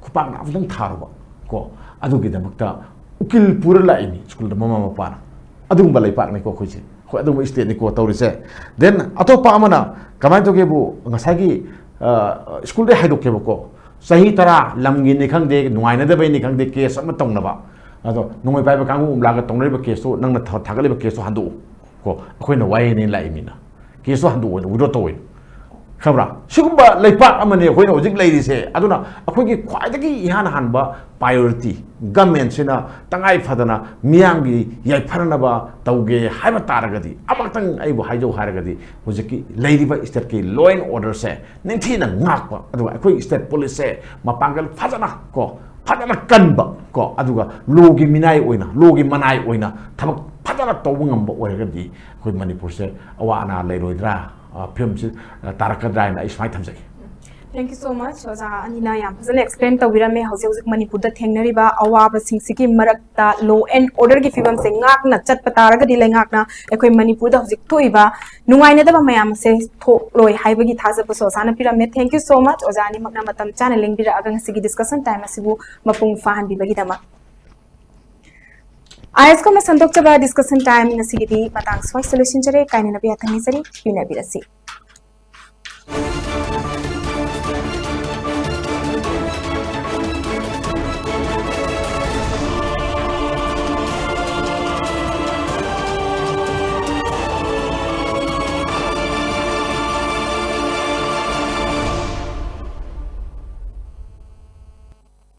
ꯈꯨꯄꯥꯛꯅ ꯑꯃꯨꯛꯇꯪ ꯊꯥꯔꯨꯕ ꯀꯣ, ꯑꯗꯨꯒꯤꯗꯃꯛꯇ ꯎꯀꯤꯜ ꯄꯨꯔ ꯂꯥꯛꯏꯅꯤ ꯁ꯭ꯀꯨꯜꯗ ꯃꯃꯥ ꯃꯄꯥꯅ꯫ ꯑꯗꯨꯒꯨꯝꯕ ꯂꯩꯄꯥꯛꯅꯤꯀꯣ ꯑꯩꯈꯣꯏꯁꯦ꯫ ꯍꯣꯏ, ꯑꯗꯨꯒꯨꯝꯕ ꯏꯁꯇꯦꯠꯅꯤꯀꯣ ꯇꯧꯔꯤꯁꯦ꯫ ꯗꯦꯟ ꯑꯇꯣꯞꯄ ꯑꯃꯅ ꯀꯃꯥꯏꯅ ꯇꯧꯒꯦꯕꯨ, ꯉꯁꯥꯏꯒꯤ, ꯑ, ꯁ꯭ꯀꯨꯜꯗꯩ ꯍꯥꯏꯗꯣꯛꯀꯦꯕꯀꯣ, ꯆꯍꯤ ꯇꯔꯥ ꯂꯝꯒꯤꯅꯤ ꯈꯪꯗꯦ, ꯅꯨꯡꯉꯥꯏꯅꯗꯕꯩꯅꯤ ꯈꯪꯗꯦ, ꯀꯦꯁ ꯑꯃ ꯇꯧꯅꯕ꯫ ꯑꯗꯣ ꯅꯣꯡꯃꯩ ꯄꯥꯏꯕ ꯀꯥꯡꯕꯨ ꯑꯃ ꯂꯥꯛꯑꯒ ꯇꯧꯅꯔꯤꯕ ꯀꯦꯁꯇꯣ, ꯅꯪꯅ ꯊ-, ꯊꯥꯒꯠꯂꯤꯕ ꯀꯦꯁꯇꯣ ꯍꯟꯗꯣꯛꯎ ꯀꯣ, ꯑꯩꯈꯣꯏꯅ ꯋꯥꯌꯦꯅ ꯂꯥꯛꯏ ꯃꯤꯅ꯫ ꯀꯦꯁꯇꯣ ꯍꯟꯗꯣꯛꯑꯣꯅ, ꯋꯤꯗ꯭ꯔꯣ ꯇꯧꯑꯣꯅ꯫ ꯈꯪꯕ꯭ꯔꯥ? ꯁꯤꯒꯨꯝꯕ ꯂꯩꯄꯥꯛ ꯑꯃꯅꯤ ꯑꯩꯈꯣꯏꯅ ꯍꯧꯖꯤꯛ ꯂꯩꯔꯤꯁꯦ꯫ ꯑꯗꯨꯅ ꯑꯩꯈꯣꯏꯒꯤ ꯈ꯭ꯋꯥꯏꯗꯒꯤ ꯏꯍꯥꯟ ꯍꯥꯟꯕ priority, government ꯁꯤꯅ ꯇꯉꯥꯏ ꯐꯗꯅ ꯃꯤꯌꯥꯝꯒꯤ ꯌꯥꯏꯐꯅꯅꯕ ꯇꯧꯒꯦ ꯍꯥꯏꯕ ꯇꯥꯔꯒꯗꯤ, ꯑꯃꯈꯛꯇꯪ ꯑꯩꯕꯨ ꯍꯥꯏꯖꯧ ꯍꯥꯏꯔꯒꯗꯤ, ꯍꯧꯖꯤꯛꯀꯤ ꯂꯩꯔꯤꯕ state ꯀꯤ law and order ꯁꯦ ꯅꯤꯡꯊꯤꯅ ꯉꯥꯛꯄ, ꯑꯗꯨꯒ ꯑꯩꯈꯣꯏ state police ꯁꯦ ꯃꯄꯥꯡꯒꯜ ꯐꯖꯅ ꯀꯣ, ꯐꯖꯅ ꯀꯟꯕ ꯀꯣ, ꯑꯗꯨꯒ law ꯒꯤ ꯃꯤꯅꯥꯏ ꯑꯣꯏꯅ, law ꯒꯤ ꯃꯅꯥꯏ ꯑꯣꯏꯅ ꯊꯕꯛ ꯐꯖꯅ ꯇꯧꯕ ꯉꯝꯕ ꯑꯣꯏꯔꯒꯗꯤ ꯑꯩꯈꯣꯏ ꯃꯅꯤꯄꯨꯔꯁꯦ ꯑꯋꯥ ꯑꯅꯥ ꯂꯩꯔꯣꯏꯗ꯭ꯔꯥ? ꯑ, ꯐꯤꯕꯝꯁꯤ, ꯑ, ꯇꯥꯔꯛꯀꯗ꯭ꯔꯥ ꯍꯥꯏꯅ ꯑꯩ ꯁꯨꯃꯥꯏꯅ ꯊꯝꯖꯒꯦ꯫ Thank you so much. ꯑꯣꯖꯥ ꯑꯅꯤꯅ ꯌꯥꯝ ꯐꯖꯅ explain ꯇꯧꯕꯤꯔꯝꯃꯦ꯫ ꯍꯧꯖꯤꯛ ꯍꯧꯖꯤꯛ ꯃꯅꯤꯄꯨꯔꯗ ꯊꯦꯡꯅꯔꯤꯕ ꯑꯋꯥꯕꯁꯤꯡꯁꯤꯒꯤ ꯃꯔꯛꯇ law and order ꯒꯤ ꯐꯤꯕꯝꯁꯦ ꯉꯥꯛꯅ ꯆꯠꯄ ꯇꯥꯔꯒꯗꯤ ꯂꯩꯉꯥꯛꯅ ꯑꯩꯈꯣꯏ ꯃꯅꯤꯄꯨꯔꯗ ꯍꯧꯖꯤꯛ ꯊꯣꯛꯏꯕ ꯅꯨꯡꯉꯥꯏꯅꯗꯕ ꯃꯌꯥꯝ ꯑꯁꯦ ꯊꯣꯛꯂꯣꯏ ꯍꯥꯏꯕꯒꯤ ꯊꯥꯖꯕꯁꯨ ꯑꯣꯖꯥꯅ ꯄꯤꯔꯝꯃꯦ꯫ Thank you so much. ꯑꯣꯖꯥ ꯑꯅꯤꯃꯛꯅ ꯃꯇꯝ ꯆꯥꯅ ꯂꯦꯡꯕꯤꯔꯛꯑꯒ ꯉꯁꯤꯒꯤ discussion time ꯑꯁꯤꯕꯨ ꯃꯄꯨꯡ ꯐꯥꯍꯟꯕꯤꯕꯒꯤꯗꯃꯛ꯫ ꯑꯥꯏ ꯑꯦꯁ ꯀꯨꯝꯅ ꯁꯟꯗꯣꯛꯆꯕ discussion time ꯉꯁꯤꯒꯤꯗꯤ ꯃꯇꯥꯡ ꯁ꯭ꯋꯥꯏꯁꯤꯗ ꯂꯣꯏꯁꯤꯟꯖꯔꯦ꯫ ꯀꯥꯏꯅꯅꯕ ꯌꯥꯊꯪ ꯅꯤꯖꯔꯤ꯫ ꯄꯤꯅꯕꯤꯔꯁꯤ꯫